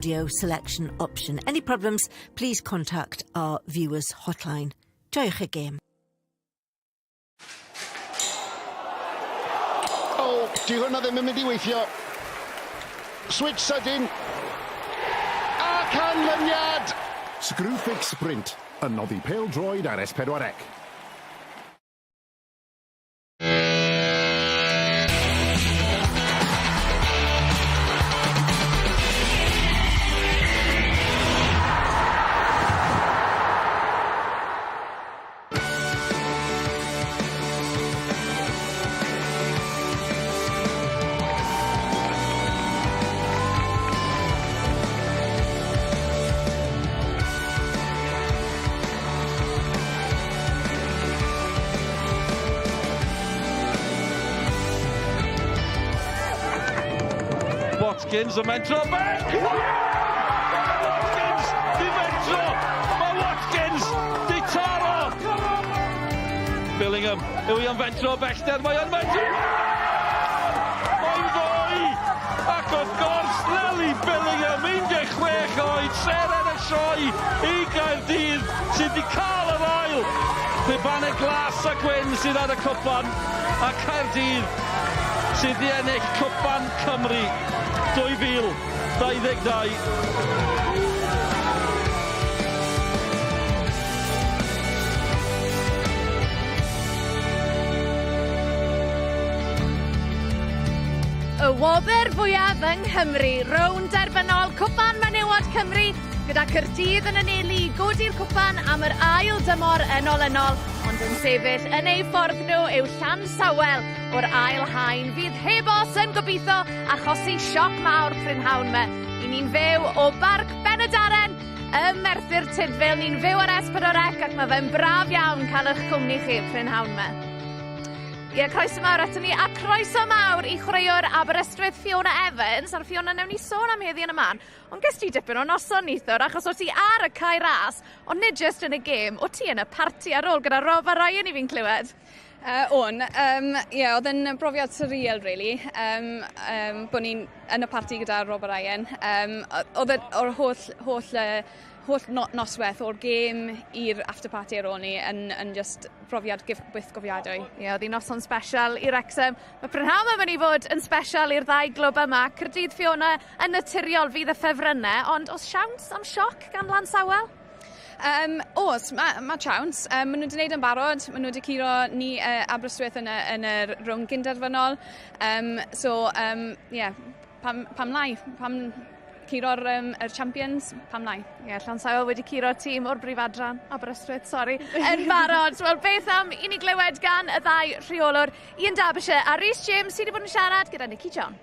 Audio selection option. Any problems, please contact our viewers hotline. Joiwch y gêm. O, di hwnna ddim yn mynd i weithio. Switch sydyn. A canlyniad! Screwfix Sprint, yn noddi pêl-droed ar S4C. Watkins yn mentro bell! Watkins di mentro! Mae Watkins di taro! Billingham, yw i am fentro bellter, mae o'n mentro! Mae'n ddoi! Ac wrth gwrs, Lily Billingham, 16 oed, seren y sioe i Gaerdydd, sydd wedi cael yr ail! Rhubanau glas a gwyn sydd ar y cwpan, a Caerdydd sydd wedi ennill Cwpan Cymru 2022. Y wobr fwyaf yng Nghymru, rownd derfynol Cwpan Menywod Cymru, gyda Caerdydd yn anelu i godi'r cwpan am yr ail dymor yn olynol, ond yn sefyll yn eu ffordd nhw yw Llansawel o'r ail haen, fydd heb os yn gobeithio achosi sioc mawr prynhawn 'ma. I ni'n fyw o Barc Ben-y-Darren ym Merthyr Tudful, ni'n fyw ar S4C ac mae fe'n braf iawn cael eich cwmni chi prynhawn 'ma. Ie, croeso mawr aton ni, a croeso mawr i chwaraewr Aberystwyth Fiona Evans. A'r Fiona, newn ni sôn am heddi yn y man, ond ges ti dipyn o noson neithiwr, achos o ti ar y cae ras, ond nid jyst yn y gêm, o ti yn y parti ar ôl gyda Rob a Ryan i fi'n clywed. O'n, ie, oedd yn brofiad surreal, really, um, bod ni'n yn y parti gyda Rob a Ryan. Um, oedd o'r holl, holl, holl no noswaith o'r gêm i'r after party ar ôl ni yn, yn just profiad byth gofiadwy. Ie, yeah, oedd hi'n noson special i Wrexham. Mae prynhawn yma mynd i fod yn special i'r ddau glwb yma. Caerdydd Fiona yn naturiol fydd y ffefrynnau, ond os siawns am sioc gan Lansawel? Oes, mae ma siawns. Maen nhw wedi gwneud yn barod. Maen nhw wedi curo ni Aberystwyth yn y, yn y rownd gynderfynol. So, yeah, pam, pam lai? Pam curo'r yr champions? Pam lai? Ie, yeah, Llansawel wedi curo tîm o'r brif adran, Aberystwyth, sori, yn barod. Wel, beth am i ni glywed gan y ddau rheolwr, Ian Derbyshire a Rhys James, sydd wedi bod yn siarad gyda Nicky John.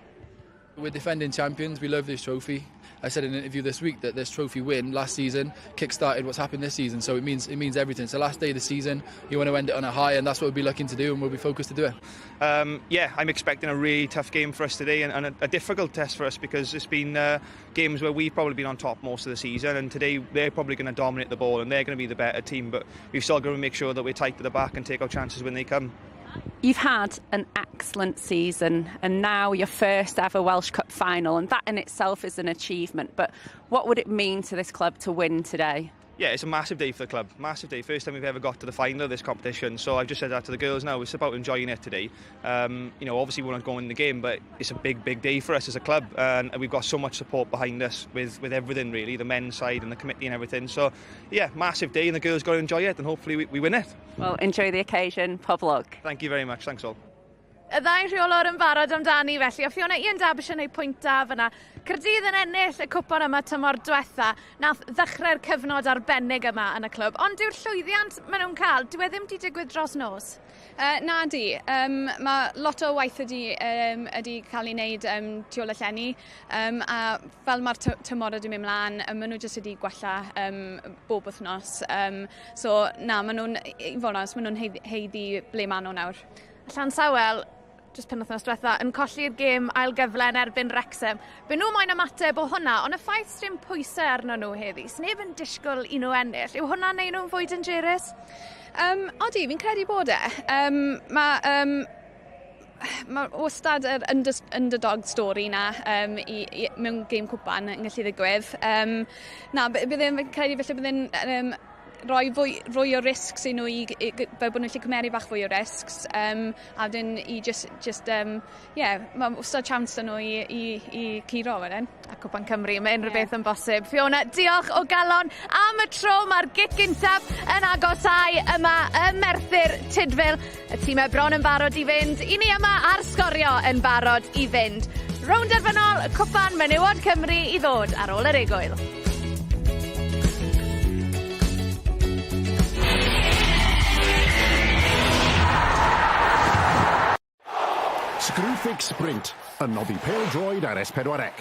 We're defending champions. We love this trophy. I said in an interview this week that this trophy win last season kick-started what's happened this season. So it means everything. It's the last day of the season. You want to end it on a high, and that's what we'll be looking to do, and we'll be focused to do it. Yeah, I'm expecting a really tough game for us today and a difficult test for us because it's been games where we've probably been on top most of the season, and today they're probably going to dominate the ball and they're going to be the better team, but we've still got to make sure that we're tight to the back and take our chances when they come. You've had an excellent season and now your first ever Welsh Cup final, and that in itself is an achievement. But what would it mean to this club to win today? Yeah, it's a massive day for the club. Massive day. First time we've ever got to the final of this competition. So I've just said that to the girls now. It's about enjoying it today. Obviously we want to go in the game, but it's a big, big day for us as a club, and we've got so much support behind us with everything really, the men's side and the committee and everything. So, yeah, massive day, and the girls got to enjoy it, and hopefully we win it. Well, enjoy the occasion. Pob lwc. Thank you very much. Thanks all. Y ddau rheolwr yn barod amdani felly. O Fiona, Ian Derbyshire yn ei pwynt da fyna. Caerdydd yn ennill y cwpan yma tymor diwetha. Nath ddechrau'r cyfnod arbennig yma yn y clwb. Ond dyw'r llwyddiant maen nhw'n cael, dyw e ddim wedi digwydd dros nos? Na di. Mae lot o waith ydi cael ei wneud tu ôl y llenni. A fel mae'r tymor wedi mynd mlaen, maen nhw jyst wedi gwella bob wythnos. So na, maen nhw'n, i fod yn onest, maen nhw'n haeddu ble maen nhw nawr. Llansawel, jyst penwythnos diwetha, yn colli'r gêm ail gyfle yn erbyn Wrexham. Be nhw moyn ymateb o hwnna, ond y ffaith sdim pwysau arno nhw heddi, sneb yn disgwyl i nhw ennill. Yw hwnna'n neud nhw'n fwy dangerous? Odi, fi'n credu bod e. Um, mae um, Mae wastad yr underdog story na mewn gêm cwpan yn gallu ddigwydd. Na, bydd e'n credu felly bydd e'n rhoi fwy o risks i nhw, fel bod nhw'n gallu cymeru bach fwy o risks. A wedyn i just, yeah, mae wastad chance nhw i curo wedyn. A Cwpan Cymru, mae unrhyw beth yn bosib. Fiona, diolch o galon am y tro. Mae'r gic gyntaf yn agosau yma ym Merthyr Tudful. Y tîmau bron yn barod i fynd. I ni yma ar Sgorio yn barod i fynd. Rownd derfynol Cwpan Menywod Cymru i ddod ar ôl yr egwyl. Screwfix Sprint yn noddi pêl-droed ar S4C.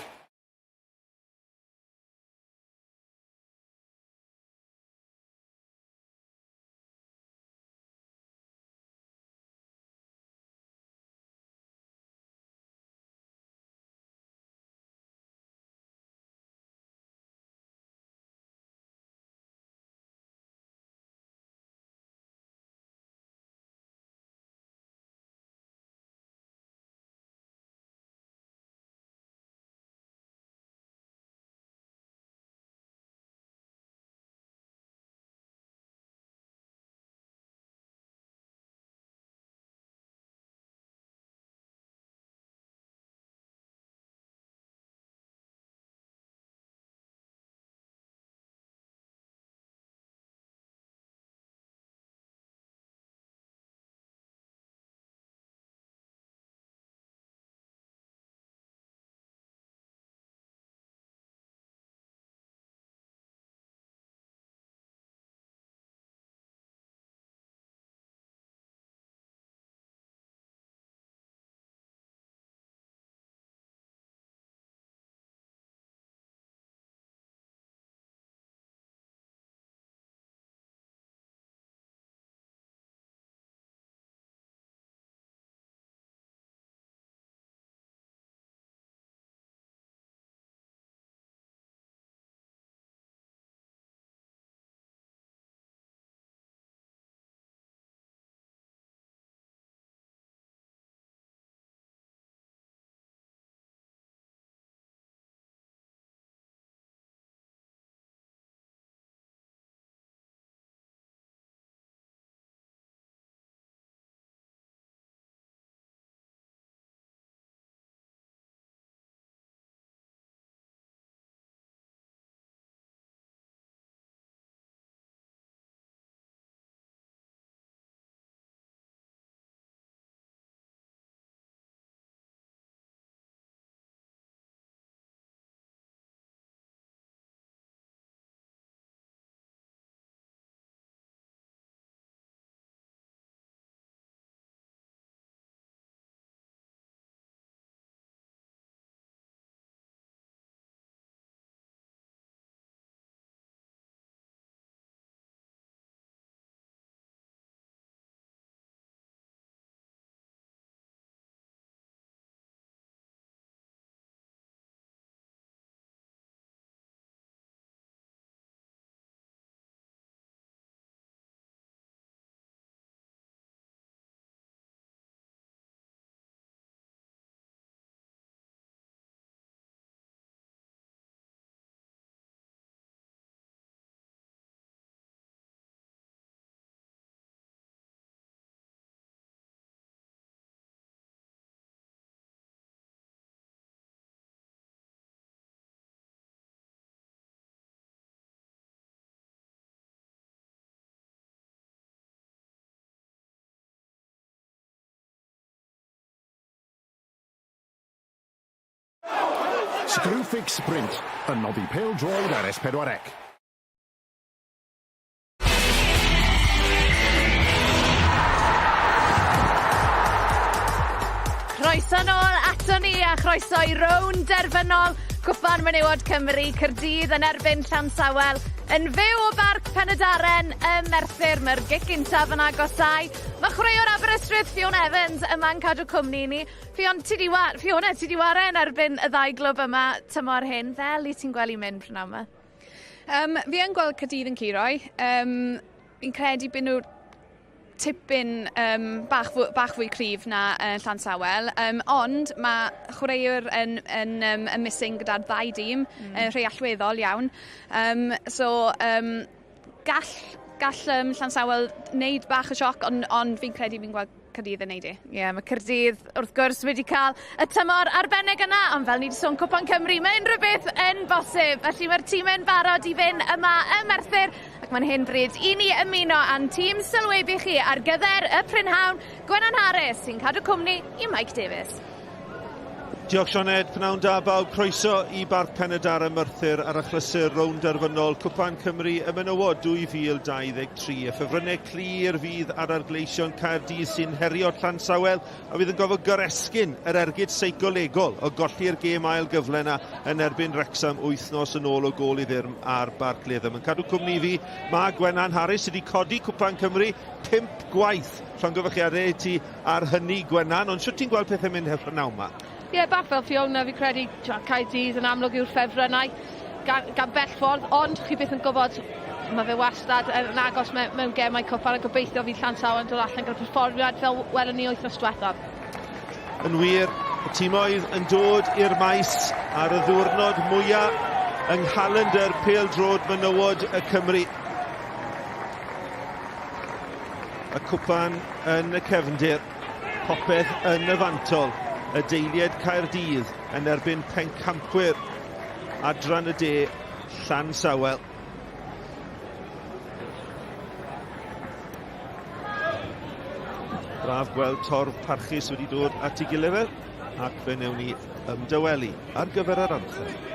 Screwfix Sprint yn noddi pêl-droed ar S4C. Croeso nôl ato ni a chroeso i rownd derfynol Cwpan Menywod Cymru, Caerdydd yn erbyn Llansawel. Yn fyw o Barc Penydarren ym Merthyr, mae'r gic gyntaf yn agosau. Mae chwaraewr Aberystwyth Fiona Evans yma'n cadw cwmni ni. Fion, ti di wa Fiona, ti di ware yn erbyn y ddau glwb yma tymor hyn. Fel i ti'n gweld i mynd prynhawn yma? Fi yn gweld Caerdydd yn curo. Fi'n credu bod nhw tipyn um, bach, fwy, bach fwy cryf na uh, Llansawel, um, ond mae chwaraewr yn, yn, um, yn missing gyda'r ddau dîm, mm. uh, rhai allweddol iawn. Um, so, um, gall, gall um, Llansawel wneud bach o sioc, ond, ond fi'n credu fi'n gweld Caerdydd yn neud i. Ie, yeah, mae Caerdydd wrth gwrs wedi cael y tymor arbennig yna, ond fel ni wedi sôn Cwpan Cymru, mae unrhyw beth yn bosib. Felly mae'r tîmau'n barod i fynd yma ym Merthyr, ac mae'n hen bryd i ni ymuno â'n tîm sylwebu chi ar gyfer y prynhawn, Gwenan Harris sy'n cadw cwmni i Mike Davies. Diolch Sioned, pnawn da bawb, croeso i Barc Pen-y-dar ym Merthyr ar achlysur rownd derfynol Cwpan Cymru y Menywod 2023. Y ffefrynnau clir fydd ar argleision Caerdydd sy'n herio Llansawel a fydd yn gofod goresgyn yr ergyd seicolegol o golli'r gêm ail gyfle yna yn erbyn Wrexham wythnos yn ôl o gôl i ddim ar Barc Latham. Yn cadw cwmni i fi, mae Gwenan Harris sydd wedi codi Cwpan Cymru pump gwaith. Llongyfarchiadau i ti ar hynny, Gwenan, ond shwt ti'n gweld pethau'n mynd heb prynawn 'ma? Ie, yeah, bach fel Fiona, fi credu Caerdydd yn amlwg yw'r ffefrynnau gan, gan bell ffordd, ond chi byth yn gwybod, mae fe wastad yn agos mewn, mewn gemau cwpan a gobeithio fydd Llansawel yn dod allan gyda perfformiad fel welon ni wythnos diwethaf. Yn wir, y timoedd yn dod i'r maes ar y ddiwrnod mwyaf yng nghalendr pêl-droed menywod y Cymru. Y cwpan yn y cefndir, popeth yn y fantol, y deiliaid Caerdydd yn erbyn pencampwyr adran y de, Llansawel. Braf gweld torf parchus wedi dod at ei gilydd ac fe wnewn ni ymdawelu ar gyfer yr anthem.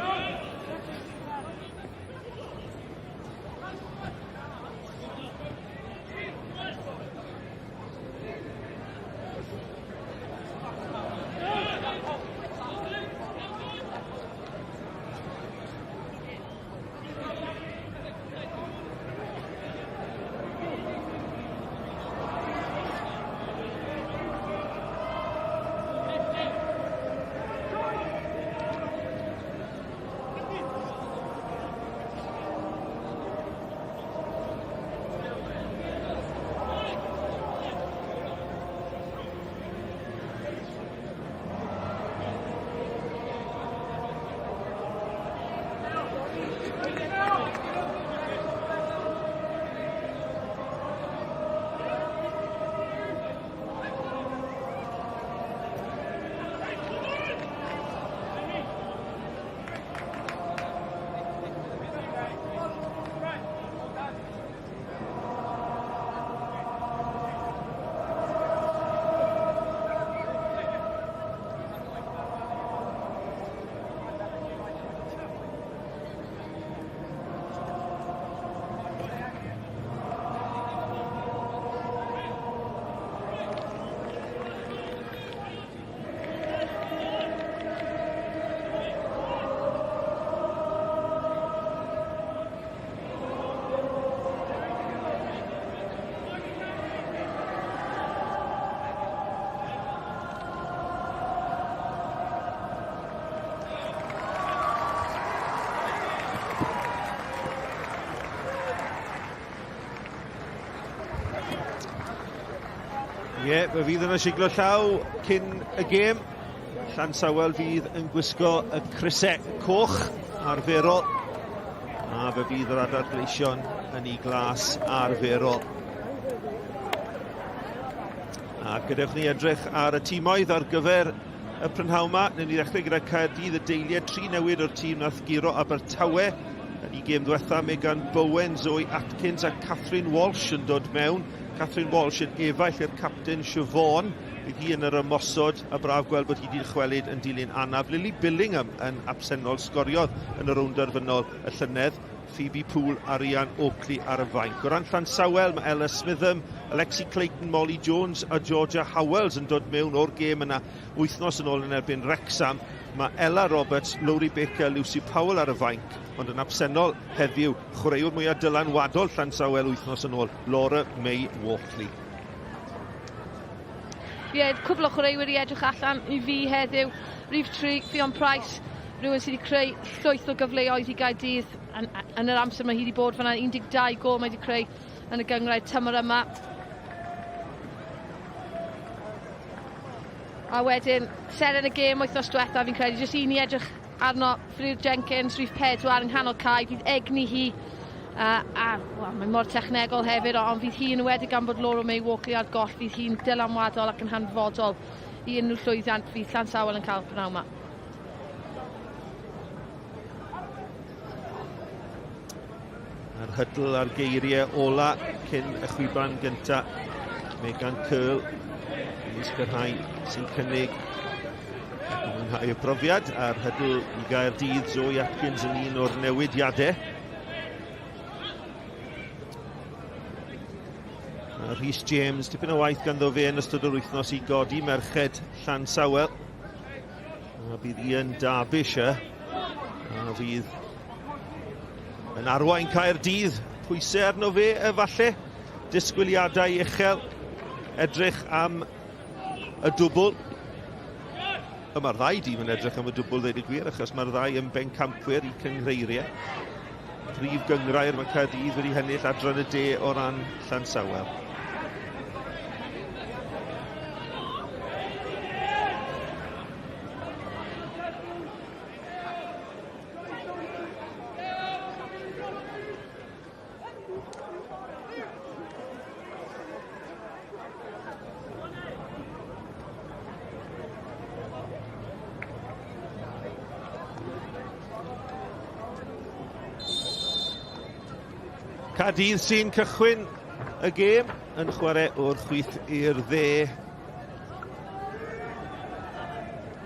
Ie, yeah, fe fydd yna siglo llaw cyn y gêm. Llansawel fydd yn gwisgo y crysau coch arferol a fe fydd yr adar gleision yn ei glas arferol. A gadewch ni edrych ar y timoedd ar gyfer y prynhawn yma. Newn ni ddechrau gyda Caerdydd y deiliad tri newid o'r tîm nath guro Abertawe yn ei gêm ddiwetha. Megan Bowen, Zoe Atkins a Catherine Walsh yn dod mewn. Catherine Walsh yn efaill i'r capten Siobhan. Bydd hi yn yr ymosod a braf gweld bod hi wedi dychwelyd yn dilyn anaf. Lily Billingham yn absennol sgoriodd yn y rownd derfynol y llynedd. Phoebe Poole a Rhian Oakley ar y fainc. O ran Llansawel, mae Ella Smitham, Alexi Clayton, Molly Jones a Georgia Howells yn dod mewn o'r gêm yna wythnos yn ôl yn erbyn Wrexham. Mae Ella Roberts, Lowri Baker, Lucy Powell ar y fainc, ond yn absennol heddiw, chwaraewr mwyaf dylanwadol Llansawel wythnos yn ôl, Laura May Walkley. Ie, yeah, cwbl o chwaraewyr i edrych allan i fi heddiw. Rhif 3, Ffion Price, rhywun sydd wedi creu llwyth o gyfleoedd i Gaerdydd yn, yn yr amser mae hi wedi bod fanna, 12 gol mae wedi creu yn y gynghrair tymor yma. A wedyn, seren y gêm wythnos diwetha, fi'n credu, jyst un i edrych arno, Fflur Jenkins, rhif 4 yng nghanol cae, fydd egni hi, a, a well, mae mor technegol hefyd, ond fydd hi yn wedi gan bod Laura May Walkley ar goll, fydd hi'n dylanwadol ac yn hanfodol i unrhyw llwyddiant fydd Llansawel yn cael pnawn yma. A'r hydl a'r geiriau ola cyn y chwiban gynta. Megan Curl yn sicrhau sy'n cynnig ac yn mwynhau y profiad a'r hydl i Gaerdydd Zoe Atkins yn un o'r newidiadau. A Rhys James, tipyn o waith ganddo fe yn ystod yr wythnos i godi merched Llansawel. A bydd Ian Derbyshire, a fydd yn arwain Caerdydd. Pwysau arno fe efallai, disgwyliadau uchel, edrych am y dwbl. Y mae'r ddau dîm yn edrych am y dwbl, dweud y gwir, achos mae'r ddau yn bencampwyr i cynghreiriau. Prif gynghrair mae Caerdydd wedi hennill adran y de o ran Llansawel. Caerdydd sy'n cychwyn y gêm yn chwarae o'r chwith i'r dde.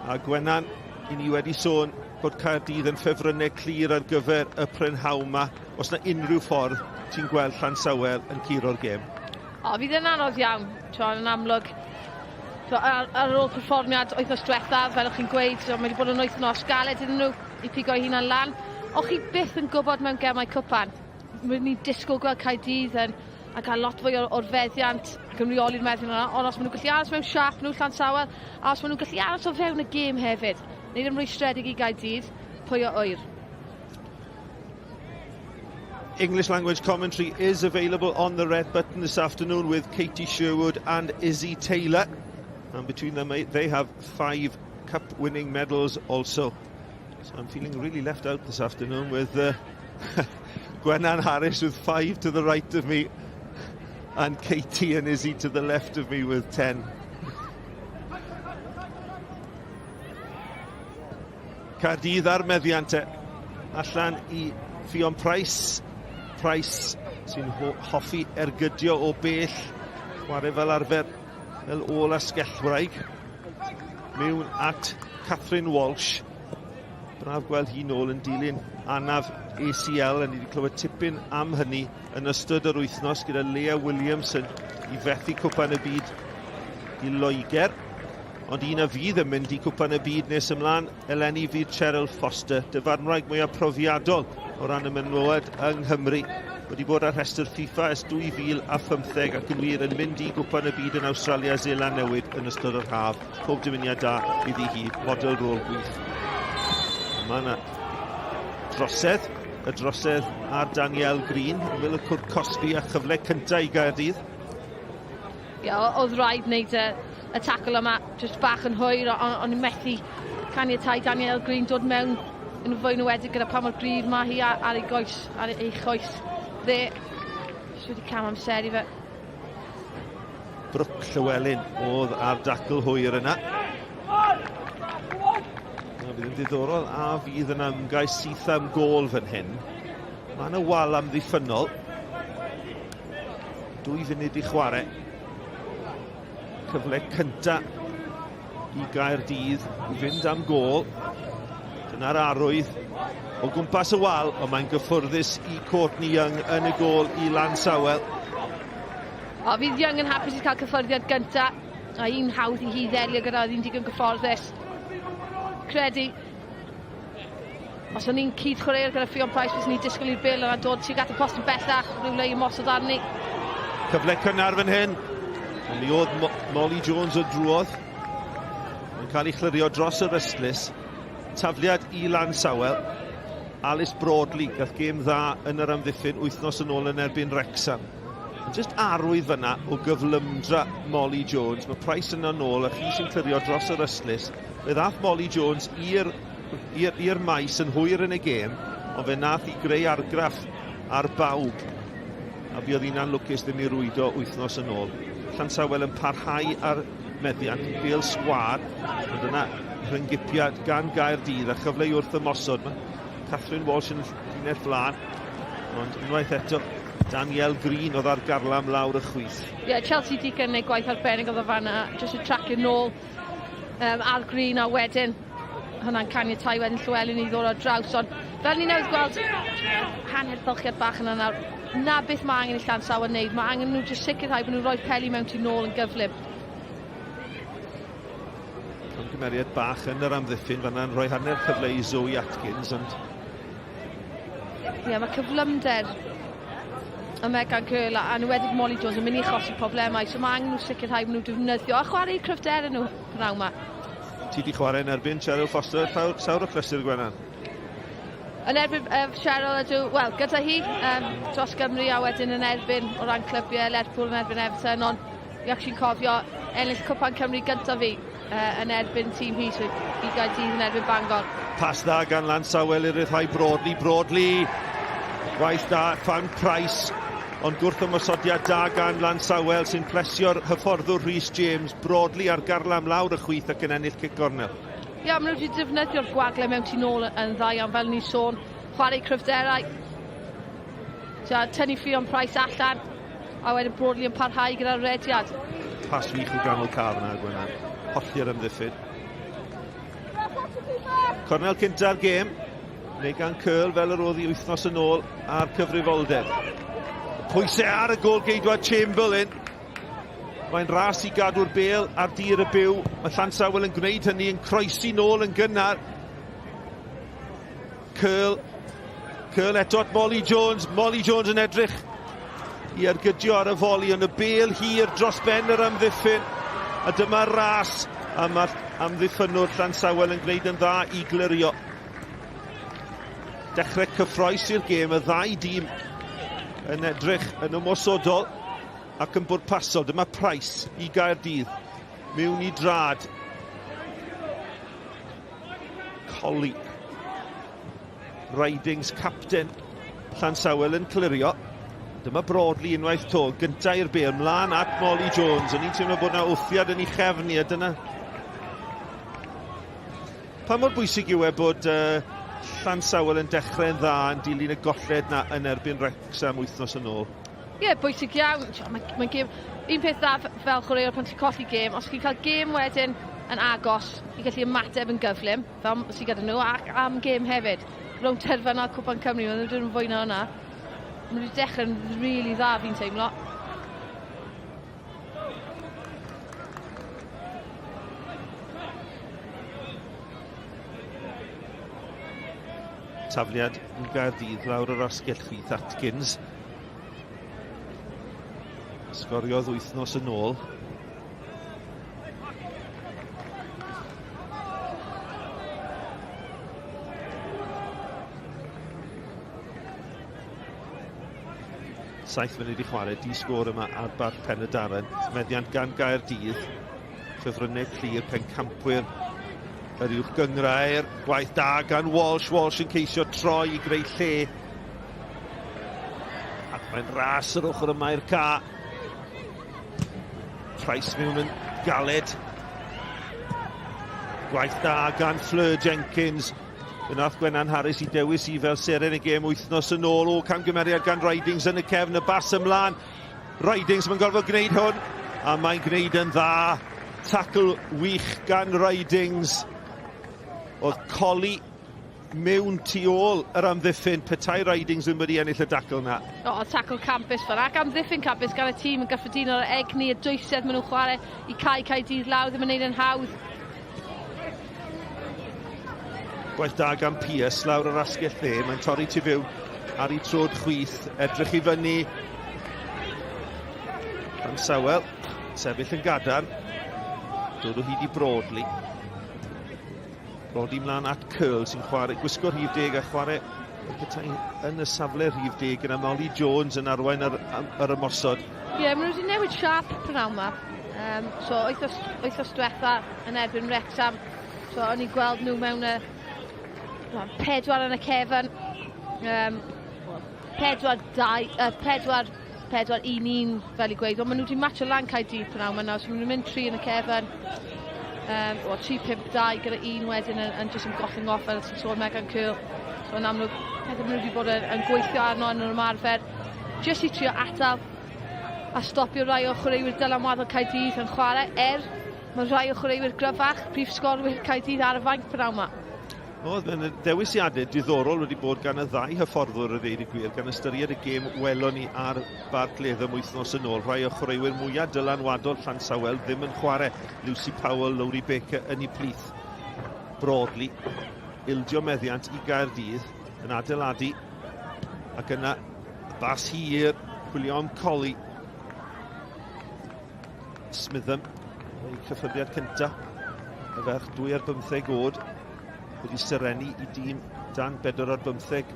A Gwenan, i ni wedi sôn bod Caerdydd yn ffefrynnau clir ar gyfer y prynhawn yma. Os na unrhyw ffordd ti'n gweld Llansawel yn curo'r gêm? O, fydd yn anodd iawn, t'mo' yn amlwg. T'mo' ar, ar ôl perfformiad wythnos diwethaf, fel o'ch chi'n gweud, t'mo' mae wedi bod yn wythnos galed iddyn nhw i pigo'u hunan lan. O'ch chi byth yn gwybod mewn gemau cwpan. Rydyn ni'n disgwyl gweld Caerdydd yn a cael lot fwy o'r, or feddiant ac yn reoli'r meddiant yna, ond os maen nhw'n gallu aros mewn siap nhw, Llansawel, a os maen nhw'n gallu aros o fewn y gêm hefyd, nid yn rwystredig i Gaerdydd, pwy o ŵyr. English language commentary is available on the red button this afternoon with Katie Sherwood and Izzy Taylor. And between them, they have five cup winning medals also. So I'm feeling really left out this afternoon with Gwenan Harris with five to the right of me and Katie and Izzy to the left of me with 10. Caerdydd ar meddiant e. Allan i Ffion Price. Price sy'n hoffi ergydio o bell. Chwarae fel arfer fel ôl asgellwraig. Mewn at Catherine Walsh. Braf gweld hi nôl yn dilyn anaf ACL a ni wedi clywed tipyn am hynny yn ystod yr wythnos gyda Leah Williamson i fethu Cwpan y Byd i Loegr. Ond un a fydd yn mynd i Cwpan y Byd nes ymlaen eleni fydd Cheryl Foster, dyfarnwraig mwyaf profiadol o ran y menywod yng Nghymru, wedi bod ar rhestr FIFA ers 2015 ac yn wir yn mynd i Gwpan y Byd yn Awstralia a Seland Newydd yn ystod yr haf. Pob dymuniad da iddi hi, model rôl gwych. Mae yna drosedd, y drosedd ar Danielle Green, ymyl y cwrt cosbi a chyfle cyntaf i Gaerdydd. Ie, yeah, oedd rhaid wneud y, y tacl yma, jyst bach yn hwyr, ond on, methu caniatau Danielle Green dod mewn yn fwy nwedig gyda pa mor gryf mae hi ar, ar ei goes, ar ei choes dde. Jyst wedi cam amser i fe. Brooke Llywelyn oedd ar dacl hwyr yna. Na, fydd yn ddiddorol a fydd yna ymgais syth am gôl fan hyn. Mae yna wal amddiffynnol. Dwy funud i chwarae. Cyfle cynta i Gaerdydd i fynd am gôl. Dyna'r arwydd o gwmpas y wal, ond mae'n gyffwrddus i Courtney Young yn y gôl i Lansawel. O, fydd Young yn hapus i cael cyffyrddiad gynta, a un hawdd i hi ddelio gyda, oedd hi'n digon gyfforddus. Credu, os o'n i'n cyd chwaraewr gyda Ffion Price, fyswn i'n disgwyl i'r bêl yna dod tuag at y post yn bellach, rhywle i ymosod arni. Cyfle cynnar fan hyn. Ond mi oedd Mo Molly Jones o drwodd. Mae'n cael ei chlirio dros yr ystlys. Tafliad i Lansawel. Alice Broadley, gath gêm dda yn yr amddiffyn wythnos yn ôl yn erbyn Wrexham. Just arwydd fyna o gyflymdra Molly Jones. Mae Price yna nôl a chi sy'n clirio dros yr ystlys. Fe ddath Molly Jones i'r i'r maes yn hwyr yn y gêm, ond fe nath i greu argraff ar bawb. A fuodd hi'n anlwcus ddim i rwydo wythnos yn ôl. Llansawel yn parhau ar meddiant, bêl sgwâr, ond yna rhyngipiad gan Gaerdydd a chyfle i wrth ymosod. Mae Catherine Walsh yn llinell flaen, ond unwaith eto Danielle Green oedd ar garlam lawr y chwith. Ie, yeah, Chelsea Deacon yn gwneud gwaith arbennig oedd o fanna, jyst y tracio nôl um, ar Green a wedyn hwnna'n caniatau wedyn Llywelyn i ddod ar draws, ond fel ni newydd gweld hanner bylchiad bach yna nawr, na beth mae angen i Llansawel wneud, mae angen nhw jyst sicrhau bod nhw'n rhoi peli mewn tu nôl yn gyflym. Camgymeriad bach yn yr amddiffyn fanna'n rhoi hanner cyfle i Zoe Atkins, ond... Ie, yeah, mae cyflymder y Megan Curl a enwedig Molly Jones yn mynd i achosi problemau, so mae angen nhw sicrhau bod nhw'n defnyddio a chwarae cryfderau nhw pnawn 'ma. Ti 'di chwarae yn erbyn Cheryl Foster, llawr, sawr o chlysur Gwenan? Yn erbyn Cheryl ydw, wel gyda hi um, dros Gymru a wedyn yn erbyn o ran clybiau Lerpwl yn erbyn Everton, ond fi actually'n cofio ennill Cwpan Cymru gyntaf fi uh, yn erbyn tîm hi, so i Gaerdydd yn erbyn Bangor. Pas dda gan Lansawel i ryddhau Broadley, Broadley, gwaith da, Fan Price, ond gwrth ymosodiad da gan Lansawel sy'n plesio'r hyfforddwr Rhys James, Broadley ar garlam lawr y chwith ac yn ennill cic gornel. Ia, yeah, maen nhw wedi defnyddio'r gwagle mewn tu nôl yn dda iawn, fel ni sôn, chwarae cryfderau, Tia, tynnu Ffion Price allan, a wedyn Broadley yn parhau gyda'r rediad. Pas wych i ganol car yna, Gwenan. Hollti'r amddiffyn. Cornel cynta'r gêm. Megan Curl fel yr oedd i wythnos yn ôl a'r cyfrifoldeb. Pwysau ar y gôl geidwad Chamberlain. Mae'n ras i gadw'r bêl ar dir y byw. Mae Llansawel yn gwneud hynny, yn croesi nôl yn gynnar. Curl. Curl eto at Molly Jones. Molly Jones yn edrych i ergydio ar y foli, ond y bêl hir dros ben yr amddiffyn. A dyma ras, a mae'r amddiffynwr Llansawel yn gwneud yn dda i glirio. Dechrau cyffroes i'r gêm, y ddau dîm yn edrych yn ymosodol ac yn bwrpasol. Dyma Price i Gaerdydd, mewn i drad. Colli. Ridings captain Llansawel yn clirio. Dyma Broadley unwaith to, gynta i'r bêl, mlaen at Molly Jones. O'n i'n teimlo bod yna wthiad yn ei chefn i, a dyna... Pa mor bwysig yw e bod uh, Llansawel yn dechrau'n dda yn dilyn y golled na yn erbyn Wrexham wythnos yn ôl? Ie, yeah, bwysig iawn. Mae'n mae gêm... Un peth dda fel chwaraewr pan ti'n colli gêm, os chi'n cael gêm wedyn yn agos i gallu ymateb yn gyflym, fel sydd gyda nhw, ac am gêm hefyd. Rownd terfynol Cwpan Cymru, maen nhw wedi yn fwy na hwnna. Maen nhw wedi dechrau'n rili really dda fi'n teimlo. Tafliad i Gaerdydd lawr yr asgell chwith Atkins. Sgoriodd wythnos yn ôl. Saith munud i chwarae, di sgôr yma ar Barc Pen y Darren. Meddiant gan Gaerdydd. Ffefrynnau clir, pencampwyr yr uwch gyngrair. Gwaith da gan Walsh. Walsh yn ceisio troi i greu lle. Ac mae'n ras yr ochr yma i'r ca. Price mewn yn galed. Gwaith da gan Fleur Jenkins. Fe wnaeth Gwenan Harris i dewis i fel seren y gêm wythnos yn ôl. O, camgymeriad gan Ridings yn y cefn, y bas ymlaen. Ridings mae'n gorfod gwneud hwn, a mae'n gwneud yn dda. Tackle wych gan Ridings. Oedd Colli mewn tu ôl yr amddiffyn, petai Ridings ddim wedi ennill y dacl na. O, tackle campus fan ac amddiffyn campus gan y tîm yn gyffredinol, yr egni, y dwysedd maen nhw'n chwarae i cael Caerdydd lawr ddim yn neud yn hawdd. Gwaith da gan Pearce lawr yr asgell dde, mae'n torri tu fewn ar ei trod chwith, edrych i fyny. Llansawel, sefyll yn gadarn, dod o hyd i Broadley. Broadley mlaen at Curl sy'n chwarae, gwisgo rhif deg a chwarae Petai yn y safle rhif deg yna, Molly Jones yn arwain yr, yr ymosod. Ie, yeah, maen nhw wedi newid siap prynawn yma. Um, so, wythnos, wythnos diwetha yn erbyn Wrexham, so o'n i'n gweld nhw mewn y pedwar yn y cefn. Um, 4, 2, uh, 4, 4, 1, 1, fel i gweud. Ond maen nhw wedi matcho lan Caerdydd prynawn yma nawr, so maen nhw'n mynd 3 yn y cefn. Um, well, 3, 5, 2 gyda un wedyn yn, yn jyst yn gollwng off fel ti'n sôn Megan Curl. So yn amlwg, pethau maen nhw wedi bod yn, yn gweithio arno yn yr ymarfer. Jyst i trio atal a stopio rai o chwaraewyr dylanwadol Caerdydd yn chwarae, er mae rhai o chwaraewyr gryfach, prif sgorwyr Caerdydd ar y fainc prynawn yma. Oedd, mae'n ddewisiadau diddorol wedi bod gan y ddau hyfforddwr a ddeud y gwir, gan ystyried y gêm welon ni ar Barc Latham wythnos yn ôl. Rhai o chwaraewyr mwyaf dylanwadol Llansawel ddim yn chwarae. Lucy Powell, Lowri Baker yn eu plith. Broadley, ildio meddiant i Gaerdydd, yn adeiladu, ac yna bas hir, chwilio am Colli. Smitham, ei cyffyrddiad cyntaf, y ferch 2 ar 15 oed, wedi serennu i dîm dan 4 ar 15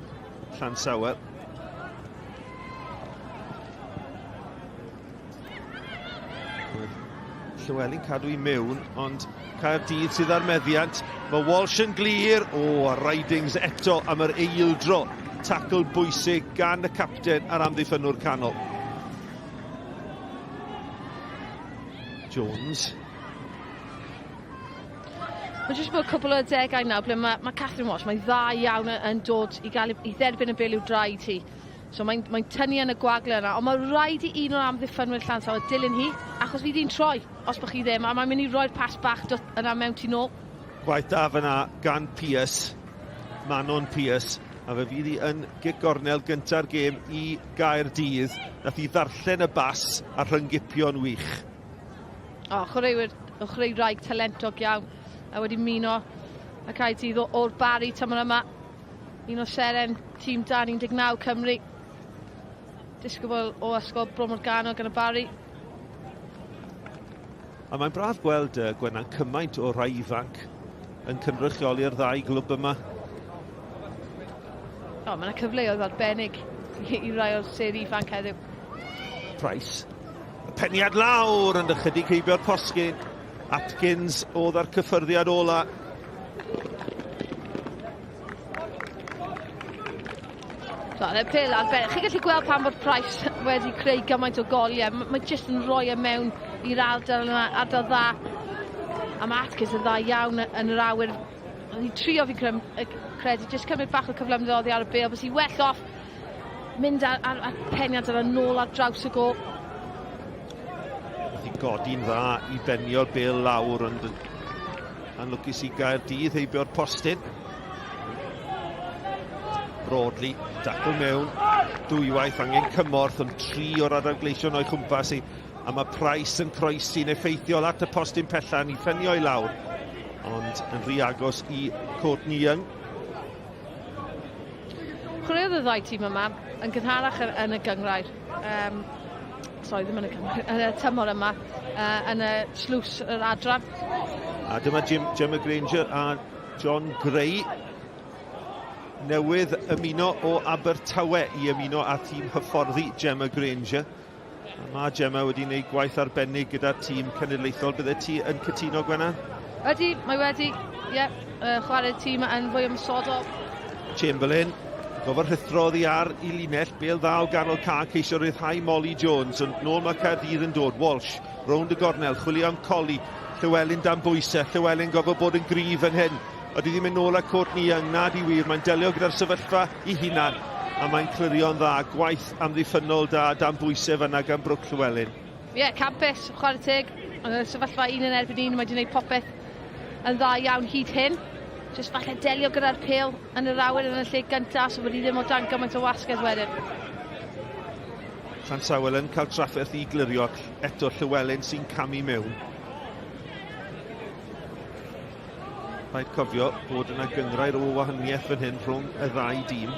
Llansawel. Llywelyn cadw i mewn, ond Caerdydd sydd ar meddiant. Mae Walsh yn glir. O, a Ridings eto am yr eildro. Tacl bwysig gan y capten a'r amddiffynnwr canol. Jones. Mae jyst bod cwpl o adegau nawr ble mae, mae Catherine Walsh, mae dda iawn yn dod i gael i dderbyn y bel i'w draed hi. So mae'n mae tynnu yn y gwagle yna, ond mae rhaid i un o'r amddiffynwyr Llansawel dilyn hi, achos fydd hi'n troi os bych chi ddim, a mae'n mynd i roi'r pas bach yna mewn tu nôl. Gwaith da fyna gan Pearce, Manon Pearce, a fe fydd hi yn gic gornel gynta'r gêm i Gaerdydd. Nath hi ddarllen y bas a rhyngipio'n wych. O, chwaraewyr, chwaraewraig talentog iawn a wedi muno a Caerdydd o'r Barri tymor yma. Un o seren tîm dan 19 Cymru. Disgybl o Ysgol Bro Morgannwg yn y Barri. A mae'n braf gweld uh, Gwenan cymaint o rai ifanc yn cynrychioli'r ddau glwb yma. O, mae yna cyfleoedd arbennig i, i rai o'r sêr ifanc heddiw. Price. Y peniad lawr yn ychydig heibio'r posgyn. Atkins oedd ar cyffyrddiad ola. So, y pêl arbennig. Chi'n gallu gweld pam bod Price wedi creu gymaint o goliau. Mae jyst yn rhoi e mewn i'r ardal yna, ardal dda. A mae Atkins yn dda iawn yn yr awyr. Oedd hi'n trio fi'n credu, jyst cymryd bach o cyflymder oddi ar y bêl, bys hi well off mynd ar, ar, ar peniad ar y nôl ar draws y gol. Nath i godi'n dda i benio'r bêl lawr, ond anlwcus i Gaerdydd heibio'r postyn. Broadley, dacl mewn, dwywaith angen cymorth, ond tri o'r ardal gleision o'i chwmpas i, a mae Price yn croesi'n effeithiol at y postyn pella, ni ffenio i lawr, ond yn rhy agos i Courtney Young. Chwaraeodd y ddau tîm yma yn gynharach yn y gynghrair. Um, sorry, ddim yn y gynghrair, yn y tymor yma, uh, yn y slws yr adran. A dyma Jim, Gemma Granger a John Gray newydd ymuno o Abertawe i ymuno â thîm hyfforddi Gemma Granger. A mae Gemma wedi gwneud gwaith arbennig gyda'r tîm cenedlaethol. Bydde ti yn cytuno, Gwenna? Ydy, mae wedi, ie, yeah, uh, chwarae'r tîm yn fwy ymosodol. Chamberlain, gofod rhuthro oddi ar i linell, bel dda o ganol ca, ceisio rhyddhau Molly Jones, ond nôl mae Caerdydd yn dod, Walsh, rownd y gornel, chwilio am Colli, Llywelyn dan bwysau, Llywelyn gofod bod yn gryf yn hyn. Ydy ddim yn nôl â Courtney Young, nad i wir, mae'n delio gyda'r sefyllfa i hunan, a mae'n clirio'n dda, gwaith amddiffynnol da dan bwysau fanna gan Brooke Llywelyn. Ie, yeah, campus, chwarae teg, yn y sefyllfa un yn erbyn un, mae wedi gwneud popeth yn dda iawn hyd hyn. Jyst falle delio gyda'r pêl yn yr awyr yn y lle gyntaf, so bod hi ddim o dan gymaint o wasgedd wedyn. Llansawel yn cael trafferth i glirio eto Llywelyn sy'n camu mewn. Rhaid cofio bod yna gynghrair o wahaniaeth fan hyn rhwng y ddau dîm.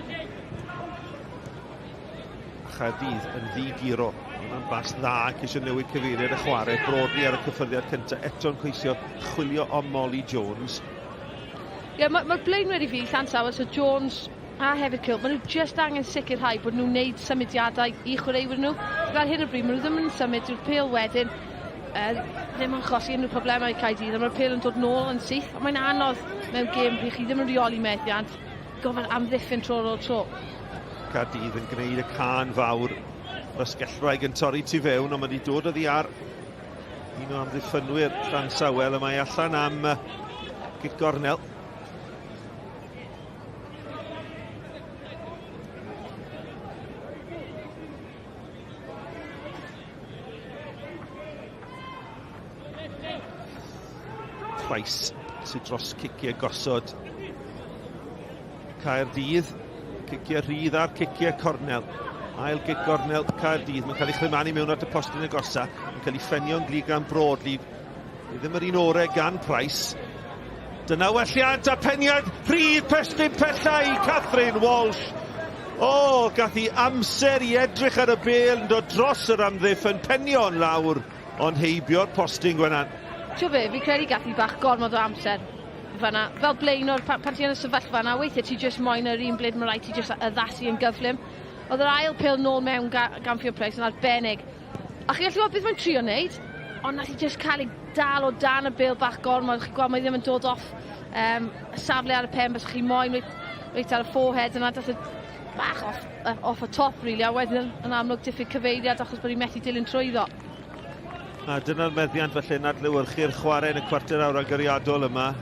A Chaerdydd yn ddi-guro. Hwna'n bas dda, ceisio newid cyfeiriad y chwarae. Broadley ar y cyffyrddiad cyntaf, eto'n ceisio chwilio am Molly Jones. Ie, yeah, mae'r ma blaenwyr i fi, Llansawel, so Jones a hefyd Cil, maen nhw just angen sicrhau bod nhw'n neud symudiadau i chwaraewyr nhw. Fel hyn o bryd, maen nhw ddim yn symud drwy'r pêl wedyn, uh, ddim yn achosi unrhyw problemau i Caerdydd, a mae'r pêl yn dod nôl yn syth, ond mae'n anodd mewn gêm pryd chi ddim yn rheoli meddiant, gofyn amddiffyn tro ar ôl tro. Caerdydd yn gwneud y can fawr. Yr asgellwraig yn torri tu fewn, ond mae wedi dod oddi ar un o amddiffynwyr Llansawel, a mae allan am gic gornel. Price sydd dros ciciau gosod Caerdydd. Ciciau rhydd a'r ciciau cornel. Ail gic gornel Caerdydd. Mae'n cael ei chlymanu mewn at y postyn agosa. Mae'n cael ei ffenio'n glir gan Broadley. Ddim yr un ore gan Price. Dyna welliant a peniad rhydd pestyn pella i Catherine Walsh. O, oh, gath hi amser i edrych ar y bel yn dod dros yr amddiffyn, penio'n lawr, ond heibio'r postyn, Gwenan. Ti'n be, fi credu gath hi bach gormod o amser fanna. Fel blaenor, pan, pan ti yn y sefyllfa yna, weithiau ti jyst moyn yr un blid, mae rhaid ti jyst addasu yn gyflym. Oedd yr ail pêl nôl mewn ga, gan Fiona Price yn arbennig. A chi'n gallu gweld beth mae'n trio wneud, ond nath hi jyst cael ei dal o dan y bêl bach gormod. Chi'n gweld mae ddim yn dod off um, y safle ar y pen bys chi moyn reit, reit ar y forehead yna. Dath e bach off, off y top, really, a wedyn yn amlwg diffyg cyfeiriad achos bod hi methu dilyn trwyddo. A dyna'r meddiant felly yn adlewyrchu'r chwarae yn y cwarter awr agoriadol yma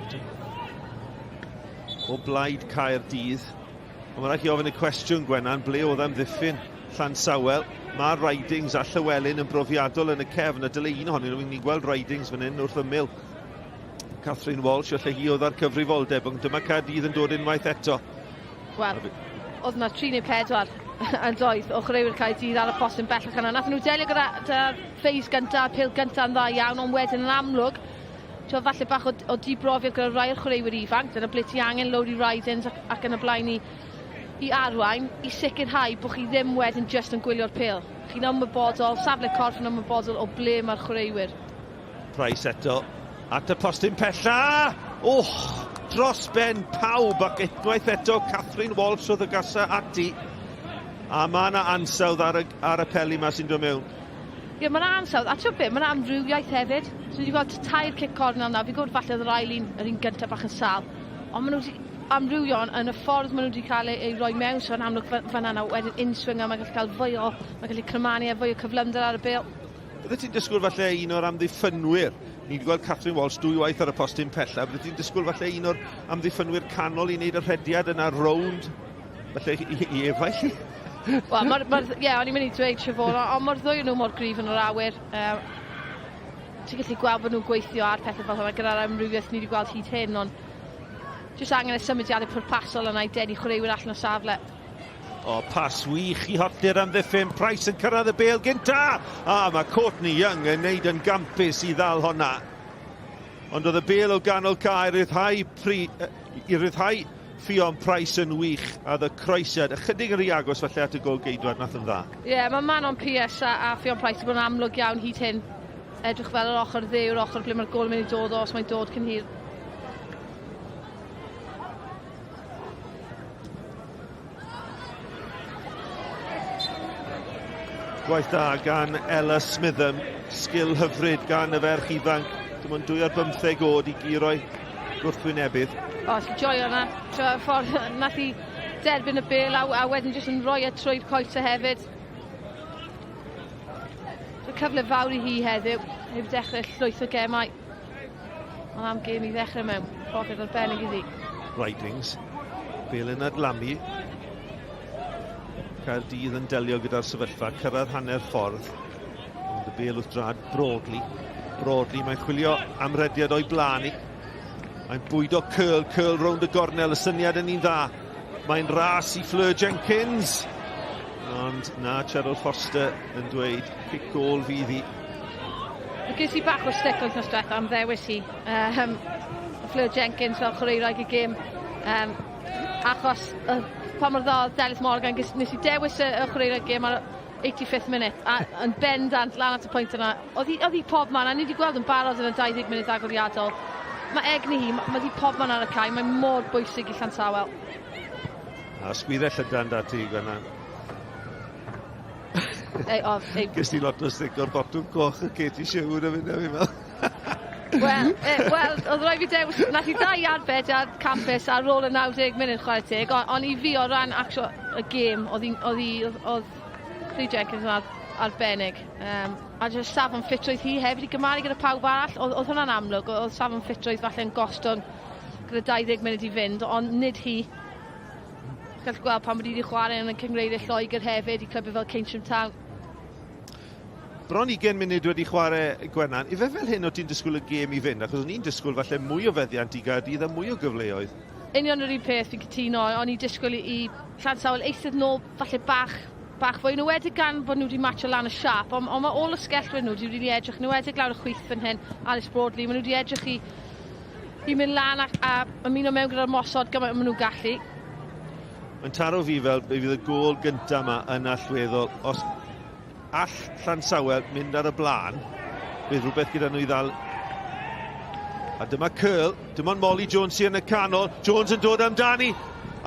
o blaid Caerdydd. Ond mae'n rhaid chi ofyn y cwestiwn, Gwenan, ble oedd amddiffyn Llansawel? Mae Ridings a Llywelyn yn brofiadol yn y cefn, a dyle un ohonyn nhw, ni'n gweld Ridings fan hyn wrth ymyl Catherine Walsh, felly hi oedd ar cyfrifoldeb, ond dyma Caerdydd yn dod unwaith eto. Wel, oedd yna 3 neu 4 yn doedd o chwaraewyr Caerdydd ar y postyn bellach yna. Nath nhw delio gyda, gyda ffeis gyntaf, pil gyntaf yn dda iawn, ond wedyn yn amlwg, ti'n falle bach o, o dibrofiad gyda rai o'r chwaraewyr ifanc, dyna ble ti angen Lowry Ridings ac, ac yn y blaen i, i arwain, i sicrhau bod chi ddim wedyn just yn gwylio'r pêl. Chi'n ymwybodol, safle corff yn ymwybodol o ble mae'r chwaraewyr. Price eto at y postyn pella! Och! Dros ben pawb ac unwaith eto Catherine Walsh oedd y gasa ati. A mae yna ansawdd ar y, ar y peli yma sy'n dod mewn. Ie, yeah, mae'n ansawdd. A ti'n beth, mae'n amrywiaeth hefyd. So, wedi gweld tair cic cornel nawr. Fi'n gwybod falle oedd yr ail un, yr un gyntaf bach yn sal. Ond maen nhw wedi amrywio yn y ffordd maen nhw wedi cael ei, ei roi mewn. So, yn amlwg fan yna, wedyn in-swinger, mae'n gallu cael fwy o, mae'n gallu crymanu a fwy o cyflymder ar y bel. Byddet ti'n disgwyl falle un o'r amddiffynwyr, ni wedi gweld Catherine Walsh dwy waith ar y postyn pella, byddet ti'n disgwyl falle un o'r amddiffynwyr canol i wneud y rhediad yna rownd, falle i, i, i efaill i? Wel, mae'r, ma ie, yeah, o'n i'n mynd i dweud Siobhan, ond mae'r ddwy nhw mor gryf yn yr awyr. Um, ti'n gallu gweld bod nhw'n gweithio ar pethau fel hwnna gyda'r amrywiaeth ni wedi gweld hyd hyn, ond jyst angen y symudiadau pwrpasol yna i denu chwaraewyr allan o safle. O, pas wych i hollti'r amddiffyn. Price yn cyrraedd y bêl gynta! A mae Courtney Young yn neud yn gampus i ddal honna. Ond oedd y bêl o ganol cae i ryddhau, pri, i ryddhau Ffion Price yn wych a oedd y croesiad ychydig yn rhy agos falle at y gol geidwad nath yn dda. Ie, yeah, mae Manon Pearce a, a Ffion Price wedi bod yn amlwg iawn hyd hyn. Edrych fel yr ochr dde yw'r ochr ble mae'r gol yn mynd i dod o os mae'n dod cyn hir. Gwaith da gan Ella Smitham, sgil hyfryd gan y ferch ifanc, dim ond 2 ar 15 oed i guro'i gwrthwynebydd. O, oh, joio yna. Ffordd nath i derbyn y bel a, a wedyn jyst yn rhoi e trwy'r coesau hefyd. So cyfle fawr i hi heddiw, heb dechrau llwyth o gemau. Ond am gêm i ddechrau mewn, profiad arbennig iddi. Ridings, Bel yn adlamu. Caerdydd yn delio gyda'r sefyllfa, cyrraedd hanner ffordd. Ond y bel wrth drad Broadley. Broadley, mae'n chwilio am rediad o'i blaen i. Mae'n bwydo curl, curl rownd y gornel, y syniad yn un dda. Mae'n ras i Fleur Jenkins. Ond na, Cheryl Foster yn dweud, cic gôl fydd hi. Fe ges i bach o stick wythnos diwetha am ddewis i. Um, Fleur Jenkins fel chwaraewraig y gêm. Um, achos uh, pa mor dda oedd Delyth Morgan, ges, nes i dewis y, y chwaraewraig gêm ar 85th minute a yn bendant lan at y pwynt yna. Oedd hi, oedd hi pob man, a ni wedi gweld yn barod yn y 20 munud agoriadol. Mae egni hi, mae, mae hi pob man ar y cae, mae mor bwysig i Llansawel. A sgwydde llydan da ti, Gwennan. Ei, o, ei. Ges ti lot o stick o'r botwm coch y Katie Sherwood a fynd fi'n meddwl. Wel, e, wel, oedd rhaid fi dewis, nath i ddau arbed ar campus ar ôl y 90 munud chwarae teg, ond on i fi o ran actual y gêm, oedd hi'n, oedd hi, oedd Lee Jenkins yn ar, arbennig. Um, a jyst safon ffitrwydd hi hefyd i gymaru gyda pawb arall, oedd, oedd hwnna'n amlwg, oedd safon ffitrwydd falle'n gostwng gyda 20 munud i fynd, ond nid hi. Gall gweld pan bod hi wedi chwarae yn y cynghreiriau Lloegr hefyd i clybiau fel Keynsham Town. Bron 20 munud wedi chwarae Gwenan. Ife fel hyn o ti'n disgwyl y gêm i fynd? Achos o'n i'n disgwyl falle mwy o feddiant i Gaerdydd a mwy o gyfleoedd. Union yr un peth, fi'n cytuno. O'n i'n disgwyl i Llansawel eistedd nôl falle bach bach fwy, yn enwedig gan bod nhw wedi matcho lan y siâp, ond on mae ôl ysgellwyr nhw wedi rili edrych, yn enwedig lawr y chwith fan hyn, Alice Broadley, maen nhw wedi edrych i i mynd lan ac a ymuno mewn gyda'r mosod gymaint maen nhw'n gallu. Mae'n taro fi fel fe fydd y gôl gyntaf yma yn allweddol. Os all Llansawel mynd ar y blaen, bydd rhywbeth gyda nhw i ddal. A dyma Curl, dim ond Molly Jones sy'n yn y canol. Jones yn dod amdani,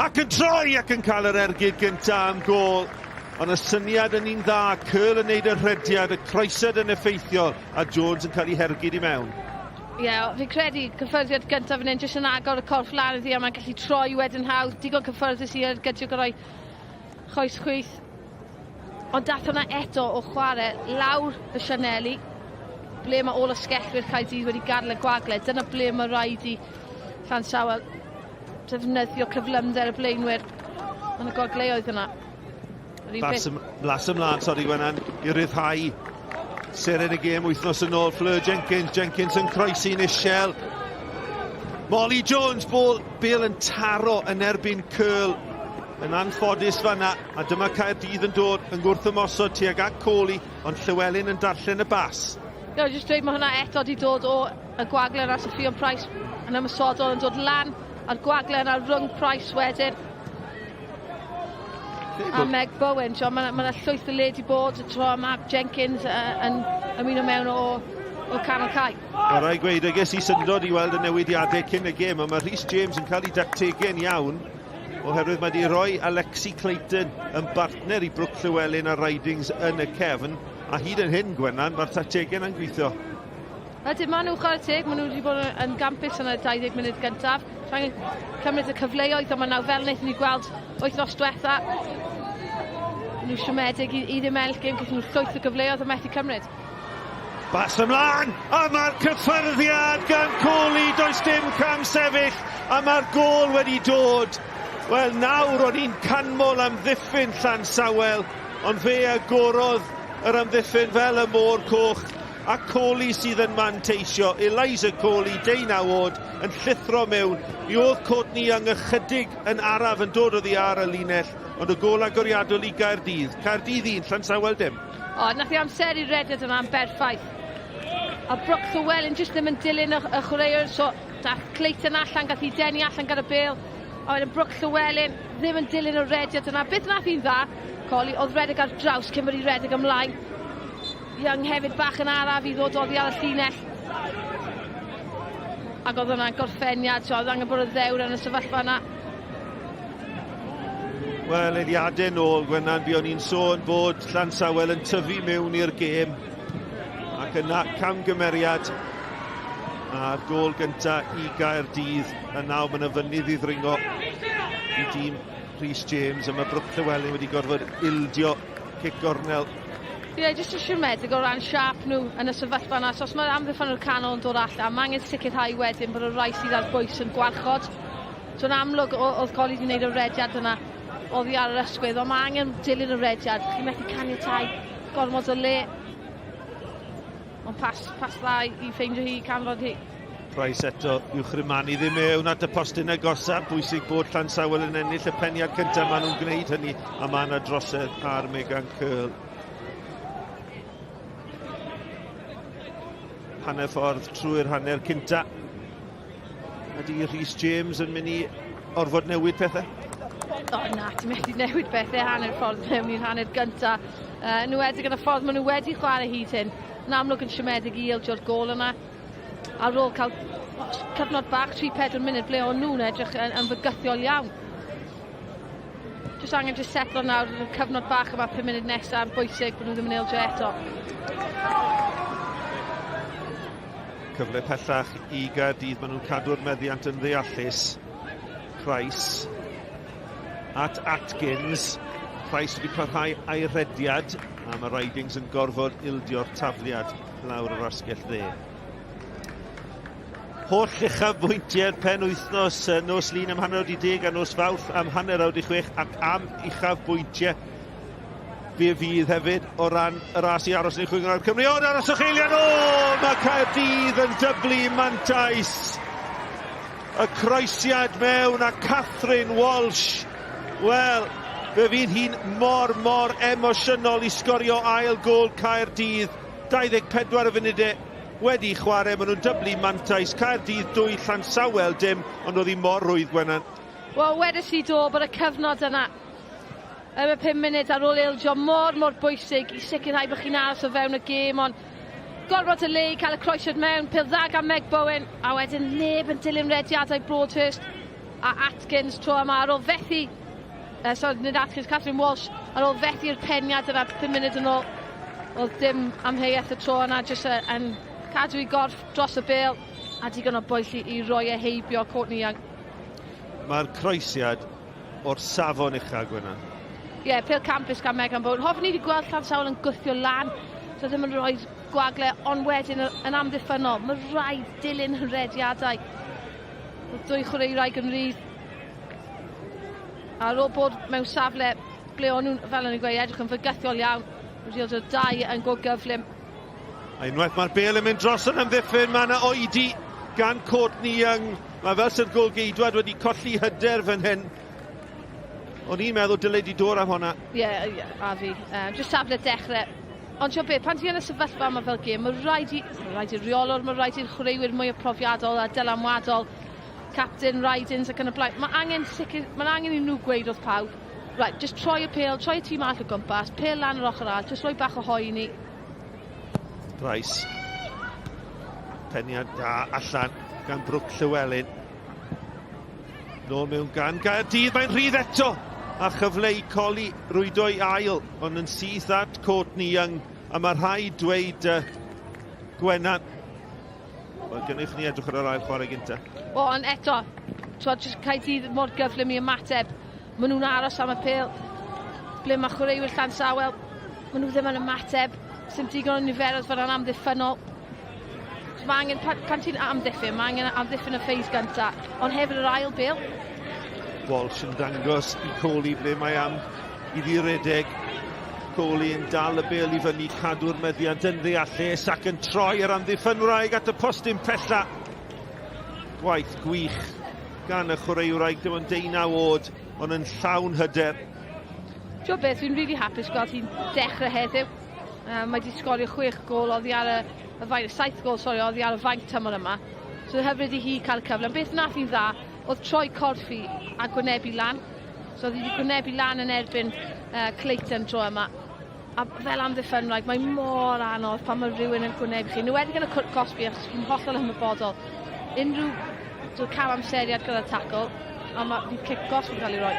ac yn troi ac yn cael yr ergyd gyntaf am gôl. Ond y syniad yn un dda, Curl yn neud y rhediad, y croesiad yn effeithiol, a Jones yn cael ei hergyd i mewn. Ie, yeah, fi'n credu cyffyrddiad gyntaf fan hyn, jyst yn agor y corff lan iddi a mae'n gallu troi wedyn hawdd, digon cyffyrddus i ergydio gyda'i choes chwith. Ond dath hwnna eto o chwarae lawr y sianeli, ble mae ôl ysgellwyr Caerdydd wedi gadael y gwagle. Dyna ble mae rhaid i Llansawel defnyddio cyflymder y blaenwyr yn y gwagleoedd yna. Bas, ym, las ymlaen, sori Gwenan, i ryddhau seren y gêm wythnos yn ôl, Fleur Jenkins, Jenkins yn croesi'n isiel. Molly Jones, bol, Bale yn taro yn erbyn Curl yn anffodus fanna, a dyma Caerdydd yn dod yn gwrth ymosod tuag at Coley, ond Llywelyn yn darllen y bas. Ie, no, jyst dweud mae hwnna eto di dod o y gwagle yna, Sophia Price yn ymosodol yn dod lan a'r gwagle yna rhwng Price wedyn. A Meg Bowen, mae yna ma llwyth o le di bod, tro mae Jenkins uh, yn ymuno mewn o, o canol cae. Mae rhaid gweud, y ges i syndod i weld y newidiadau cyn y gêm, ond mae Rhys James yn cael ei dactegau'n iawn, oherwydd mae wedi rhoi Alexi Clayton yn bartner i Brooke Llewellyn a Ridings yn y cefn, a hyd yn hyn, Gwennan, mae'r tactegau yna'n gweithio. Ydyn, maen nhw'n chwarae teg, maen nhw wedi bod yn gampus yn y 20 munud gyntaf. Rhaid cymryd y cyfleoedd yma nawr, fel wnaethon ni gweld wythnos diwetha. Nhw siomedig i, i ddim ennill gêm, gyda nhw llwyth o gyfleoedd a methu cymryd. Bas ymlaen, a mae'r cyffyrddiad gan Coley, does dim cam sefyll, a mae'r gôl wedi dod. Wel, nawr o'n i'n canmol amddiffyn Llansawel, ond fe agorodd yr amddiffyn fel y môr coch. A Coley sydd yn manteisio. Eliza Coley, deunaw oed, yn llithro mewn. Mi oedd Courtney Young ychydig yn araf yn dod oddi ar y linell, ond y gôl agoriadol i Gaerdydd. Caerdydd 1, Llansawel dim. O, nath i amseru rediad yna'n berffaith. A Brooke Llewellyn jyst ddim yn dilyn y, y chwaraewr, so dath Clayton allan, gath i denu allan gyda Bale. A wedyn Brooke Llewellyn ddim yn dilyn y rediad yna. Beth nath hi'n dda, Coley, oedd redeg ar draws cyn bod hi redeg ymlaen. Young hefyd bach yn araf i ddod oddi ar y llinell. Ac oedd hwnna'n gorffeniad, so oedd angen bod y ddewr yn y sefyllfa yna. Wel, eiliadau nôl, Gwennan, buon ni'n sôn bod Llansawel yn tyfu mewn i'r gêm. Ac yna camgymeriad a'r gôl gyntaf i Gaerdydd. A nawr mae'n fynydd i ddringo i dîm Rhys James. A mae Brooke Llewellyn wedi gorfod ildio cic gornel. Ie, yeah, jyst yn siomedig o ran siâp nhw yn y sefyllfa yna. So os mae'r amddiffynwr canol yn dod allan, mae angen sicrhau wedyn bod y rai sydd ar bwys yn gwarchod. So yn amlwg oedd Colli wedi gwneud y rediad yna oddi ar yr ysgwydd, ond mae angen dilyn y rediad. Chi'n methu caniatau gormod o le. Ond pas, pas dda i ffeindio hi, canfod hi. Price eto i'w chrymanu ddim mewn at y postyn agosaf. Bwysig bod Llansawel yn ennill y peniad cyntaf. Maen nhw'n gwneud hynny a mae yna drosedd ar Megan Curl. Hanner ffordd trwy'r hanner cynta. Ydy Rhys James yn mynd i orfod newid pethau? O na, ti'n methu newid pethau hanner ffordd mewn i'r hanner gynta. Uh, yn enwedig yn y ffordd maen nhw wedi chwarae hyd hyn. Yn amlwg yn siomedig i ildio'r gôl yna. Ar ôl cael cyfnod bach, 3-4 munud, ble o'n nhw'n edrych yn, yn fygythiol iawn. Jyst angen jyst setlo nawr yn y cyfnod bach yma, 5 munud nesaf, yn bwysig bod nhw ddim yn ildio eto. Cyfle pellach i Gaerdydd, maen nhw'n cadw'r meddiant yn ddeallus. Price at Atkins. Price wedi parhau a'i rhediad, a mae Ridings yn gorfod ildio'r tafliad lawr yr asgell dde. Holl uchafbwyntiau'r penwythnos, nos Lun am hanner awr 10 a nos Fawrth am hanner awr 6 ac am uchafbwyntiau fe fydd hefyd o ran y ras i aros yn uwch gynghrair Cymru. O, aroswch eiliad! O, mae Caerdydd yn dyblu mantais. Y croesiad mewn a Catherine Walsh. Wel, fe fydd hi'n mor, mor emosiynol i sgorio ail gôl Caerdydd. 24 o funudau wedi chwarae, maen nhw'n dyblu mantais. Caerdydd 2, Llansawel dim, ond oedd hi mor rhwydd, Gwenan. Wel, wedes i do bod y cyfnod yna am y 5 munud ar ôl ildio mor, mor bwysig i sicrhau bod chi'n aros o fewn y gêm, ond gorfod y le i cael y croesiad mewn, pêl dda gan Meg Bowen, a wedyn neb yn dilyn rediadau Broadhurst a Atkins tro yma ar ôl fethu, sorry, nid Atkins, Catherine Walsh, ar ôl fethu'r peniad yna 5 munud yn ôl, oedd dim amheuaeth y tro yna, jyst yn cadw i gorff dros y bêl, a digon o bwyll i, i roi e heibio Courtney Young. Mae'r croesiad o'r safon ucha, Gwenan. Ie, yeah, pêl campus gan Megan Bowen. Hoffwn i wedi gweld Llansawel yn gwthio lan, so ddim yn rhoi gwagle, ond wedyn yn amddiffynnol, mae rhaid dilyn rhediadau. Oedd dwy chwaraewraig yn rhydd. Ar ôl bod mewn safle ble o'n nhw'n, fel o'n i'n gweud, edrych yn fygythiol iawn, wedi dod o dau yn go gyflym. A unwaith mae'r bel yn mynd dros yn amddiffyn, mae yna oedi gan Courtney Young. Mae fel sy'r golgeidwad wedi colli hyder fan hyn. O'n i'n meddwl dyle di dod am honna. Ie, yeah, yeah, a fi. Jyst safle dechrau. Ond ti'n beth, pan ti yn y sefyllfa yma fel gêm, mae rhaid i, mae rhaid i'r rheolwr, mae rhaid i'r chwaraewyr mwy o profiadol a dylanwadol, captain, Ridings ac yn y blaen. Mae angen sicr, mae angen i nhw gweud wrth pawb, right, just troi y pêl, troi y tîm arall o gwmpas, pêl lan yr ochr arall, just rhoi bach o hoi i ni. Price. Peniad da allan gan Brooke Llywelyn. Nôl mewn gan Gaerdydd, mae'n rhydd eto! A chyfle i Colli rwydo i ail, ond yn syth at Courtney Young. A mae rhaid dweud uh, Gwenan. Wel, gynnwch ni edrych ar yr ail chwarae gynta. O, ond eto, twod, jyst Caerdydd mor gyflym i ymateb. Maen nhw'n aros am y pêl. Ble mae chwaraewyr Llansawel, maen nhw ddim yn ymateb. Sdim digon o niferoedd fan yna'n amddiffynnol. So mae angen, pan, pan ti'n amddiffyn, mae angen amddiffyn y ffeis gynta, ond hefyd yr ail bêl. Walsh yn dangos i Coley ble mae am iddi redeg. Coley yn dal y bêl i fyny, cadw'r meddiant yn ddeallus ac yn troi yr amddiffynwraig at y postyn pella. Gwaith gwych gan y chwaraewraig, dim ond deunaw oed, ond yn llawn hyder. Ti'n beth, fi'n really hapus gweld hi'n dechrau heddiw. Mae wedi sgorio chwech gôl oddi ar y, y fainc, saith gôl, sori, oddi ar y fainc tymor yma. So hyfryd i hi cael y cyfle. Ond beth nath hi'n dda, oedd troi corff hi a gwynebu lan. So oedd hi wedi gwynebu lan yn erbyn Clayton tro yma. A fel amddiffynwraig, mae mor anodd pan mae rhywun yn gwynebu chi. Yn enwedig yn y cwrt cosbi, achos chi'n hollol ymwybodol. Unrhyw so, cam amseriad gyda'r tacl, a mae fydd cic gosb yn cael ei roi.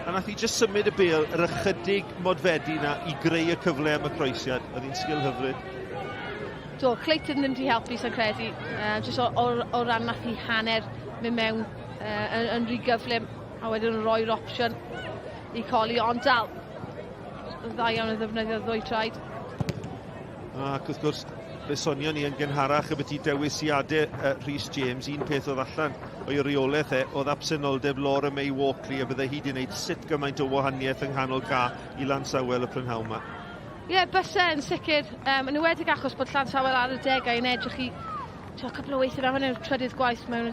A nath hi jyst symud y bêl yr ychydig modfedi na i greu y cyfle am y croesiad. Oedd hi'n sgil hyfryd. Do, Clayton ddim wedi helpu, sa'n credu. Jyst o, o, o ran nath hi hanner mynd mewn yn, yn rhy gyflym, a wedyn roi'r opsiwn i Colli, ond dal, yn dda iawn yn ddefnyddio'r ddwy traed. Ac wrth gwrs, fe sonion ni yn gynharach ambiti dewisiadau Rhys James, un peth oedd allan o'i reolaeth e, oedd absenoldeb Laura May Walkley, a bydde hi wedi gwneud sut gymaint o wahaniaeth yng nghanol ca i Lansawel y prynhawn yma. Ie, yeah, byse yn sicr, yn enwedig achos bod Llansawel ar y degau yn edrych i tio, cwpl o weithiau fe, hwn yw'r trydydd gwaith mewn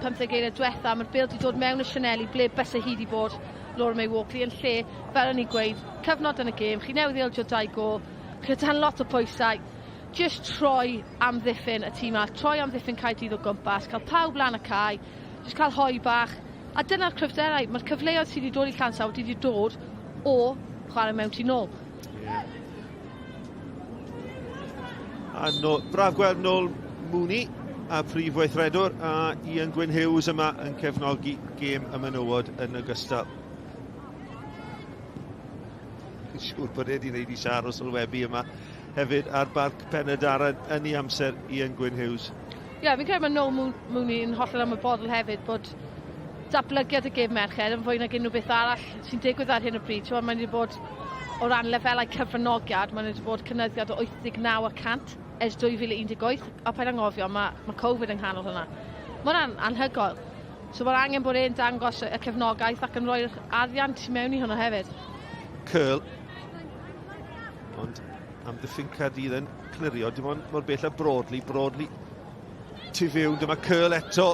15 eiliad diwetha, mae'r bêl wedi dod mewn y sianeli ble byse hi wedi bod. Laura May Walkley yn lle, fel o'n i'n gweud, cyfnod yn y gêm, chi newydd ildio dau gôl, chi o dan lot o pwysau, jyst troi amddiffyn y tîm arall, troi amddiffyn Caerdydd o gwmpas, cael pawb lan y cae, jyst cael hoe bach, a dyna'r cryfderau, mae'r cyfleoedd sydd wedi dod i Llansawel wedi dod o chwarae mewn tu nôl. Yeah. A no, braf gweld nôl Mooney a prif weithredwr a Ian Gwyn Hughes yma yn cefnogi gêm y menywod yn ogystal. Siŵr bod e wedi gwneud i siar o sylwebu yma hefyd ar Barc Pen-y-Daran yn ei amser Ian Gwyn Hughes. Ie, yeah, fi'n credu mae Noel Mooney yn hollol ymwybodol hefyd bod datblygiad y gêm merched yn fwy nag unrhyw beth arall sy'n digwydd ar hyn o bryd. Ti'n mae'n wedi bod o ran lefelau cyfranogiad, mae'n wedi bod cynyddiad o 89 y cant ers 2018, a paid anghofio, mae, mae Covid yng nghanol hwnna. Mae hwnna'n anhygoel. So mae'r angen bod e'n dangos y cefnogaeth ac yn rhoi'r arian tu mewn i hwnna hefyd. Curl. Ond amddiffyn Caerdydd yn clirio, dim ond mor bell â Broadley. Broadley tu fewn, dyma Curl eto.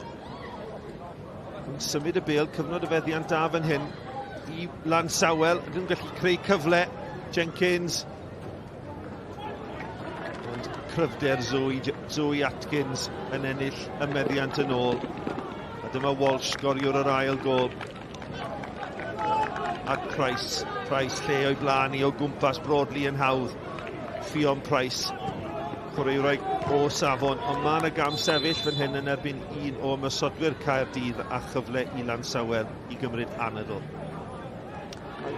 Yn symud y bêl, cyfnod y feddiant da fan hyn i Lansawel. Ydyn nhw'n gallu creu cyfle. Jenkins. Ond cryfder Zoe, Zoe Atkins yn ennill y meddiant yn ôl. A dyma Walsh, sgoriwr yr ail gol. A Price, Price lle o'i blaen i o gwmpas Broadley yn hawdd. Ffion Price, chwaraewraig o safon, ond mae yna gam sefyll fan hyn yn erbyn un o ymosodwyr Caerdydd a chyfle i Lansawel i gymryd anadl.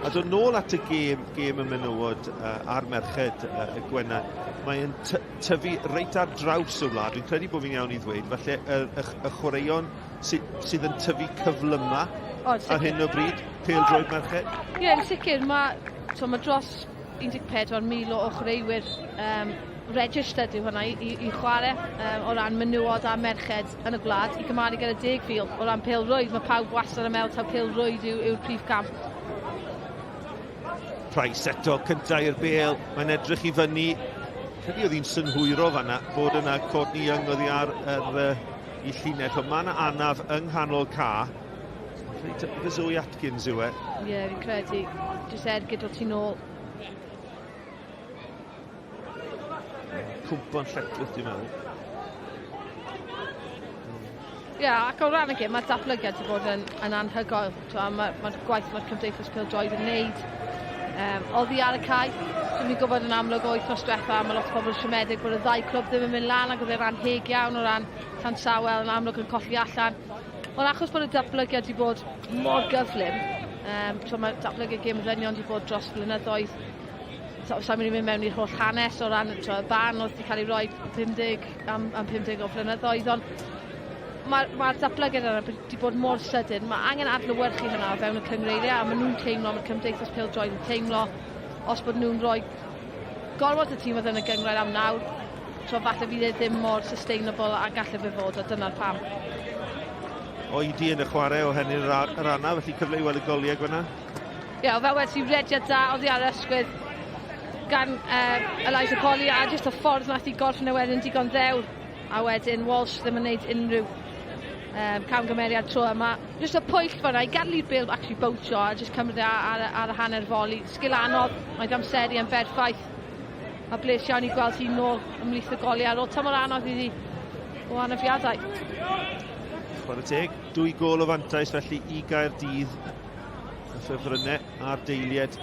A dod nôl at y gêm, gêm y menywod a'r merched y Gwenan, mae'n tyfu reit ar draws y wlad. Dwi'n credu bod fi'n iawn i ddweud, falle y, y, y chwaraeon sy, sydd yn tyfu cyflyma oh, ar hyn o bryd, pêl-droed merched? Ie, yeah, yn sicr, mae, so, mae dros 14,000 o chwaraewyr um, registered yw hwnna i, i, i chwarae um, o ran menywod a merched yn y gwlad i gymharu gyda 10,000 o ran pêl-rwyd. Mae pawb wastad yn meddwl taw pêl-rwyd yw, yw'r prif camp. Price eto, cyntaf i'r bel, mae'n edrych i fyny. Credu oedd hi'n synhwyro fanna bod yna Courtney Young oddi ar yr, uh, i llinell, ond mae yna anaf yng nghanol ca. Reit, fy Zoe Atkins yw e. Ie, yeah, fi'n credu. Jyst ergyd o tu nôl. Cwmpo'n lletchwith, dwi'n meddwl. Ie, yeah, ac o ran y gêm, mae'r datblygiad wedi bod yn, yn anhygoel. Mae'r ma gwaith mae'r Cymdeithas Pêl-droed yn neud um, oddi ar y cae. Dwi'n ni'n gwybod yn amlwg o wythnos diwetha, mae lot o bobl yn siomedig bod y ddau clwb ddim yn mynd lan ac oedd e'n anheg iawn o ran Llansawel yn amlwg yn colli allan. Ond achos bod y datblygiad wedi bod mor gyflym, um, so mae datblygiad gêm ddynion wedi bod dros blynyddoedd, so, sa'n mynd i mynd mewn i'r holl hanes o ran y ban oedd wedi cael ei roi 50 am, am 50 o flynyddoedd, ond mae'r ma datblygiad yna wedi bod mor sydyn. Mae angen adlewyrchu hynna o fewn y cyngreiriau a maen nhw'n teimlo, mae'r Cymdeithas Pêl-droed yn teimlo, os bod nhw'n rhoi gorfod y tîm oedd yn y gynghrair am nawr, so falle fydd e ddim mor sustainable a gallai fe fod, a dyna'r pam. Oedi yn y chwarae o hynny'r yr anaf, felly cyfle i weld y goliau Gwenna. Ie, yeah, fel wedi rediad da oddi ar ysgwydd gan uh, Eliza Colley a jyst y ffordd nath i gorffen e wedyn digon ddewr. A wedyn Walsh ddim yn neud unrhyw um, camgymeriad tro yma. Jyst y pwyll fyna i gadael i'r bêl actually bownsio a jyst cymryd e ar, ar, ar y hanner foli. Sgil anodd, mae'n amseru yn berffaith. A bles iawn i gweld hi nôl ymhlith y goliau ar ôl tymor anodd iddi o anafiadau. Chwarae teg, dwy gôl o fantais felly i Gaerdydd. Y ffefrynnau a'r deiliad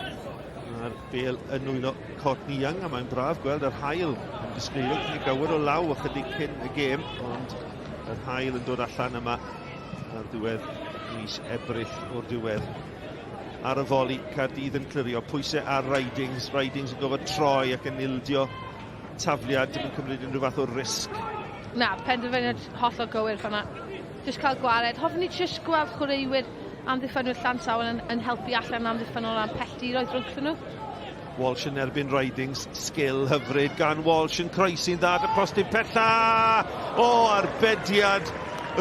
Mae'r bel yn nwylo Courtney Young a mae'n braf gweld yr haul yn disgleirio cyn i gywir o law ychydig cyn y gêm, ond yr haul yn dod allan yma ar ddiwedd mis Ebrill o'r diwedd. Ar y foli, Caerdydd yn clirio, pwysau ar Ridings, Ridings yn gofod troi ac yn ildio tafliad, dim yn cymryd unrhyw fath o risg. Na, penderfyniad hollol gywir fanna. Jyst cael gwared. Hoffwn i jyst gweld chwaraewyr amddiffynwyr Llansawel yn, yn helpu allan amddiffyn o ran pelltiroedd rhwngthyn nhw. Walsh yn erbyn Ridings, sgil hyfryd gan Walsh yn croesi'n dda at y postyn pella! O, arbediad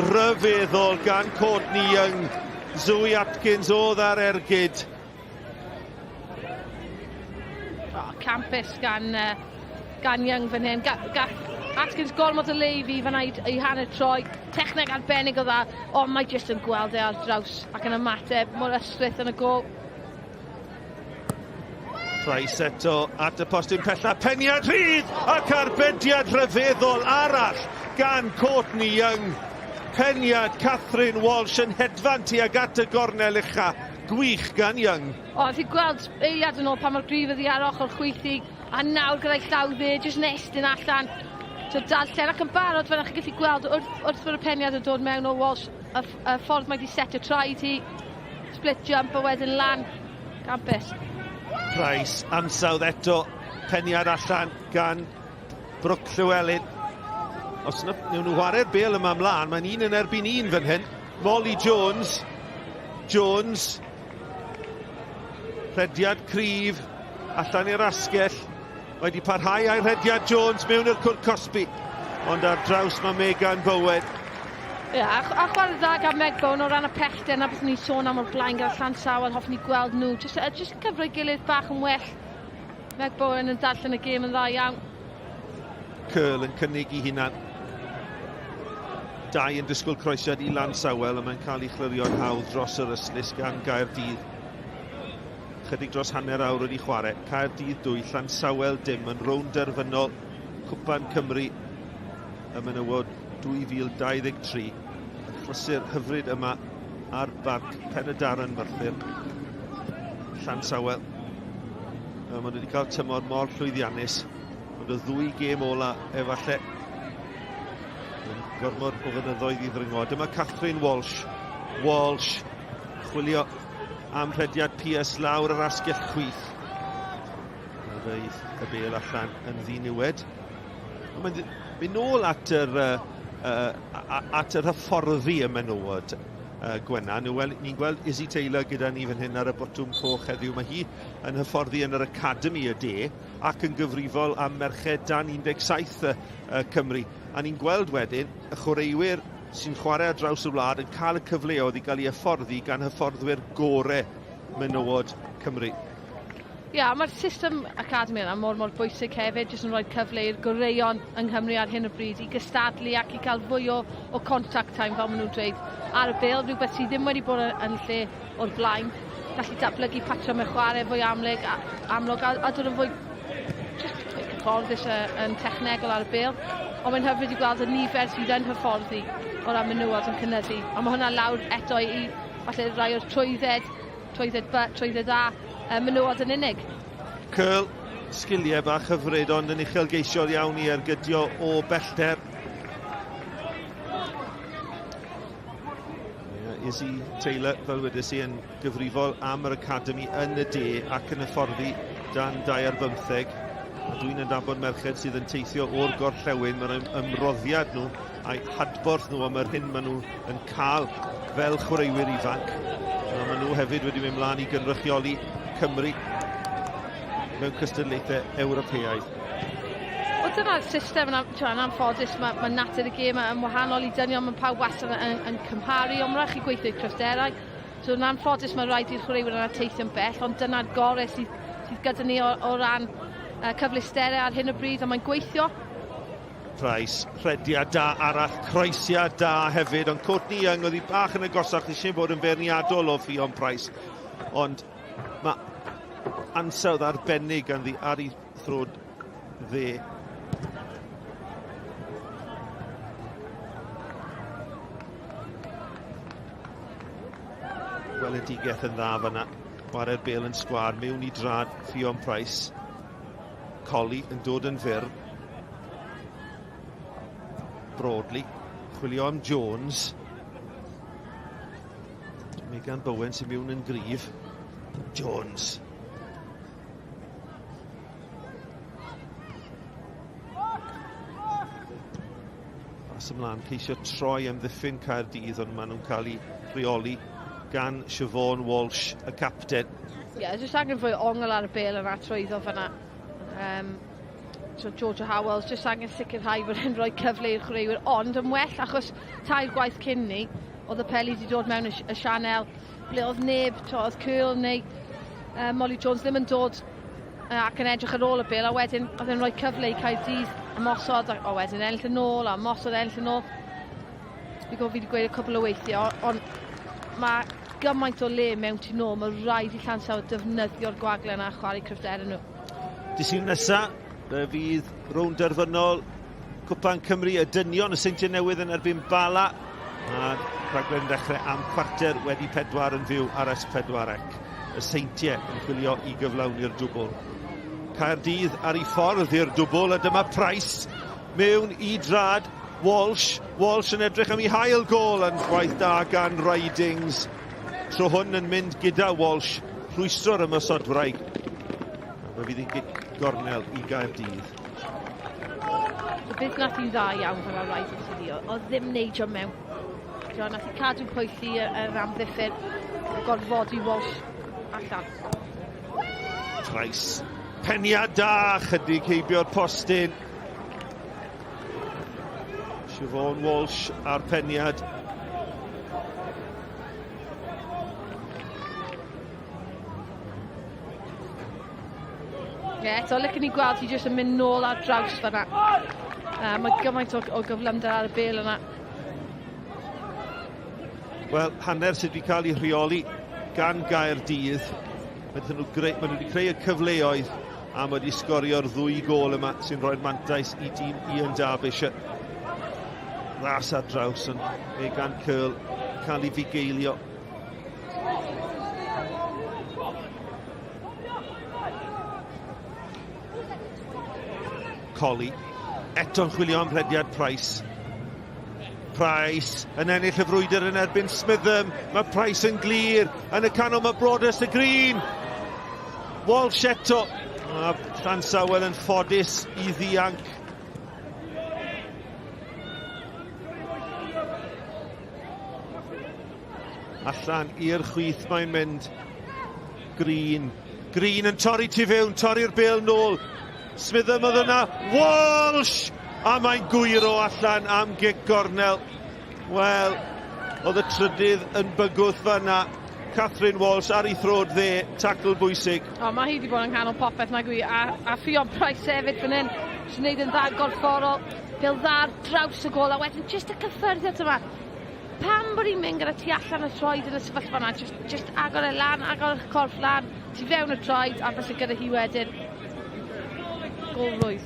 rhyfeddol gan Courtney Young. Zoe Atkins oedd ar ergyd. Oh, campus gan, uh, gan Young fan hyn. Ga, gath Atkins gormod o le i fi fan i, i hanner troi. Techneg arbennig o dda, ond mae jyst yn gweld e ar draws ac yn ymateb mor ystwyth yn y gol. Price eto at y postyn pella, peniad rhydd ac arbediad rhyfeddol arall gan Courtney Young. Peniad Catherine Walsh yn hedfan tuag at y gornel ucha. Gwych gan Young. O, ti'n gweld eiliad yn ôl pa mor gryf oedd hi ar ochr chwith hi, a nawr gyda'i llaw dde, jyst yn estyn allan. So darllen ac yn barod fan'na chi'n gallu gweld wrth, wrth fod y peniad yn dod mewn o Walsh, y, y ffordd mae wedi setio traed hi, split jump a wedyn lan, campus. Price, ansawdd eto, peniad allan gan Brooke Llewellyn. Os na, newn nhw chwarae'r bel yma ymlaen, mae'n un yn erbyn un fan hyn. Molly Jones, Jones, rhediad cryf, allan i'r asgell. Mae wedi parhau a'i rhediad Jones mewn i'r cwrt cosbi, ond ar draws mae Megan Bowen. Ie, yeah, a, a chwarae dda gan Meg Bowen o ran y pellter na beth ni'n sôn am o'r blaen gyda Llansawel, hoffwn i gweld nhw. Jyst, jyst yn cyfro'i gilydd bach yn well. Meg Bowen yn darllen y gêm yn dda iawn. Curl yn cynnig i hunan. Dau yn disgwyl croesiad i Lansawel, a mae'n cael ei chlyrio'n hawdd dros yr ystlys gan Gaerdydd. Chydig dros hanner awr wedi chwarae. Caerdydd 2, Llansawel dim yn rownd derfynol Cwpan Cymru y Menywod 2023. Achlysur hyfryd yma ar Barc Pen-y-darren Merthyr. Llansawel. Maen nhw wedi cael tymor mor llwyddiannus, ond y ddwy gêm ola efallai yn gormod o fynyddoedd i ddringo. Dyma Catherine Walsh. Walsh chwilio am rhediad Pearce lawr yr asgell chwith. A ddeith y bel allan yn ddiniwed. Ond mae'n mynd nôl at yr, uh, at yr hyfforddi y menywod uh, Gwenna. Ni'n ni gweld Izzy Taylor gyda ni fan hyn ar y botwm coch heddiw. Mae hi yn hyfforddi yn yr Academy y De ac yn gyfrifol am merched dan 17 uh, Cymru. A ni'n gweld wedyn y chwaraewyr sy'n chwarae ar draws y wlad yn cael y cyfleoedd i gael ei hyfforddi gan hyfforddwyr gore menywod Cymru. Ie, yeah, mae'r system academi yna mor mor bwysig hefyd, jyst yn rhoi cyfle i'r goreuon yng Nghymru ar hyn o bryd i gystadlu ac i gael fwy o, o contact time, fel maen nhw'n dweud, ar y bêl, rhywbeth sydd ddim wedi bod yn lle o'r blaen. Gallu datblygu patrymau chwarae fwy amlwg a, amlwg a, a dod yn fwy just fwy cyfforddus yn technegol ar y bêl. Ond mae'n hyfryd i gweld y nifer sydd yn hyfforddi o ran menywod yn cynyddu. A mae hwnna lawr eto i falle rai o'r trwydded, trwydded B, trwydded A, menywod yn unig. Curl, sgiliau bach hyfryd ond yn uchelgeisiol iawn i ergydio o bellter. Izzy Taylor, fel wedes i, yn gyfrifol am yr Academi yn y De ac yn hyfforddi dan 2 ar bymtheg. A dwi'n adnabod merched sydd yn teithio o'r gorllewin, mae'n ymroddiad nhw a'i hadborth nhw am yr hyn maen nhw yn cael fel chwaraewyr ifanc. A maen nhw hefyd wedi mynd mlaen i gynrychioli Cymru mewn cystadlaethau Ewropeaidd. Wel dyna'r system yn, yn anffodus, mae, mae natur y gêm yn wahanol i dynion, mae pawb wastad yn, yn, yn cymharu, ond mae rhaid chi gweithio i cryfderau. So yn anffodus mae rhaid i'r chwaraewyr yna teithio'n bell, ond dyna'r gorau sydd, sydd gyda ni o, o ran uh, cyfleusterau ar hyn o bryd, ond mae'n gweithio. Price, rhediad da arall, croesiad da hefyd, ond Courtney Young oedd hi bach yn agosach, eisiau bod yn feirniadol o Ffion Price, ond mae ansawdd arbennig ganddi ar ei throd dde. Weledigaeth yn dda fyna. Chwarae'r bel yn sgwar mewn i drad Ffion Price. Colli yn dod yn fyr. Broadley. Chwilio am Jones. Megan Bowen sy'n mewn yn gryf. Jones. Pas ymlaen, ceisio troi amddiffyn Caerdydd, ond maen nhw'n cael eu rheoli gan Siobhan Walsh, y capten. Ie, yeah, jyst angen fwy o ongl ar y bel yna trwyddo fyna. Um, so Georgia Howells, jyst angen sicrhau bod e'n rhoi cyfle i'r chwaraewyr, ond yn well achos tair gwaith cyn ni, oedd y peli wedi dod mewn y, y sianel, ble oedd neb, to, oedd Curl neu Molly Jones ddim yn dod ac yn edrych ar ôl y bel, a wedyn oedd e'n rhoi cyfle i Caerdydd ymosod, a, a wedyn ennill yn ôl, a ymosod ennill yn ôl. Fi'n gwybod fi wedi gweud y cwbl o weithiau, ond mae gymaint o le mewn tu nôl, mae rhaid i Llansawel defnyddio'r gwagle yna a chwarae cryfderau nhw. Dydd Sul nesa, fe fydd rownd derfynol Cwpan Cymru y dynion y Seintiau Newydd yn erbyn Bala. A rhaglen ddechrau am 4:15 yn fyw ar S4C. Y Seintiau yn chwilio i gyflawni'r dwbl. Caerdydd ar ei ffordd i'r dwbl a dyma Price mewn i drad Walsh. Walsh yn edrych am ei hail gôl yn gwaith da gan Ridings. Tro hwn yn mynd gyda Walsh, rhwystro'r ymosodwraig. Fe fydd hi'n gic gornel i Gaerdydd. So beth nath hi'n dda iawn fel rhaid i ti oedd ddim neidio mewn. Jo, nath hi cadw pwyll yr amddiffyn, gorfodi Walsh allan. Price. Peniad da, chydig heibio'r postyn. Siobhan Walsh a'r peniad. Ie, yeah, eto, licen ni gweld hi jyst yn mynd nôl ar draws fan'na. Mae gymaint o, o gyflymder ar y bel yna. Wel, hanner sydd wedi cael ei rheoli gan Gaerdydd. Maen nhw, greu, maen nhw wedi creu y cyfleoedd a mae wedi sgorio'r ddwy gôl yma sy'n rhoi'r mantais i dîm Ian Derbyshire. Ras ar draws yn Megan Curl cael ei fugeilio. Colli. Eto'n chwilio am rhediad Price. Price yn ennill y frwydr yn erbyn Smitham. Mae Price yn glir. Yn y canol mae Broadhurst y Green. Walsh eto. Mae Llansawel yn ffodus i ddianc. Allan i'r chwith mae'n mynd. Green. Green yn torri tu fewn, torri'r bêl nôl. Smitham oedd yna. Walsh! A mae'n gwyro allan am gic gornel. Wel, oedd y trydydd yn bygwth fanna. Catherine Walsh ar ei throd dde, tacl bwysig. O, mae hi wedi bod yng nghanol popeth nag yw hi, a, a Ffion Price hefyd fan hyn, sy'n neud yn dda gorfforol, bêl dda ar draws y gôl, a wedyn jyst y cyffyrddiad yma. Pam bod hi'n mynd gyda tu allan y troed yn y sefyllfa yna? Just, just agor e lan, agor eich corff lan, tu fewn y troed, a fysa gyda hi wedyn. Gol rwydd.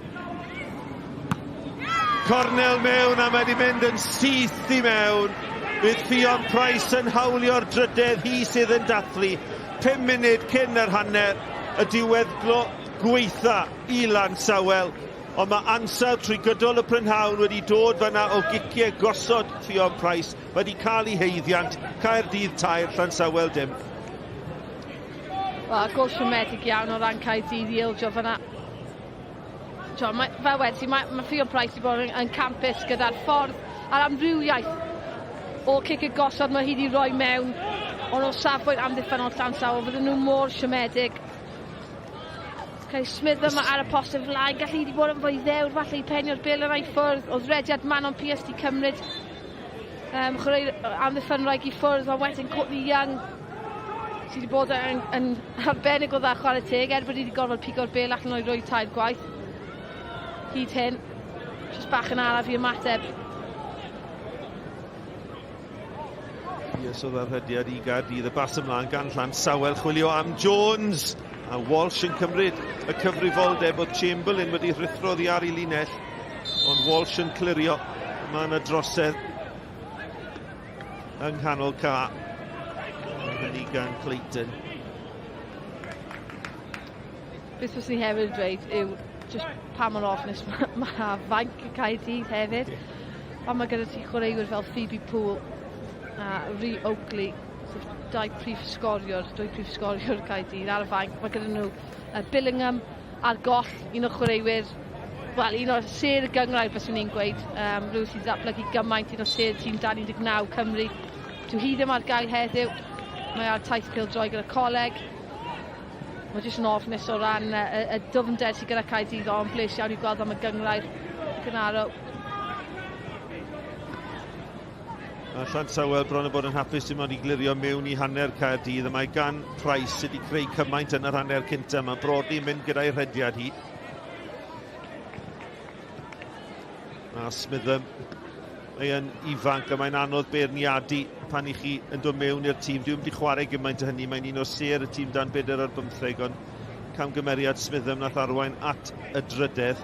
Cornel mewn a mae wedi mynd yn syth i mewn. Bydd Ffion Price yn hawlio'r drydedd, hi sydd yn dathlu. 5 munud cyn yr hanner, y diweddglo gweitha i Lansawel. Ond mae ansawdd trwy gydol y prynhawn wedi dod fanna o giciau gosod Ffion Price wedi cael ei haeddiant, Caerdydd tair, Llansawel dim. Wel, gol siomedig iawn o ran Caerdydd i ildio fanna. Tio, mae, fel wedi, mae, mae Ffion Price wedi bod yn, yn campus gyda'r ffordd a'r amrywiaeth o cic y gosod mae hi wedi rhoi mewn, ond o safbwynt amddiffynnol Llansawel, fydden nhw mor siomedig. Okay, Smith yma ar y post y flaen, gallu hi wedi bod yn fwy ddewr, falle i penio'r bel yna i ffwrdd. Oedd rediad Manon Pierce wedi cymryd um, chwarae amddiffynwraig i ffwrdd, ond wedyn Courtney Young sydd wedi bod yn, yn arbennig o dda chwarae teg, er bod hi wedi gorfod pigo'r bel allan o'i rwy tair gwaith. Hyd hyn, jyst bach yn araf i ymateb. Pierce oedd ar rhediad i Gaerdydd, y bas ymlaen gan Llansawel, chwilio am Jones, a Walsh yn cymryd y cyfrifoldeb oedd Chamberlain wedi rhuthro oddi ar ei linell, ond Walsh yn clirio, mae yna drosedd yng nghanol ca. Hynny gan Clayton. Beth fyswn i hefyd yn dweud yw jyst pa mor ofnus mae ma fainc y Caerdydd hefyd. Yeah. Pan mae gyda ti chwaraewyr fel Phoebe Poole a Rhi Oakley, sef dau prif sgoriwr, dwy prif sgoriwr Caerdydd ar y fainc. Mae gyda nhw uh, Billingham ar goll, un o'r chwaraewyr, wel, un o'r sêr y gynghrair byswn i'n gweud, um, rhywun sydd ddatblygu gymaint, un o'r sêr tîm dan 19 Cymru. Dyw hi ddim ar gael heddiw, mae ar taith pêl-droed gyda coleg. Mae jyst yn ofnus o ran y, y, y dyfnder sydd gyda Caerdydd, ond bles iawn i gweld am y gynghrair Gennaro. Mae Llansawel bron yn bod yn hapus dim ond i glirio mewn i hanner Caerdydd a mae gan Price sydd wedi creu cymaint yn yr hanner cyntaf. Mae Brody yn mynd gyda'i rhediad hi. A Smitham, mae yn ifanc a mae'n anodd beirniadu pan i chi yn dod mewn i'r tîm. Dwi'n wedi chwarae gymaint o hynny, mae'n un o sêr y tîm dan bedair ar bymtheg, ond camgymeriad Smitham nath arwain at y drydedd.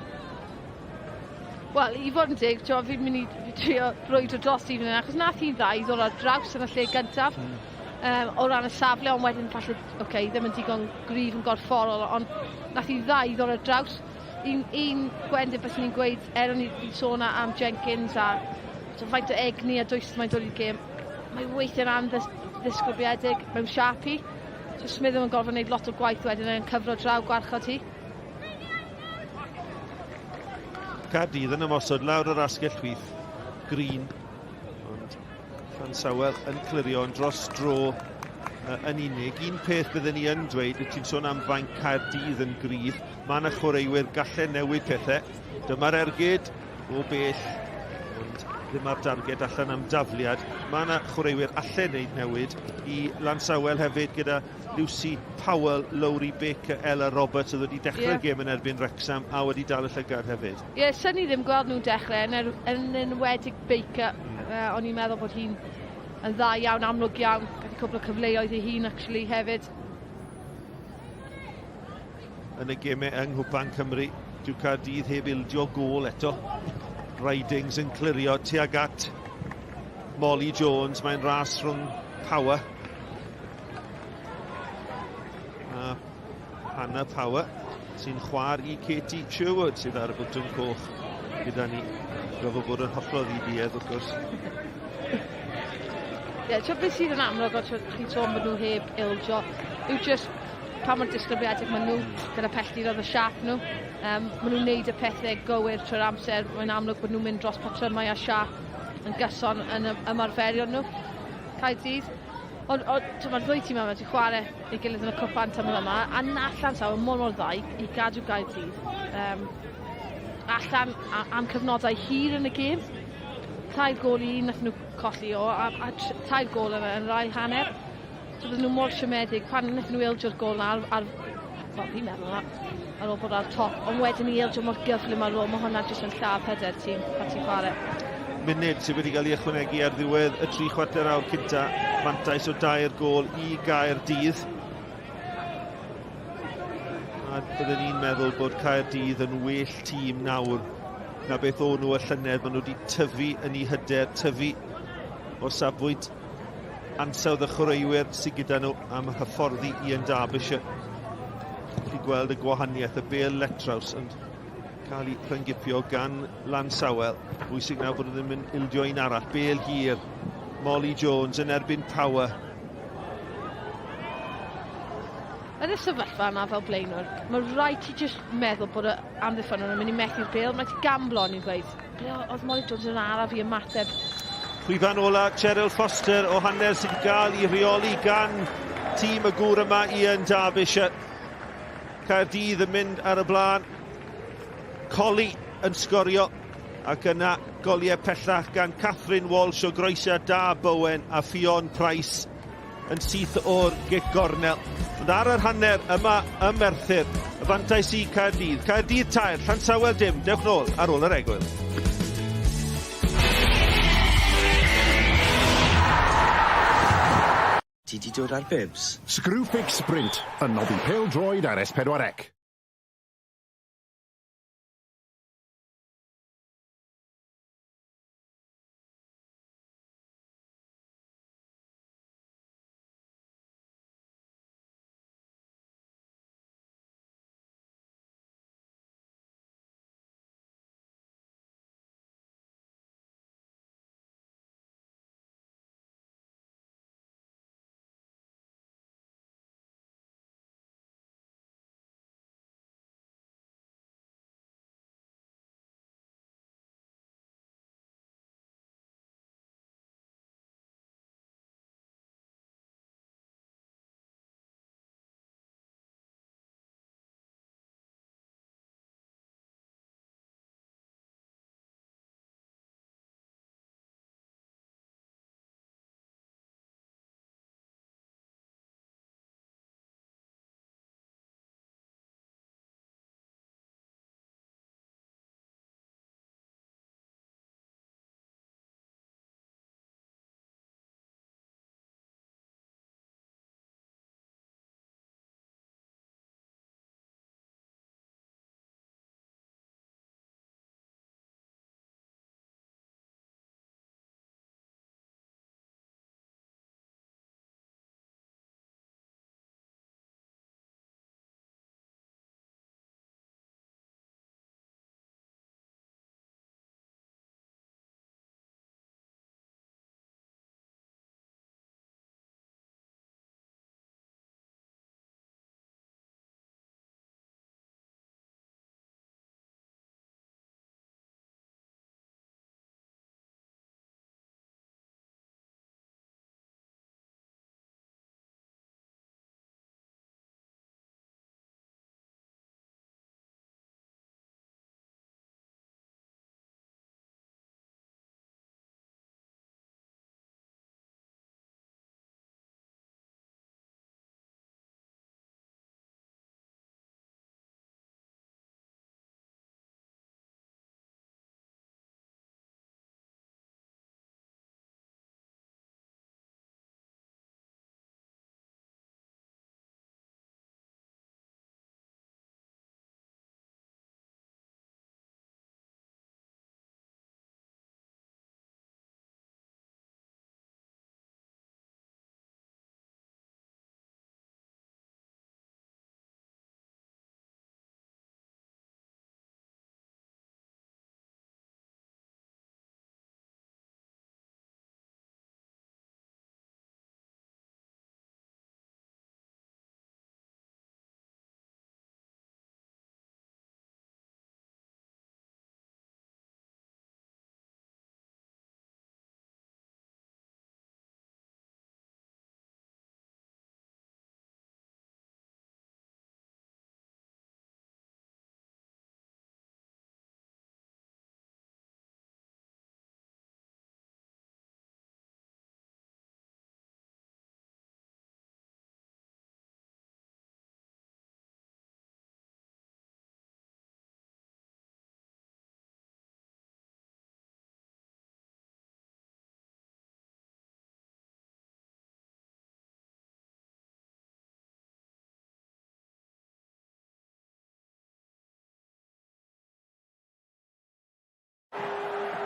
Wel, i fod yn deg, t'mo' fi'n mynd i trio brwydro dros i fan hyn, achos nath hi'n dda i ddod ar draws yn y lle gyntaf. Mm. Um, o ran y safle, ond wedyn falle, oce, okay, ddim yn digon gryf yn gorfforol, ond nath hi dda i ddod ar draws. Un, un gwendid byswn i'n gweud, er o'n i wedi sôn am Jenkins a so faint o egni a dwys mae'n dod i'r gêm, mae weithiau'n anddisgrifiedig mewn siâp hi. So Smith yn gorfod gwneud lot o gwaith wedyn yn cyfro draw gwarchod hi. Caerdydd yn ymosod lawr yr asgell chwith. Green. Ond Llansawel yn clirio yn dros dro yn unig. Un peth bydden ni yn dweud, ti'n sôn am fainc Caerdydd yn gryf, mae yna chwaraewyr gallen newid pethau. Dyma'r ergyd o bell, ond ddim ar darged allan am dafliad. Mae yna chwaraewyr allen wneud newid i Lansawel hefyd gyda Lucy Powell, Lowri Baker, Ella Roberts oedd wedi dechrau'r yeah. gêm yn erbyn Wrexham a wedi dal y llygad hefyd. Ie, yeah, syni ddim gweld nhw'n dechrau, yn, er, yn enwedig Baker. O'n i'n meddwl bod hi'n yn dda iawn, amlwg iawn. Gath i cwpl o cyfleoedd ei hun, actually, hefyd. Yn y gemau yng Nghwpan Cymru, dyw Caerdydd heb ildio gôl eto. Ridings yn clirio tuag at Molly Jones. Mae'n ras rhwng Power a Hannah Power sy'n chwar i Katie Sherwood sydd ar y bwtwm coch gyda ni. Gofod bod yn hollol ddiduedd wrth gwrs. Ie, yeah, beth sydd yn amlwg, o chi'n sôn bod nhw heb ildio, yw just pa mor disgybledig maen nhw gyda pelltir oedd y siap nhw. Maen nhw'n neud y pethau gywir trwy'r amser. Mae'n amlwg bod nhw'n mynd dros patrymau a siap yn gyson yn ymarferion nhw. Caerdydd. Ond mae'r ddwy tîm yma wedi chwarae ei gilydd yn y cwpan tymor yma, a na Llansawel mor mor dda i, i gadw Gaerdydd allan am cyfnodau hir yn y gêm. Tair gôl i un nath nhw colli o, a tair gôl yn, yn rai hanner. So bydden nhw mor siomedig pan wnaethon nhw ildio'r gôl 'na ar ar wel fi'n meddwl ar ar ôl bod ar top ond wedyn i ildio mor gyflym ar ôl ma' hwnna jyst yn lladd hyder tîm pan ti'n chware. Munud sydd wedi cael ei ychwanegu ar ddiwedd y tri chwarter awr cynta. Mantais o dair gôl i Gaerdydd. A byddwn ni'n meddwl bod Caerdydd yn well tîm nawr na beth o'n nhw y llynedd. Maen nhw wedi tyfu yn eu hyder, tyfu o safbwynt ansawdd y chwaraewyr sydd gyda nhw am hyfforddi Ian Derbyshire. Chi gweld y gwahaniaeth, y bêl letraws yn cael ei rhyngipio gan Lansawel. Bwysig nawr bod nhw ddim yn ildio un arall. Bêl hir, Molly Jones yn erbyn Power. Yn y sefyllfa yma fel blaenwr, mae rhaid ti jyst meddwl bod y amddiffynwr yn mynd i methu'r bêl. Mae ti gamblo, ni'n gweud. Ble oedd Molly Jones yn araf i ymateb. Chwifan ola, Cheryl Foster o hanner sydd wedi gael ei rheoli gan tîm y gŵr yma, Ian Derbyshire. Caerdydd yn mynd ar y blaen. Colli yn sgorio ac yna goliau pellach gan Catherine Walsh o groesiad da Bowen a Ffion Price yn syth o'r gic gornel. Ond ar yr hanner yma ym Merthyr, y fantais i Caerdydd. Caerdydd tair, Llansawel dim. Dewch nôl ar ôl yr egwyl. Ti 'di dod ar bibs? Screwfix Sprint yn noddi pêl-droed ar S4C.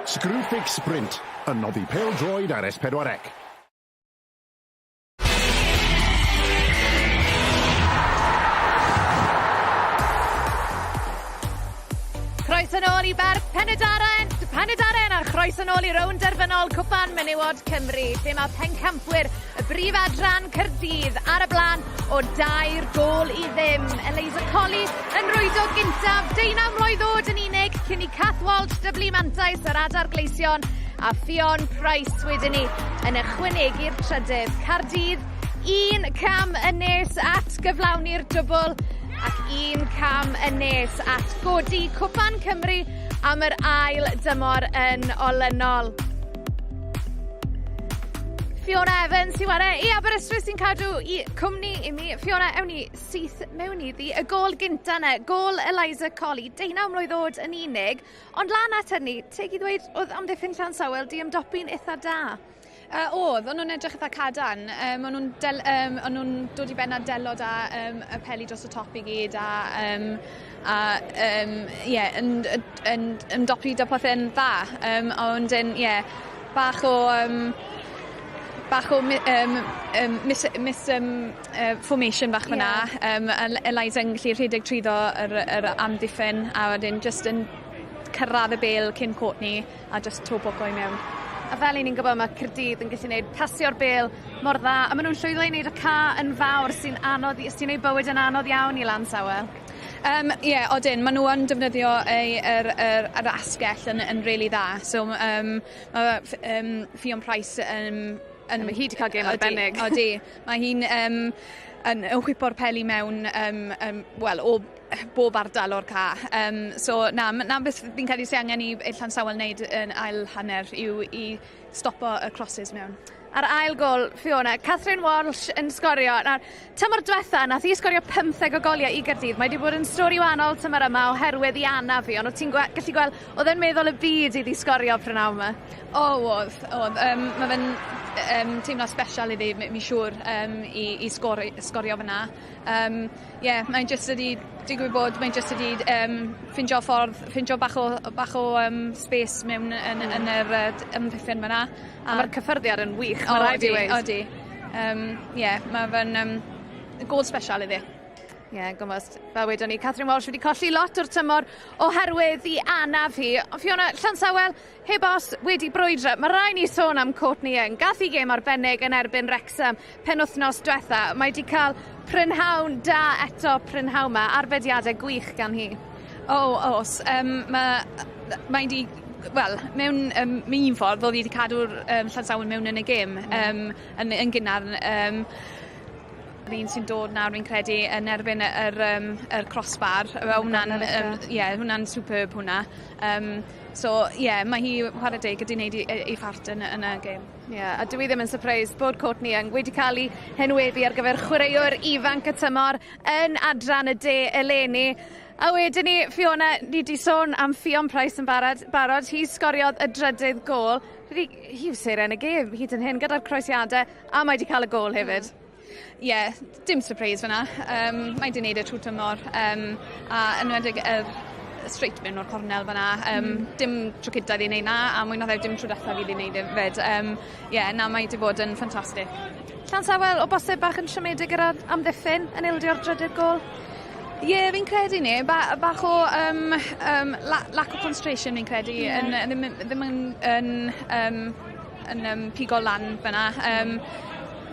Screwfix Sprint yn noddi pêl-droed ar S4C. Croeso nôl i Barc Pen-y-Darren, Pen-y-Darren a chroeso nôl i rownd derfynol Cwpan Menywod Cymru, lle mae pencampwyr y brif adran Caerdydd ar y blaen o 3-0. Eliza Colley yn rwydo gyntaf, deunaw mlwydd oed yn unig, cyn i Kath Walsh dyblu mantais yr adar gleision a Ffion Price wedyn ni yn ychwanegu'r trydydd. Caerdydd un cam yn nes at gyflawni'r dwbl ac un cam yn nes at godi Cwpan Cymru am yr ail dymor yn olynol. Fiona Evans sy'n ware i Aberystwyth sy'n cadw i cwmni i mi. Fiona, ewn ni syth mewn iddi. Y gôl gynta 'na, gôl Eliza Colley, 19 mlwydd oed yn unig, ond lan at hynny, teg i ddweud, oedd amddiffyn Llansawel 'di ymdopi'n itha da. Oedd, o'n nhw'n edrych eitha cadarn. O'n nhw'n del, o'n nhw'n dod i ben ar delo da y peli dros y top i gyd a, a yeah, yn, yn, yn ymdopi da pethau'n dda. Ond yn, yeah, bach o bach o mis, mis formation bach fyna. Yeah. Eliza yn gallu rhedeg trwyddo yr amddiffyn a wedyn just yn cyrraedd y bêl cyn Courtney a just toe poco i mewn. A fel 'yn ni'n gwybod, mae Caerdydd yn gallu gwneud pasio'r bêl mor dda, a maen nhw'n llwyddo i wneud y ca yn fawr sy'n anodd, sy'n gwneud bywyd yn anodd iawn i Lansawel. Ie, yeah, odyn, maen nhw yn defnyddio ei, yr, yr, yr asgell yn really dda. So, mae Ffion Price yn Mae hi wedi cael gêm arbennig. Odi, mae hi'n yn chwipo'r peli mewn, wel, o bob ardal o'r ca. So na, na beth fi'n credu sy'n angen i Llansawel wneud yn ail hanner yw i stopo y crosses mewn. A'r ail gol, Fiona, Catherine Walsh yn sgorio. Nawr, tymor diwetha, nath hi sgorio 15 o goliau i Gaerdydd. Mae wedi bod yn stori wahanol tymor yma oherwydd i anaf hi, ond o't ti'n gallu gweld, oedd e'n meddwl y byd iddi sgorio prynhawn yma. O, oedd, oedd. Mae fe'n teimlo special iddi, mi siŵr, i sgorio fyna. Yeah, mae'n just ydi, digwydd bod, mae'n just ydi ffindio ffordd, ffindio bach o space mewn yn yr ymddiffyn fyna. A mae'r cyffyrddiad yn wych, mae rhaid i weud. Odi. Yeah, mae fe'n gol special iddi. Ie, yeah, gwmws. Fel wedon ni, Catherine Walsh wedi colli lot o'r tymor oherwydd i anaf hi. Ond Fiona, Llansawel, heb os, wedi brwydro. Mae rhaid ni sôn am Courtney Young. Gath hi gêm arbennig yn erbyn Wrexham penwythnos diwetha. Mae wedi cael prynhawn da eto prynhawn yma. Arbediadau gwych gan hi. O, os. Mae di, wel, mewn un ffordd, oedd hi wedi cadw'r Llansawel mewn yn y gêm yn gynnar. Yr un sy'n dod nawr fi'n credu yn erbyn yr crossbar. Hwnna'n yeah, hwnna'n superb hwnna. So ie, yeah, mae hi chwarae deg wedi gwneud ei phart yn y gêm. Ie, yeah, a dwi ddim yn surprised bod Courtney Young wedi cael ei henwebu ar gyfer chwaraewr ifanc y tymor yn adran y de eleni. A wedyn ni, Fiona, ni di sôn am Ffion Price yn barod. Hi sgoriodd y drydydd gôl. Hi yw seren y gêm hyd yn hyn gyda'r croesiadau, a mae wedi cael y gôl hefyd. Ie, yeah, dim surprise fyna. Mae wedi gwneud e trwy tymor. A enwedig yr straight mewn o'r cornel fyna. Dim tro cynta iddi wneud na, a mwy na dim tro diwethaf iddi wneud e fyd. Yeah, na, mae wedi bod yn ffantastig. Llansawel, o bosib bach yn siomedig gyda amddiffyn yn ildio'r drydydd gôl? Ie, yeah, fi'n credu ni. Bach o lack of concentration fi'n credu. Yn, ddim yn pigo lan fyna.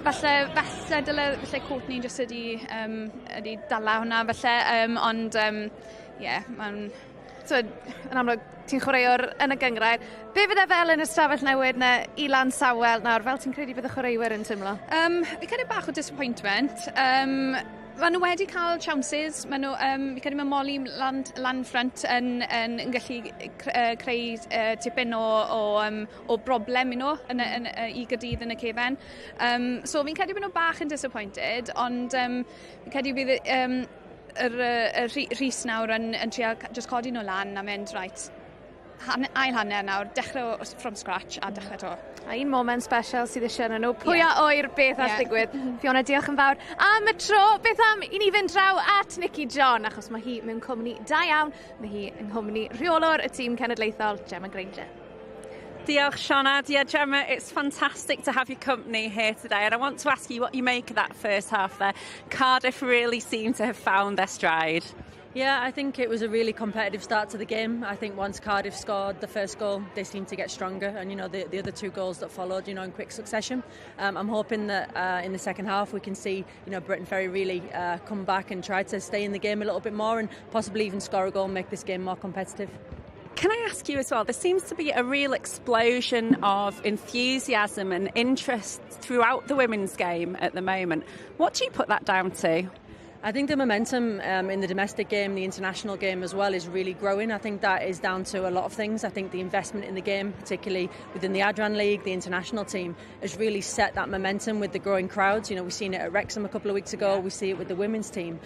Falle dyle, falle Courtney jyst ydi dala hwnna, falle, ond, yeah, mae'n. So, yn amlwg, ti'n chwaraewr yn y gynghrair. Be fydde fel yn y stafell newid na i Lansawel nawr, fel ti'n credu bydd y chwaraewyr yn teimlo? Fi'n credu bach o disappointment. Maen nhw wedi cael chances. Maen nhw, fi'n credu mae Molly lan front yn gallu creu tipyn o broblem i nhw i Gaerdydd yn y cefen. So fi'n credu bod nhw bach yn disappointed, ond fi'n credu bydd yr Rhys nawr yn trio just codi nhw lan a mynd, right, ail hanner nawr, dechrau from scratch a dechrau to. A un moment special sydd eisiau yn nhw. Pwy a ŵyr beth all ddigwydd. Fiona, diolch yn fawr am y tro. Beth am i ni fynd draw at Nicky John, achos mae hi mewn cwmni da iawn. Mae hi yng nghwmni rheolwr y tîm cenedlaethol, Gemma Grainger. Diolch, Sioned. Yeah, Gemma, it's fantastic to have your company here today. And I want to ask you what you make of that first half there. Cardiff really seem to have found their stride. Yeah, I think it was a really competitive start to the game. I think once Cardiff scored the first goal, they seemed to get stronger. And, the other two goals that followed, in quick succession. I'm hoping that in the second half we can see, Briton Ferry really come back and try to stay in the game a little bit more and possibly even score a goal and make this game more competitive. Can I ask you as well, there seems to be a real explosion of enthusiasm and interest throughout the women's game at the moment. What do you put that down to? I think the momentum in the domestic game, the international game as well, is really growing. I think that is down to a lot of things. I think the investment in the game, particularly within the Adran League, the international team, has really set that momentum with the growing crowds. We've seen it at Wrexham a couple of weeks ago. We see it with the women's team.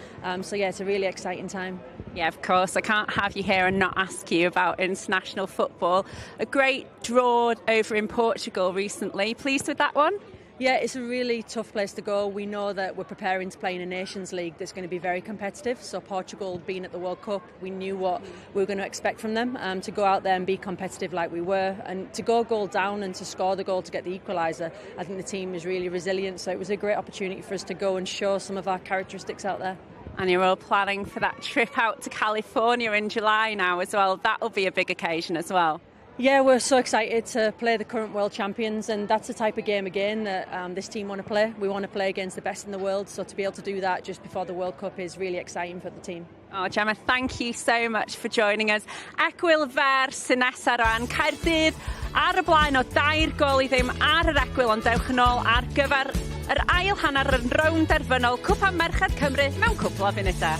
So, yeah, it's a really exciting time. Yeah, of course. I can't have you here and not ask you about international football. A great draw over in Portugal recently. Pleased with that one? Yeah, it's a really tough place to go. We know that we're preparing to play in a Nations League that's going to be very competitive. So Portugal being at the World Cup, we knew what we were going to expect from them, to go out there and be competitive like we were, and to go goal down and to score the goal to get the equaliser. I think the team is really resilient, so it was a great opportunity for us to go and show some of our characteristics out there. And you're all planning for that trip out to California in July now as well. That'll be a big occasion as well. Yeah, we're so excited to play the current world champions, and that's the type of game again that this team want to play. We want to play against the best in the world, so to be able to do that just before the World Cup is really exciting for the team. Oh, Gemma, thank you so much for joining us. Egwyl fer sy'n nesaf rhan Caerdydd ar y blaen o 3-0 ar yr egwyl, ond dewch yn ôl ar gyfer yr ail hanner yn rownd derfynol Cwpan Merched Cymru mewn cwpl o funudau.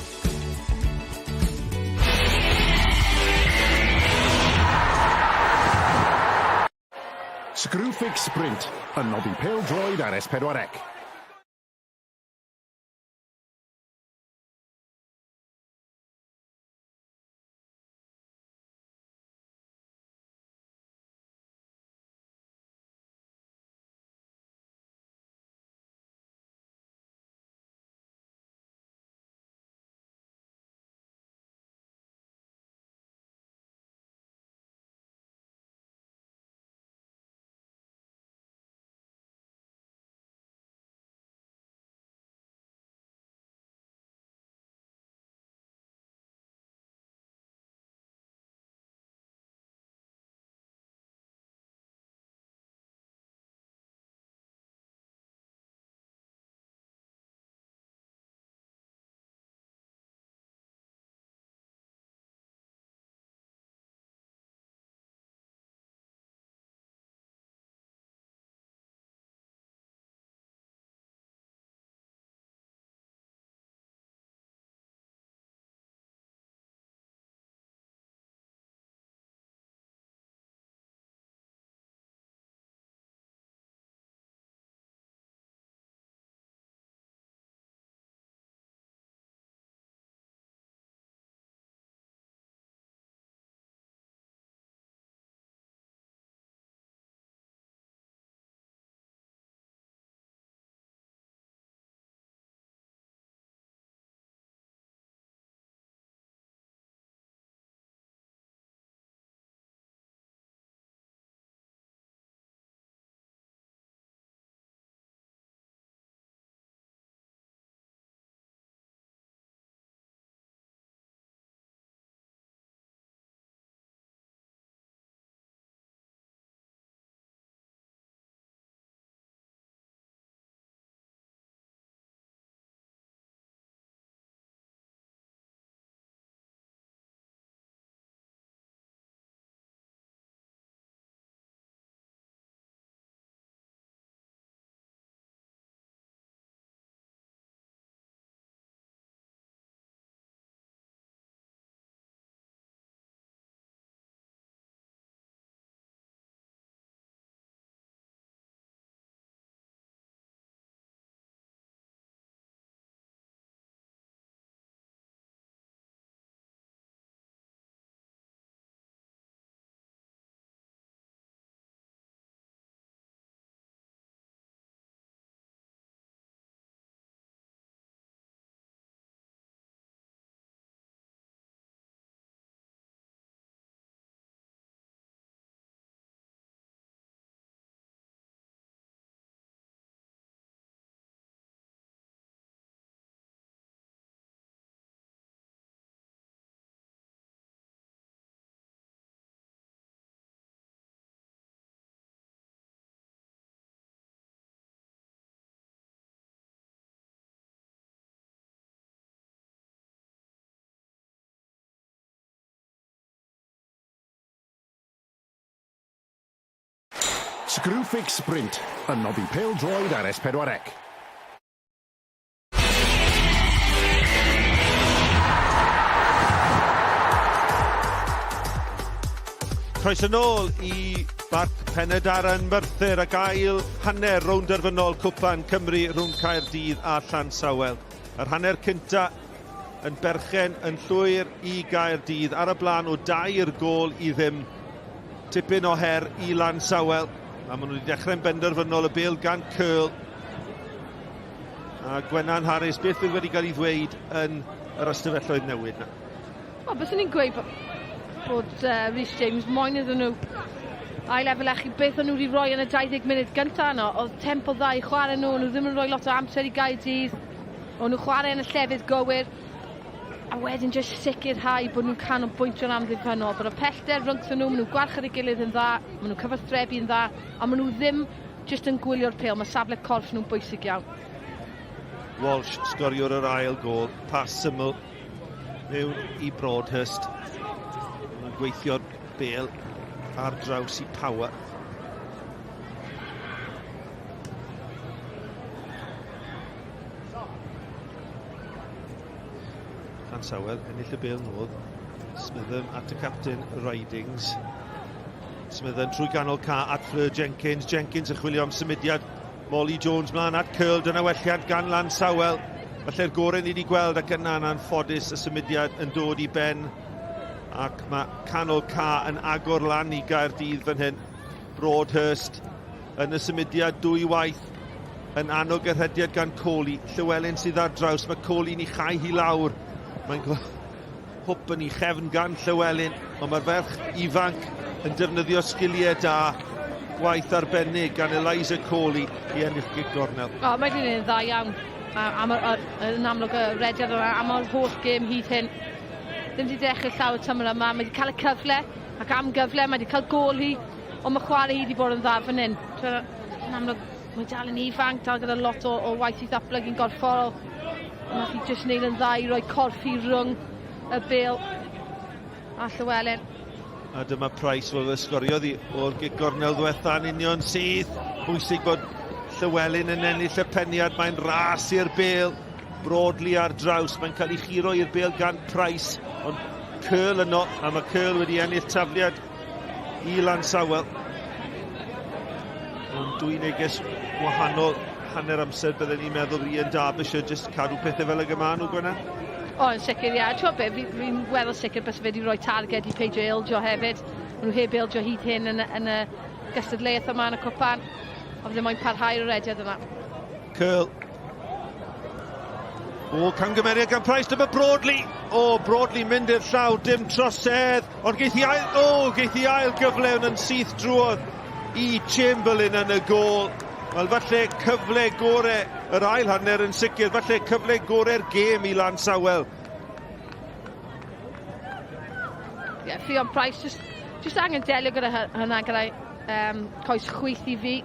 Screwfix Sprint yn noddi pêl-droed ar S4C. Screwfix Sprint yn noddi pêl-droed ar S4C. Croeso nôl i Barc Penydarren Merthyr ac ail hanner rownd derfynol Cwpan Cymru rhwng Caerdydd a Llansawel. Yr hanner cynta yn berchen yn llwyr i Gaerdydd ar y blaen o dair gôl i ddim. Tipyn o her i Lansawel a maen nhw wedi dechrau'n benderfynol y bêl gan Curl. A Gwenan Harris, beth fydd wedi cael ei ddweud yn yr ystafelloedd newid na? Wel, byswn i'n gweud bod, bod uh, Rhys James moyn iddyn nhw ail efelychu beth o'n nhw wedi rhoi yn y 20 munud gyntaf yno. Oedd tempo dda i chwarae nhw, o'n nhw ddim yn rhoi lot o amser i Gaerdydd. O'n nhw chwarae yn y llefydd gywir. A wedyn jyst sicrhau bod nhw'n canolbwyntio'n amddiffynnol, bod y pellter rhyngthyn nhw, maen nhw'n gwarchod ei gilydd yn dda, maen nhw'n cyfathrebu yn dda, a maen nhw ddim jyst yn gwylio'r pêl, mae safle corff nhw'n bwysig iawn. Walsh sgoriwr yr ail gôl, pas syml mewn i Broadhurst. Mae'n gweithio'r bêl ar draws i Power. Llansawel ennill y bêl nôl. Smitham at y captain Ridings. Smitham trwy ganol ca at Fleur Jenkins. Jenkins yn chwilio am symudiad Molly Jones mlaen at Curl. Dyna welliant gan Lansawel. Falle'r gorau ni wedi gweld ac yna'n anffodus y symudiad yn dod i ben. Ac mae canol ca yn agor lan i Gaerdydd fan hyn. Broadhurst yn y symudiad dwy waith yn annog y rhediad gan Coley. Llywelyn sydd ar draws, mae Coley'n ei chau hi lawr. Mae'n hwp yn ei chefn gan Llywelyn, ond mae'r ferch ifanc yn defnyddio sgiliau da gwaith arbennig gan Eliza Coley i ennill gic gornel. O, mae wedi gwneud yn dda iawn am y, yn amlwg y rediad yna, am yr holl gêm hyd hyn. Ddim wedi dechrau llawer tymor yma, mae wedi cael y cyfle, ac am gyfle, mae wedi cael gôl hi, ond mae chwarae hi wedi bod yn dda fan hyn. Yn amlwg, mae dal yn ifanc, dal gyda lot o, o waith i ddatblygu'n gorfforol. Nath hi jyst wneud yn dda i roi corff hi rhwng y bêl a Llywelyn. A dyma Price, wel fe sgoriodd hi o'r gic gornel ddwetha yn union syth. Bwysig bod Llywelyn yn ennill y peniad, mae'n ras i'r bêl. Broadley ar draws, mae'n cael ei churo i'r bêl gan Price, ond Curl yno, a mae Curl wedi ennill tafliad i Lansawel. Ond dwy neges wahanol hanner amser bydden ni'n meddwl Ian Derbyshire jyst cadw pethau fel ag y maen nhw, Gwennan? O, yn sicr, ie. Ti'n be, fi'n fi weddol sicr bys fe wedi rhoi targed i peidio ildio hefyd. Maen nhw heb ildio hyd hyn yn, yn y gystadleuaeth yma yn y cwpan. Ond fydde moyn parhau'r rediad yma. Curl. O, camgymeriad gan Price, dyma Broadley. O, Broadley mynd i'r llaw, dim trosedd. Ond geith i ail, o, geith i ail gyfle yn syth drwodd i Chamberlain yn y gôl. Wel, falle cyfle gore yr ail hanner yn sicr, falle cyfle gore'r gêm i Lansawel. Ie, yeah, Ffion Price, just, just angen delio gyda hynna, gyda um, coes chwith i fi.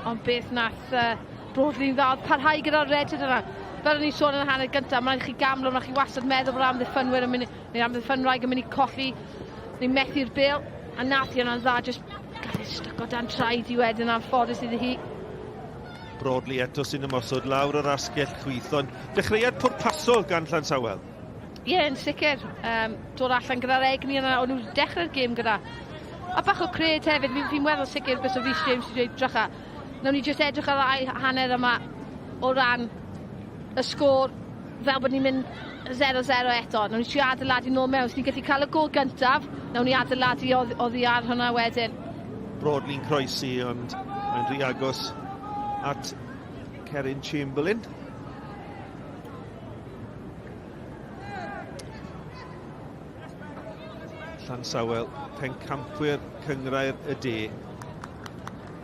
Ond beth nath uh, Broadley'n dda oedd parhau gyda'r rediad yna. Fel o'n i'n sôn yn y hanner gyntaf, mae'n rhaid chi gamlo, mae'n rhaid chi wastad meddwl bod amddiffynwyr yn mynd, neu amddiffynwraig yn mynd i colli, neu methu'r bêl, a nath hi hwnna'n dda, jyst gael ei styco dan traed i wedyn anffodus iddi hi. Broadley eto sy'n ymosod lawr yr asgell chwith, ond dechreuad pwrpasol gan Llansawel. Ie, yeah, yn sicr. Um, dod allan gyda'r egni yna, o'n nhw dechrau'r gêm gyda. A bach o cred hefyd, fi'n fi weddol sicr bys o Rhys James wedi dweud, drycha, nawn ni jyst edrych ar ail hanner yma o ran y sgôr, fel bod ni'n mynd 0-0 eto. Nawn ni trio adeiladu nôl mewn. Os ni'n gallu cael y gôl gyntaf, nawn ni adeiladu oddi ar hwnna wedyn. Broadley'n croesi, ond mae'n rhy agos at Cerin Chamberlain. Llansawel, pencampwyr Cynghrair y De,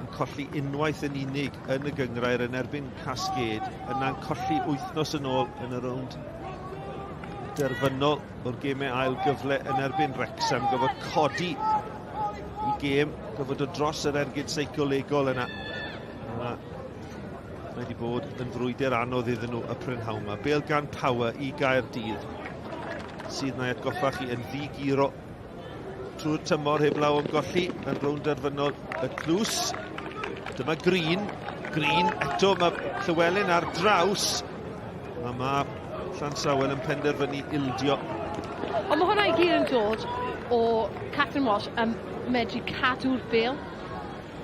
yn colli unwaith yn unig yn y gynghrair yn erbyn Cascade, yna'n colli wythnos yn ôl yn y rownd derfynol o'r gemau ail gyfle yn erbyn Wrexham, gofod codi i gêm, gofod o dros yr ergyd seicolegol yna. Yna Mae wedi bod yn frwydr anodd iddyn nhw y prynhawn yma. Bêl gan Power i Gaerdydd, sydd na'i atgoffa chi yn ddi-guro trwy'r tymor heb law am golli yn rownd derfynol y tlws. Dyma Green. Green eto mae Llywelyn ar draws. A mae Llansawel yn penderfynu ildio. Ond mae hwnna i gyd yn dod o Catherine Walsh yn medru cadw'r bêl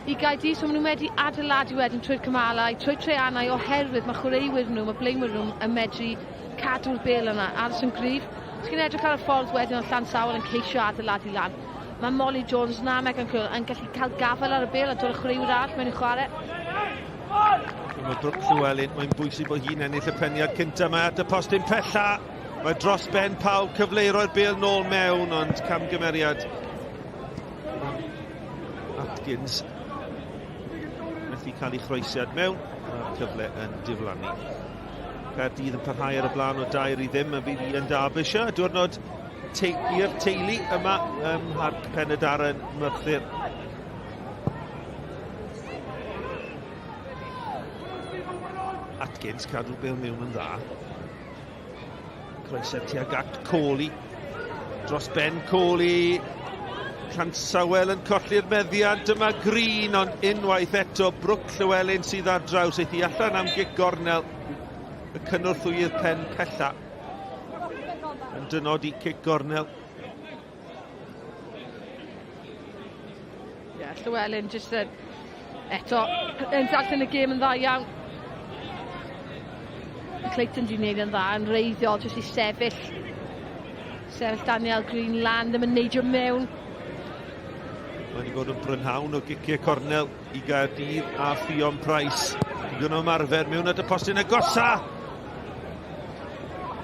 i Gaerdydd, so maen nhw'n medru adeiladu wedyn trwy'r cymalau, trwy treianau, oherwydd mae chwaraewyr nhw, mae blaenwyr nhw yn medru cadw'r bêl yna, aros yn gryf. Os chi'n edrych ar y ffordd wedyn o Llansawel yn ceisio adeiladu lan, mae Molly Jones na Megan Curl yn gallu cael gafael ar y bêl a dod â chwaraewyr arall mewn i chwarae. Mae Brooke Llewellyn, mae'n bwysig bod hi'n ennill y peniad cyntaf. Mae at y postyn pella. Mae dros ben pawb cyfle i roi'r bêl nôl mewn, ond camgymeriad Atkins methu cael ei chroesiad mewn, a'r cyfle yn diflannu. Caerdydd yn parhau ar y blaen o 2-0 a fydd hi yn Derbyshire. Diwrnod te i'r teulu yma ym Mharc Pen-y-Darren, Merthyr. Atkins cadw bel mewn yn dda. Croesiad tuag at Coley. Dros ben Coley. Llansawel yn colli'r meddiant. Dyma Green, ond unwaith eto Brooke Llewellyn sydd ar draws. Eithi allan am gic gornel. Y cynorthwyydd pen pella. Yn dynodi cic gornel. Ie, yeah, Llewellyn jyst yn eto yn darllen y gêm yn dda iawn. Clayton di wneud yn dda, yn reiddiol, jyst i sefyll. Sefyll Daniel Green lan, ddim yn neidio mewn. Mae wedi bod yn brynhawn o giciau cornel i Gaerdydd a Ffion Price. Digon o ymarfer mewn at y postyn agosa.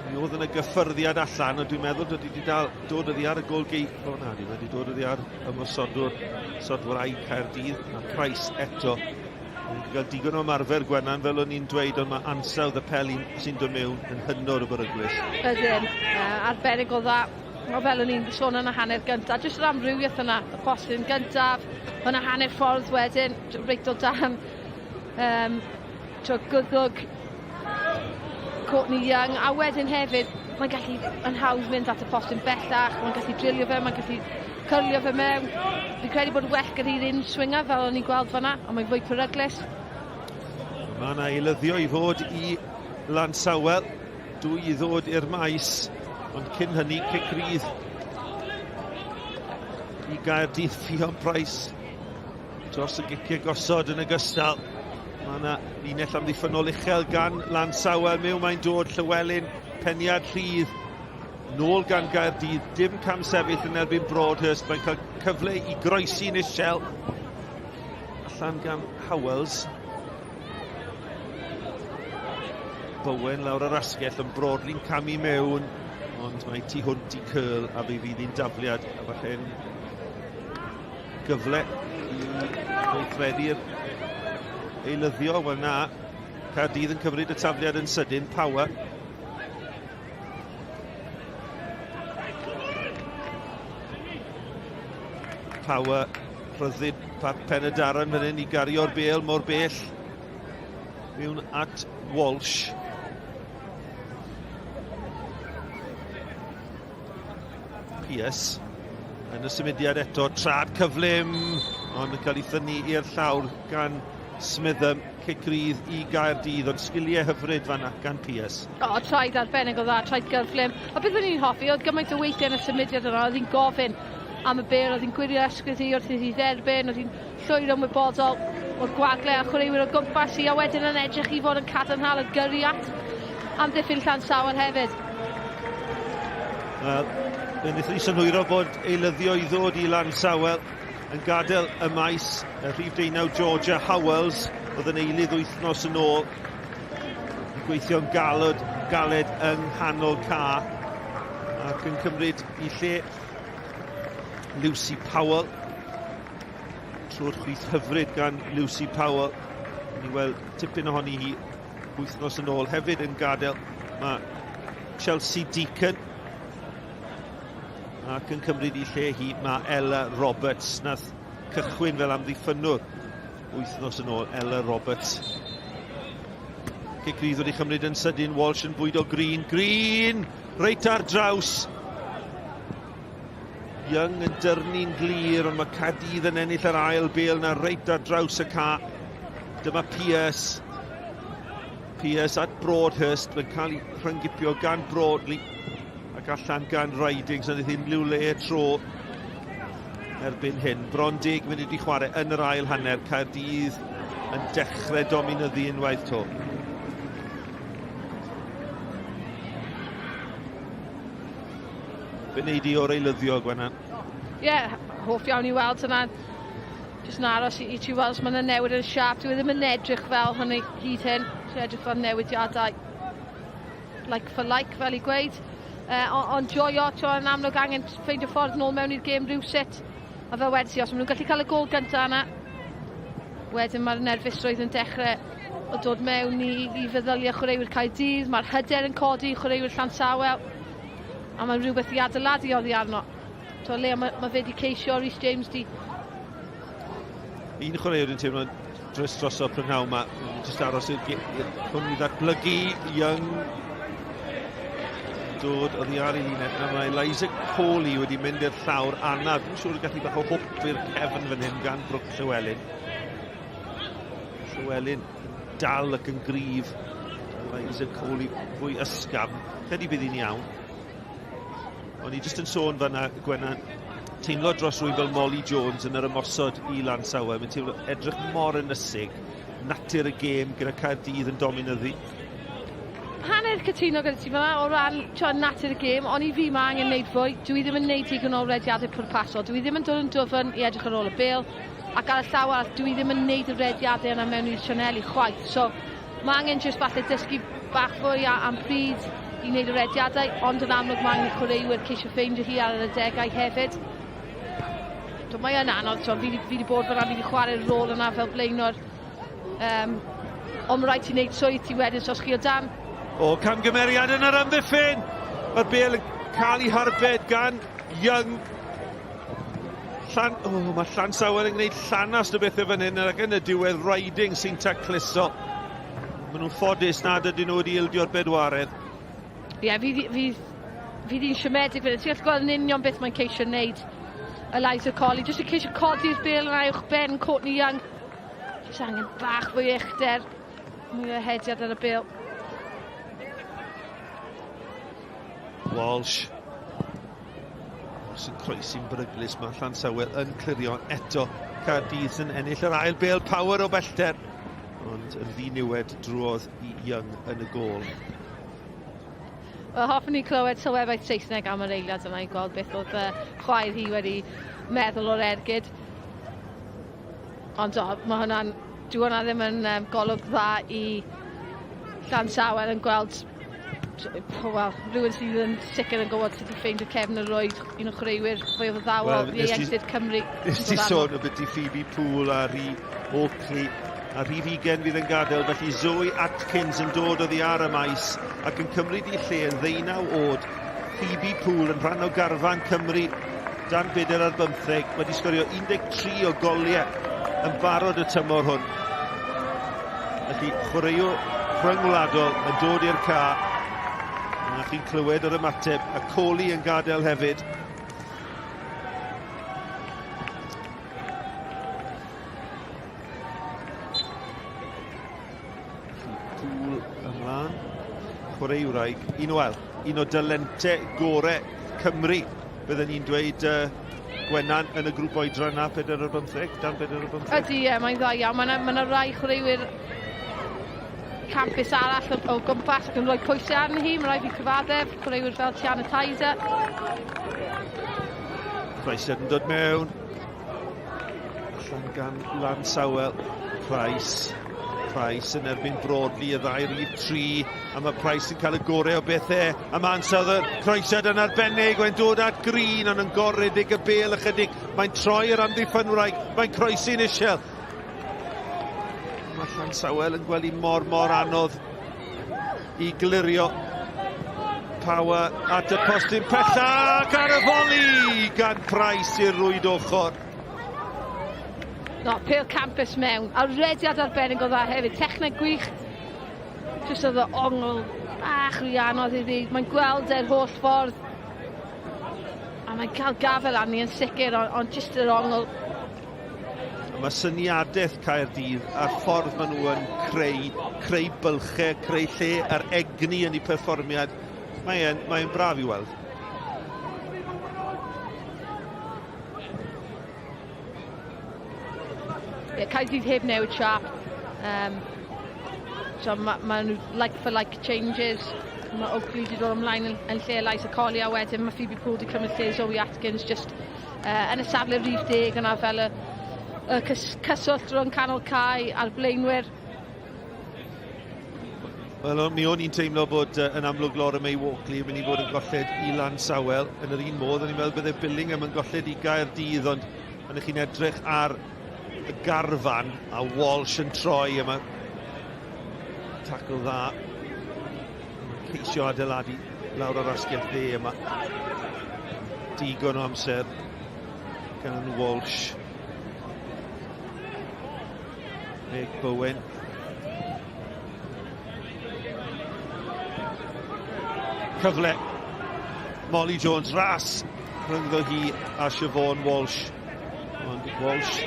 Mi oedd yna gyffyrddiad allan, ond dwi'n meddwl dod wedi dal, dod oddi ar y gol gei... O na, di wedi dod oddi ar ymosodwr, sodwraig Caerdydd, a Price eto. Mae'n cael digon o ymarfer Gwenan, fel o'n i'n dweud, ond mae ansawdd y peli sy'n dod mewn yn hynod o beryglus. Ydyn, arbennig o dda. O fel o'n i'n sôn yn y hanner gyntaf, jyst yr amrywiaeth yna, y postyn gyntaf, yna hanner ffordd wedyn, reit o dan gwddwg Courtney Young, a wedyn hefyd, mae'n gallu yn hawdd mynd at y postyn bellach, mae'n gallu drilio fe, mae'n gallu cyrlio fe mewn. Fi'n credu bod well gyda'r un swinger fel o'n i'n gweld fanna, ond mae'n fwy peryglus. Mae yna eilyddio i fod i Lansawel, dwy i ddod i'r maes, ond cyn hynny, cic rydd i Gaerdydd Ffion Price dros y giciau gosod yn ogystal. Mae yna linell amddiffynnol uchel gan Lansawel. Mewn mae'n dod Llywelyn, peniad rhydd. Nôl gan Gaerdydd, dim cam sefyll yn erbyn Broadhurst. Mae'n cael cyfle i groesi Nichelle. Allan gan Howells. Bowen lawr yr asgell, ond Broadley'n camu mewn, ond mae tu hwnt i Curl a fe fydd hi'n dafliad a falle'n gyfle i weithredu'r eilyddio. Wel na, Caerdydd yn cymryd y tafliad yn sydyn, Power. Power, rhyddid Parc Pen y Darren fan hyn i gario'r bêl mor bell mewn at Walsh. Pearce yn y symudiad eto, trad cyflym, ond yn cael ei thynnu i'r llawr gan Smitham, cic rydd i Gaerdydd, ond sgiliau hyfryd fanna gan Pearce. O, traed arbennig o dda, traed gyflym. A beth o'n i'n hoffi, oedd gymaint o weithiau yn y symudiad yna, oedd hi'n gofyn am y bêl, oedd hi'n gwirio esgyrn hi wrth iddi dderbyn, oedd hi'n llwyr ymwybodol o'r gwagle a chwaraewyr o gwmpas hi, a wedyn yn edrych i fod yn cadarnhaol a gyrru at amddiffyn Llansawel hefyd. Wel, fe wnaethon ni synhwyro bod eilyddio i ddod i Lansawel yn gadael y maes. Y rhif deunaw Georgia Howells oedd yn eilydd wythnos yn ôl. Yn gweithio'n galed, galed yng nghanol ca ac yn cymryd i lle Lucy Powell. Trwy'r chwith hyfryd gan Lucy Powell. Ni weld tipyn ohoni hi wythnos yn ôl hefyd yn gadael. Mae Chelsea Deacon ac yn cymryd i lle hi mae Ella Roberts nath cychwyn fel amddiffynnwr wythnos yn ôl Ella Roberts. Cic rydd wedi chymryd yn sydyn, Walsh yn bwydo Green. Green! Reit ar draws. Young yn dyrnu'n glir, ond mae Caerdydd yn ennill yr ail bêl na reit ar draws y ca. Dyma Pearce. Pearce at Broadhurst, mae'n cael ei rhyngipio gan Broadley ac allan gan Ridings, ond unrhyw le y tro erbyn hyn. Bron deg munud i chwarae yn yr ail hanner, Caerdydd yn dechrau dominyddu unwaith to. Fe wneud i o'r eilyddio, Gwenan? Ie, yeah, hoff iawn i weld hynna. Jyst yn aros i, i ti weld os mae yna newid yn y siap. Dwi e ddim yn edrych fel hynny hyd hyn. Dwi'n edrych fel newidiadau like for like, fel i gweud. Ond on joio, ti'n yn amlwg angen ffeindio ffordd nôl mewn i'r gêm rhywsut. A fel wedys i, os maen nhw'n gallu cael y gol gyntaf yna, wedyn mae'r nerfusrwydd yn dechrau o dod mewn i, i feddyliau chwaraewyr Caerdydd, mae'r hyder yn codi i chwaraewyr Llansawel, a mae'n rhywbeth i adeiladu oddi arno. To le mae, mae fe wedi ceisio, Rhys James di... Un chwaraewr yn teimlo dros droso prynhawn yma, jyst aros i'r hwn i ddatblygu, Young dod oddi ar ei linell. Na, mae Eliza Coley wedi mynd i'r llawr anaf. Dwi'n siŵr y gallu bach o hwp i'r cefn fan hyn gan Brooke Llewellyn. Llewellyn dal ac yn gryf. Eliza Coley fwy ysgafn. Credu bydd hi'n iawn. O'n i jyst yn sôn fanna, Gwenna, teimlo dros rwy'n fel Molly Jones yn yr ymosod i Lansawe. Mae'n teimlo edrych mor ynysig. Natur y gêm gyda Caerdydd yn dominyddu. Hanner cytuno gyda ti fan'na o ran t'o' natur y gêm ond i fi ma' angen neud fwy. Dw i ddim yn neud digon o rediade pwrpasol. Dw i ddim yn dod yn dwfn i edrych ar ôl y bêl ac ar y llaw arall dw i ddim yn neud y rediade yna mewn i'r sianeli chwaith. So ma' angen jyst falle dysgu bach fwy a- am pryd i wneud y rediadau ond yn amlwg ma' angen i chwaraewyr ceisio ffeindio hi ar yr adegau hefyd. T'o' mae yn anodd t'o' fi 'di fi 'di bod fyna fi 'di chware'r rôl yna fel blaenor Yym, ond ma' raid ti wneud swydd ti wedyn, so os chi o dan... O, camgymeriad yn yr amddiffyn! Mae'r bêl yn cael ei harbed gan Young. Llan, oh, mae Llansawel yn gwneud llanast o bethau fan hyn ac yn y diwedd Riding sy'n tacluso. Maen nhw'n ffodus nad ydyn nhw wedi ildio'r bedwaredd. Ie, yeah, fi, fi, fi di'n siomedig fan hyn. Ti'n gallu gweld yn union beth mae'n ceisio wneud. Eliza Colley, jyst yn ceisio codi'r bêl yna uwch ben Courtney Young. Jyst angen bach fwy o uchder, mwy o hediad ar y bêl. Walsh. Walsh yn croesi'n beryglus, mae Llansawel yn clirio eto. Caerdydd yn ennill yr ail bêl, power o bellter. Ond yn ddiniwed drwodd i Young yn y gôl. Wel, hoffwn i clywed sylwebaeth Saesneg am yr eiliad yna i gweld beth oedd uh, chwaer hi wedi meddwl o'r ergyd. Ond o, mae hwnna'n... Dyw hwnna ddim yn um, golwg dda i Llansawel yn gweld wel, rhywun sydd yn sicr yn gwybod sut i ffeindio cefn y rwyd, un o chwaraewyr fwy o ddawl well, ieuenctid Cymru. Nes ti sôn o beth i Phoebe Poole a Rhi Oakley a rhif ugen fydd yn gadael, felly Zoe Atkins yn dod oddi ar y maes ac yn cymryd ei lle yn ddeunaw oed. Phoebe Poole yn rhan o garfan Cymru dan bedair ar bymtheg, wedi sgorio 13 o goliau yn barod y tymor hwn. Felly chwaraewr rhyngwladol yn dod i'r ca. A chi'n clywed yr ymateb, a Coley yn gadael hefyd. Poole ymlaen. Chwaraewraig, un o, wel, un o dalente gore Cymru. Bydden ni'n dweud uh, Gwenan yn y grŵp oedran na 4 ar 15, dan 4 ar 15. Ydy, ie, mae'n dda iawn. Mae yna ma rai chwaraewyr campus arall o, o gwmpas ac yn rhoi pwysau arni hi. Mae rhaid fi cyfaddef, chwaraewyr fel Tiana Tyser. Croesiad yn dod mewn. Allan gan Lansawel. Price. Price yn erbyn Broadley, y ddau rif 3. A mae Price yn cael y gorau o bethau. A mae ansawdd y croesiad yn arbennig. Mae'n dod at Green, ond yn goredig y bel ychydig. Mae'n troi yr amddiffynwraig. Mae'n croesi'n isel. Mae Llansawel yn gweld i mor, mor anodd i glirio. Power at y postyn pella ac ar y foli gan Price i'r rwyd ochr. No, pêl campus mewn. A rediad arbennig o dda hefyd. Techneg gwych. Jyst oedd o ongl bach rhy anodd iddi. Mae'n gweld e'r holl ffordd. A mae'n cael gafel arni yn sicr, ond on jyst yr ongl. Mae syniadaeth Caerdydd a'r ffordd maen nhw yn creu, creu bylchau, creu lle a'r egni yn eu perfformiad, mae'n mae braf i weld. Yeah, Caerdydd heb newid siap. Um, so mae ma nhw like for like changes. Mae Oakley wedi dod ymlaen yn, yn lle Eliza Collier a wedyn mae Phoebe Poole wedi cymryd lle Zoe Atkins just uh, yn y safle rhif deg yna fel y, y cys, cyswllt rhwng canol cae a'r blaenwyr. Wel, mi o'n i'n teimlo bod uh, yn amlwg Laura May Walkley yn mynd i fod yn golled i Lansawel. Yn yr un modd, o'n i'n meddwl bydde Billingham yn golled i Gaerdydd, ond pan ych chi'n edrych ar y garfan a Walsh yn troi yma. Tacl dda. Ceisio adeiladu lawr ar asgell dde yma. Digon o amser gan Walsh. Meg Bowen. Cyfle. Molly Jones, ras rhyngddo hi a Siobhan Walsh. Ond Walsh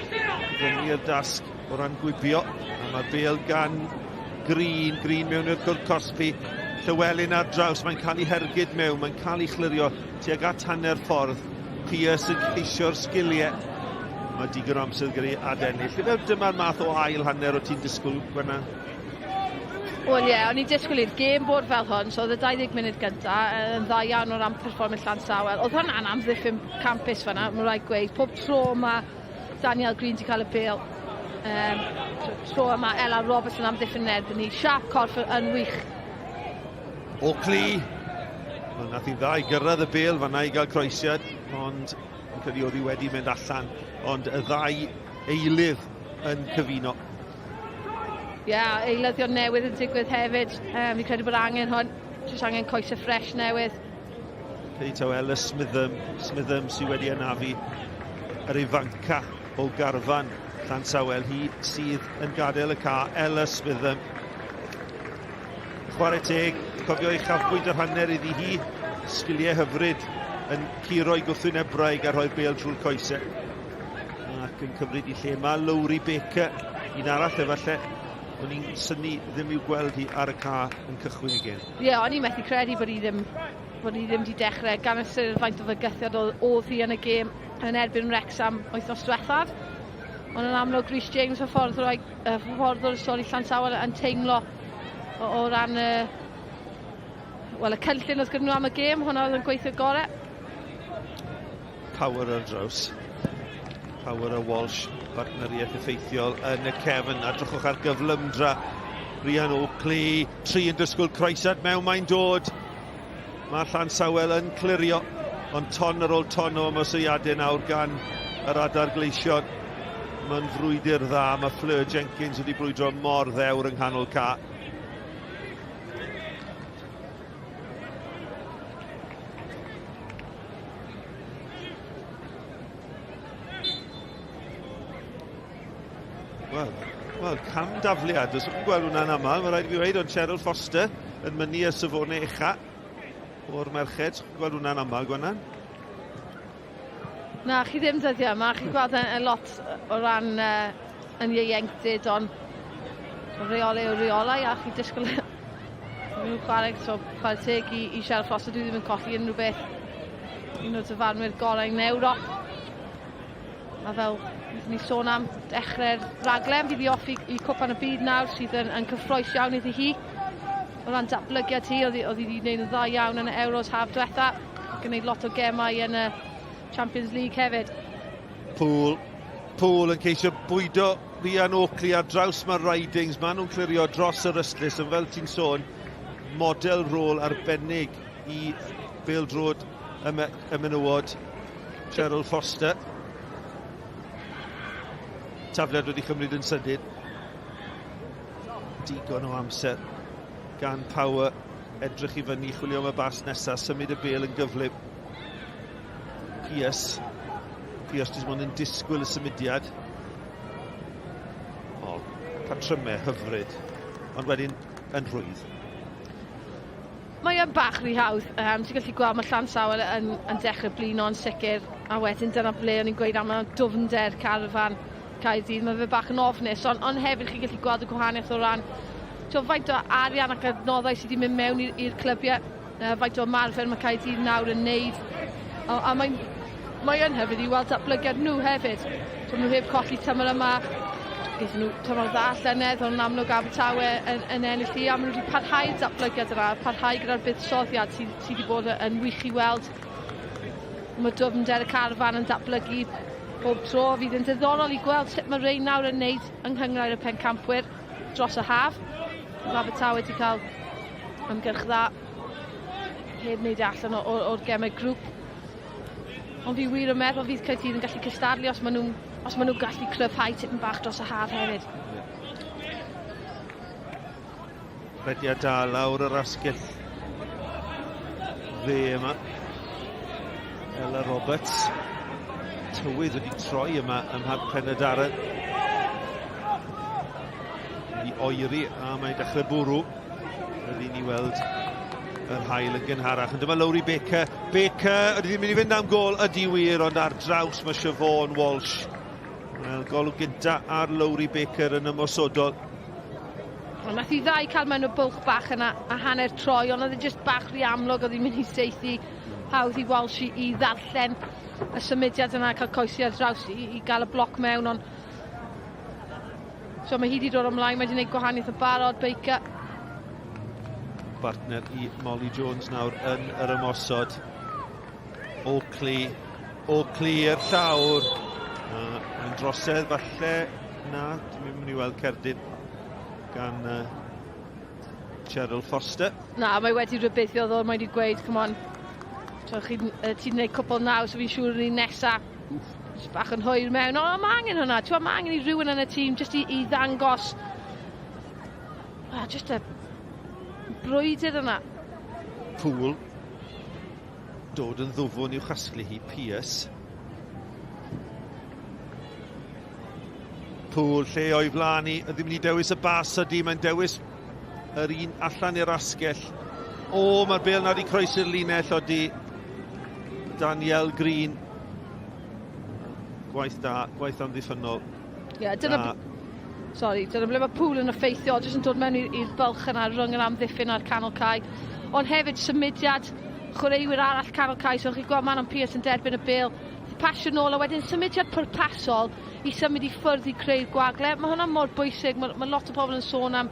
fyny i'r dasg o ran gwibio. A mae bel gan Green, Green mewn i'r cwrt cosbi. Llywelyn ar draws, mae'n cael ei hergyd mewn, mae'n cael ei chlirio tuag at hanner ffordd. Pearce yn ceisio'r sgiliau. Mae digon o amser gyda i adennill. Fel dyma'r math o ail hanner o ti'n disgwyl, Gwenna? Wel ie, yeah, o'n i'n disgwyl i'r gêm bod fel hwn, so oedd y 20 munud gynta yn dda iawn o ran perfformiad Llansawel. Oedd hwnna'n amddiffyn campus fanna, mae'n rhaid gweud. Pob tro mae Daniel Green wedi cael y bêl, um, tro yma Ella Roberts yn amddiffyn yn erbyn ni. Siap corff yn wych. Oakley. Wel, nath hi'n dda i gyrraedd y bêl fanna i gael croesiad, ond yn credu oedd hi wedi mynd allan. Ond y ddau eilydd yn cyfuno. Ie, yeah, eilyddion newydd yn digwydd hefyd. Um, fi'n credu bod angen hwn. Jyst angen coesau ffres newydd. Cei taw Ellis Smitham, Smitham sydd wedi anafu yr ifanca o garfan Llansawel. Hi sydd yn gadael y ca, Ellis Smitham. Chwarae teg, cofio ei chafbwynt yr hanner iddi hi, sgiliau hyfryd yn curo i gwrthwynebrau a rhoi'r bêl drwy'r coesau. Ac yn cymryd i lle mae Lowry Baker, un arall efallai, o'n i'n synnu ddim i'w gweld hi ar y ca yn cychwyn y gêm. Ie, yeah, o'n i'n methu credu bod hi ddim bod hi ddim wedi dechrau, gan ystyried faint o fygythiad oedd hi yn y gêm yn erbyn Wrexham wythnos diwethaf. Ond yn amlwg, Rhys James, hyfforddwr, hyfforddwr sori, Llansawel yn teimlo o, o ran y, wel, y cynllun oedd gyda nhw am y gêm, hwnna oedd yn gweithio gorau. Power ar draws. Power a Walsh, partneriaeth effeithiol yn y cefn. A drychwch ar gyflymdra Rhian Oakley, tri yn dysgwyl croesad mewn mae'n dod. Mae Llansawel yn clirio, ond ton ar ôl ton o ymosodiadau nawr gan yr adar gleision. Mae'n frwydr dda, mae Fleur Jenkins wedi brwydro mor ddewr yng nghanol ca. Wel, wel, cam dafliad. Os ydych chi'n gweld hwnna'n aml, mae rhaid i fi weid, ond Cheryl Foster yn mynnu y safonau ucha o'r merched. Chi'n gweld hwnna'n aml, Gwennan? Na, chi ddim dyddiau yma. Chi'n gweld yn, yn lot o ran uh, yn ieuenctid, ond reolau yw reolau, a chi'n disgwyl nhw chwarae, so chwarae teg i, i Cheryl Foster, dwi ddim yn colli unrhyw beth. Un o'r dyfarnwyr gorau yn Ewrop. A fel wnaethon ni sôn am dechrau'r raglen, bydd hi off i, i Cwpan y Byd nawr sydd yn, yn cyffroes iawn iddi hi. O ran datblygiad hi, oedd hi wedi gwneud yn dda iawn yn y Euros haf diwetha, ac yn gwneud lot o gemau yn y Champions League hefyd. Poole, Poole yn ceisio bwydo Rhian Oakley ar draws mae'r Ridings. Maen nhw'n clirio dros yr ystlys, ond fel ti'n sôn, model rôl arbennig i bêl-droed y, me y menywod, Cheryl Foster. Tafliad wedi cymryd yn sydyn. Digon o amser gan Power edrych i fyny, chwilio am y bas nesaf, symud y bêl yn gyflym. Pierce. Pierce jyst mond yn disgwyl y symudiad. O, patrymau hyfryd, ond wedyn yn rhwydd. Mae yn bach rhy hawdd. Um, ti'n gallu gweld mae Llansawel yn, yn dechrau blino yn sicr, a wedyn dyna ble o'n i'n gweud am y dwfnder carfan Caerdydd, mae fe bach yn ofnus, ond on hefyd chi'n gallu gweld y gwahaniaeth o ran so, faint o arian ac adnoddau sydd wedi mynd mewn i'r clybiau, faint o ymarfer mae Caerdydd nawr yn neud, a, a mae'n mae yn hyfryd i weld datblygiad nhw hefyd. So, nhw heb colli tymor yma, gaethon nhw tymor dda llynedd, ond yn amlwg Abertawe yn, yn ennill hi, a maen nhw wedi parhau'r datblygiad yna, parhau gyda'r buddsoddiad sydd, sy wedi bod yn wych i weld. Mae dwfnder y carfan yn datblygu bob tro, fydd yn diddorol i gweld sut mae rei nawr yn neud yng Nghynghrair y Pencampwyr dros y haf. Mae Abertawe wedi cael ymgyrch dda heb wneud e allan o'r gemau grŵp. Ond fi wir yn meddwl fydd Caerdydd yn gallu cystadlu os maen nhw'n os maen nhw'n gallu cryfhau tipyn bach dros y haf hefyd. Yeah. Rediad da lawr yr asgell dde yma. Ella Roberts. Tywydd wedi troi yma ym Mharc Pen-y-Darren. Wedi oeri a mae'n dechrau bwrw. Fel i ni weld yr hael yn gynharach. Ond dyma Lowri Baker. Baker, ydy ddim mynd i fynd am gol, ydy wir, ond ar draws mae Siobhan Walsh. Wel, golwg gynta ar Lowri Baker yn ymosodol. Wel, nath i ddau cael mewn y bwlch bach yna a hanner troi, ond oedd e jyst bach rhy amlwg, oedd hi'n mynd i seithi hawdd i Walsh i, i ddarllen y symudiad yna, cael coesi ar draws i, i gael y bloc mewn, ond So mae hi wedi dod ymlaen, mae wedi gwneud gwahaniaeth yn barod, Baker. Bartner i Molly Jones nawr yn yr ymosod. Oakley, Oakley i'r llawr. Mae'n drosedd falle, na, dwi'n mynd i weld cerdyn gan uh, Cheryl Foster. Na, mae wedi rhybuddio ddo, mae wedi gweud, come on, so ti'n gwneud cwpl nawr, so fi'n siŵr yn un nesa. Jyst bach yn hwyr mewn, ond mae angen hwnna, ti'n mae angen i rhywun yn y tîm jyst i, i ddangos, ah, jyst y brwydr yna. Pŵl, dod yn ddwfwn i'w chasglu hi, Pearce. Pŵl, lle o'i flaen i, ddim wedi dewis y bas ydy, mae'n dewis yr un allan i'r asgell. O, mae'r bel na wedi croesi'r linell oeddi Daniel Green. Gwaith da, gwaith amddiffynnol. Ie, yeah, dyna... Da. Sorry, dyna ble mae Pŵl yn effeithio, jyst yn dod mewn i'r bylch yna rhwng yr amddiffyn a'r canol cae. Ond hefyd symudiad chwaraewyr arall canol cae, so chi'n gweld Manon Pearce yn derbyn y bel, pasio nôl a wedyn symudiad pwrpasol i symud i ffwrdd i creu'r gwagle. Mae hwnna mor bwysig, mae, mae lot o bobl yn sôn am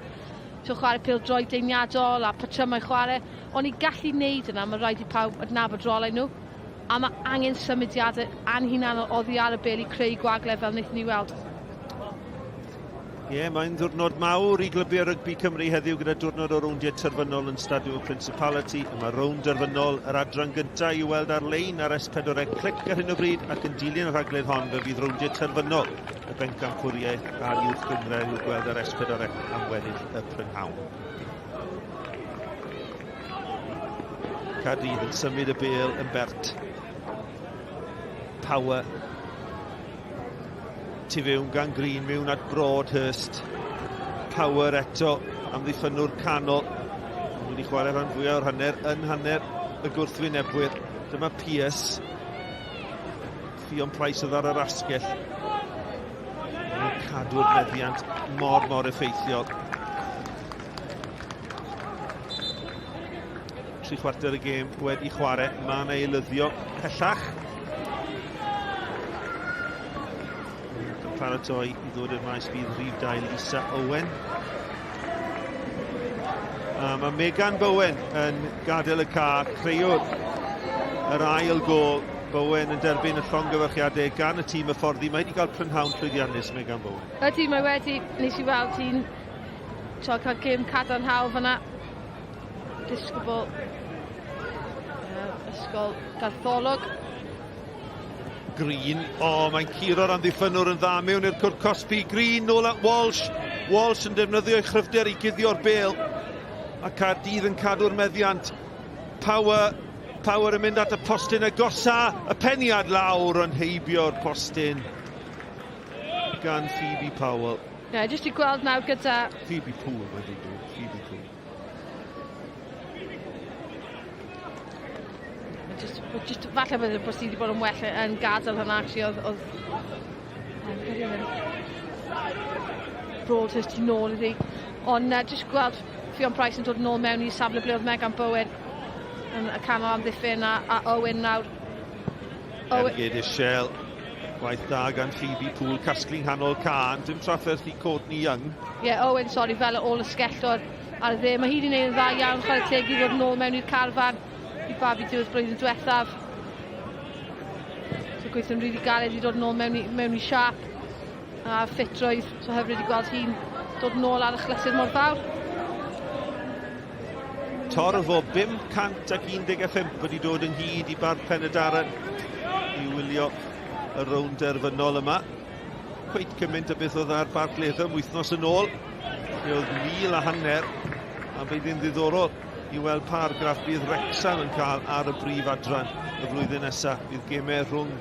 so chwarae pêl-droed deiniadol a patrymau chwarae, ond i gallu wneud yna, mae rhaid i pawb adnabod rolau nhw, a mae angen symudiadau anhunanol oddi ar y bêl i creu gwagle fel wnaethon ni weld. Ie, yeah, mae'n ddiwrnod mawr i glybiau rygbi Cymru heddiw gyda diwrnod o rowndiau terfynol yn Stadiwm y Principality. Yma rownd derfynol yr adran gyntaf i'w weld ar-lein ar S4C Clic ar hyn o bryd ac yn dilyn y rhaglen hon fe fydd rowndiau terfynol y bencampwriaeth a'r uwch gynghrair i'w gweld ar S4C am weddill y prynhawn. Caerdydd yn symud y bêl yn bert. Power tu fewn gan Green mewn at Broadhurst. Power eto amddiffynnwr canol. Wedi chwarae rhan fwyaf o'r hanner yn hanner y gwrthwynebwyr. Dyma Pearce. Ffion Price oedd ar yr asgell. Mae'n cadw'r meddiant mor, mor effeithiol. Tri chwarter y gêm wedi chwarae. Mae yna eilyddio pellach. Yn paratoi i ddod i'r maes bydd rhif 2 Lisa Owen. A mae Megan Bowen yn gadael y ca, creuwr yr ail gol. Bowen yn derbyn y llongyfarchiadau gan y tîm hyfforddi. Mae wedi cael prynhawn llwyddiannus, Megan Bowen. Ydy, mae wedi. Nes i weld hi'n cael gêm cadarnhaol fyna. Disgybl ysgol Gartholwg. Green, o, oh, mae'n curo'r amddiffynnwr yn dda mewn i'r cwrt cosbi. Green nôl at Walsh. Walsh yn defnyddio ei chryfder i guddio'r bêl. A Caerdydd yn cadw'r meddiant. Power, Power yn mynd at y postyn agosa. Y peniad lawr yn heibio'r postyn gan Phoebe Powell. Ie, yeah, jyst i gweld nawr gyda... Phoebe Poole wedi dweud, Phoebe Poole. Just, just, falle bod bod wedi bod yn well yn gadael hwnna, actually, oedd... oedd Broadhurst tu nôl iddi. Ond uh, just gweld Ffion Price yn dod nôl mewn i safle ble oedd Megan Bowen yn y canol amddiffyn a, a Owen nawr. Owen. Ergyd Ishel. Gwaith da gan Phoebe Poole, casglu nghanol can, dim trafferth i Courtney Young. Ie, yeah, Owen, sori, fel ôl ysgellwr ar y dde. Mae hi wedi gwneud yn dda iawn, chwarae teg i ddod nôl mewn i'r carfan i babi diwedd blwyddyn diwethaf. So gweithio'n rili really galed i dod nôl mewn i, mewn i siap a ffitrwydd. So hyfryd i gweld hi'n dod nôl ar y chlysur mor fawr. Torf o 515 wedi dod ynghyd i Barc Pen-y-Darren i wylio y rownd derfynol yma. Cweit cymaint o beth oedd ar Barc Latham wythnos yn ôl, lle oedd 1,500, a bydd yn ddiddorol i weld pa argraff bydd Wrexham yn cael ar y brif adran y flwyddyn nesaf. Bydd gemau rhwng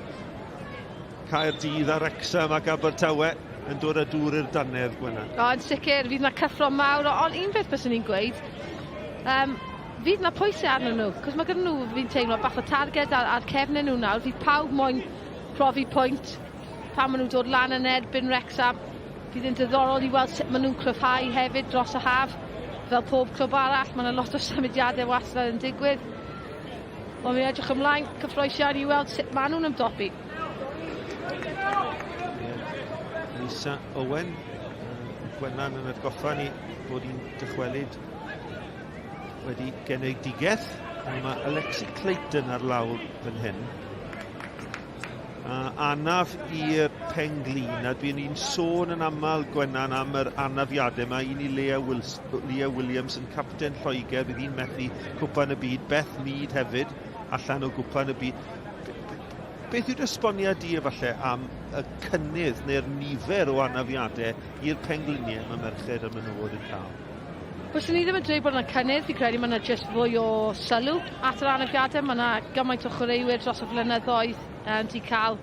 Caerdydd a Wrexham ac Abertawe yn dod â dŵr i'r dannedd, Gwennan. O, yn sicr, fydd 'na cyffro mawr, ond un peth byswn i'n gweud, um, fydd 'na pwysau arnyn nhw, cos mae gyda nhw, fi'n teimlo, bach o targed ar, ar cefnau nhw nawr, fydd pawb moyn profi pwynt pan maen nhw'n dod lan yn erbyn Wrexham. Fydd yn diddorol i weld sut maen nhw'n cryfhau hefyd dros y haf. Fel pob clwb arall, mae yna lot o symudiadau wastad yn digwydd. Ond fi'n edrych ymlaen, cyffroes iawn i weld sut maen nhw'n ymdopi. Lisa Owen, Gwennan yn atgoffa ni bod hi'n dychwelyd wedi genedigaeth. Mae Alexi Clayton ar lawr fan hyn. A anaf i'r penglin, a dwi'n ni'n sôn yn aml, Gwennan, am yr anafiadau. Mae un i Leah, Wils, Leah Williams yn capten Lloegr, bydd hi'n methu cwpan y byd. Beth Mead hefyd, allan o gwpan y byd. Beth yw'r esboniad di efallai am y cynnydd neu'r nifer o anafiadau i'r pengliniau mae merched a menywod yn cael? Byswn i ddim yn dweud bod yna cynnydd, fi'n credu mae yna jyst fwy o sylw at yr anafiadau. Mae yna gymaint o chwaraewyr dros y flynyddoedd um, di cael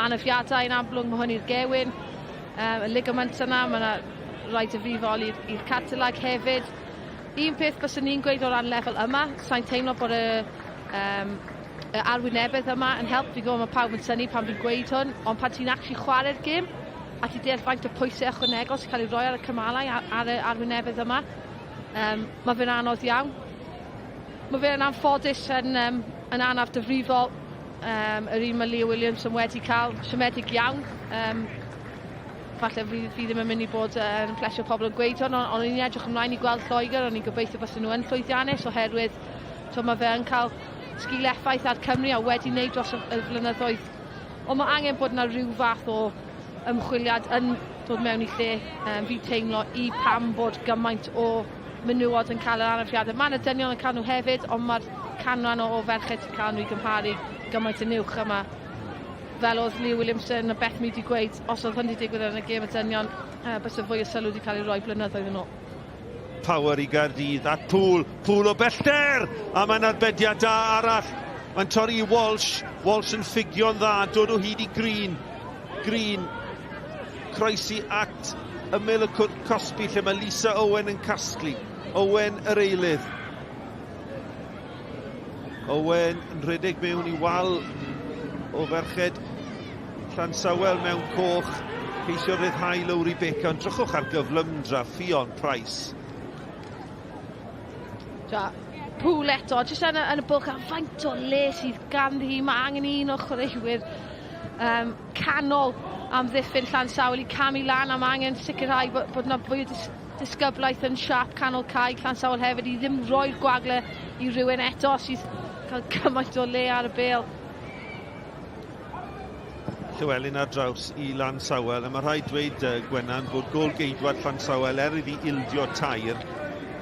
anafiadau yn amlwg, mae hwn i'r gewyn, um, y ligament yna, mae yna rai difrifol i'r cartilag hefyd. Un peth byswn i'n gweud o ran lefel yma, sa'n teimlo bod y, um, y arwynebedd yma yn help. Fi'n gwybod mae pawb yn synnu pan fi'n gweud hwn, ond pan ti'n actually chwarae'r gêm, a ti deall faint o pwysau ychwanegol sy'n cael ei roi ar y cymalau ar, ar y arwynebedd yma, um, mae fe'n anodd iawn. Mae fe'n anffodus yn, um, yn anaf difrifol. Um, yr un mae Leo Williams yn wedi cael, siomedig iawn. Um, falle fi, fi ddim yn mynd i bod yn plesio pobl yn gweud hwn, ond on i'n edrych ymlaen i gweld Lloegr, o'n i'n gobeithio bys nhw yn llwyddiannus oherwydd to, mae fe yn cael sgil effaith ar Cymru a wedi wneud dros y, y flynyddoedd. Ond mae angen bod yna rhyw fath o ymchwiliad yn dod mewn i lle, um, fi'n teimlo, i pam bod gymaint o menywod yn cael yr anafiadau. Mae yna dynion yn cael nhw hefyd, ond mae'r canran o, o ferched sy'n cael nhw i gymharu gymaint yn uwch yma. Fel oedd Leo Williamson a Beth Mead wedi gweud, os oedd hwn wedi digwydd yn y gêm y dynion, uh, bysa fwy o sylw wedi cael ei roi blynyddoedd yn ôl. Power i Gaerdydd at Pŵl, Pŵl o bellter! A mae'n arbediad da arall. Mae'n torri i Walsh, Walsh yn ffugio'n dda, dod o hyd i Green. Green, croesi at ymyl y cwrt cosbi lle mae Lisa Owen yn casglu. Owen yr eilydd. Owen yn rhedeg mewn i wal o ferched Llansawel mewn coch. Ceisio rhyddhau Lowri Baker, ond drychwch ar gyflymdra Ffion Price. Ja, Pŵl eto, jyst yn y, yn y bwlch, a faint o le sydd ganddi hi. Mae angen un o chwaraewyr um, canol amddiffyn Llansawel i camu lan a mae angen sicrhau bod, bod yna fwy o dis disgyblaeth yn siap canol cae Llansawel hefyd i ddim roi'r gwagle i rhywun eto sydd cael cymaint o le ar y bêl. Llywelyn ar draws i Lansawel, a mae rhaid dweud uh, Gwenan bod gol geidwad Llansawel er iddi ildio tair,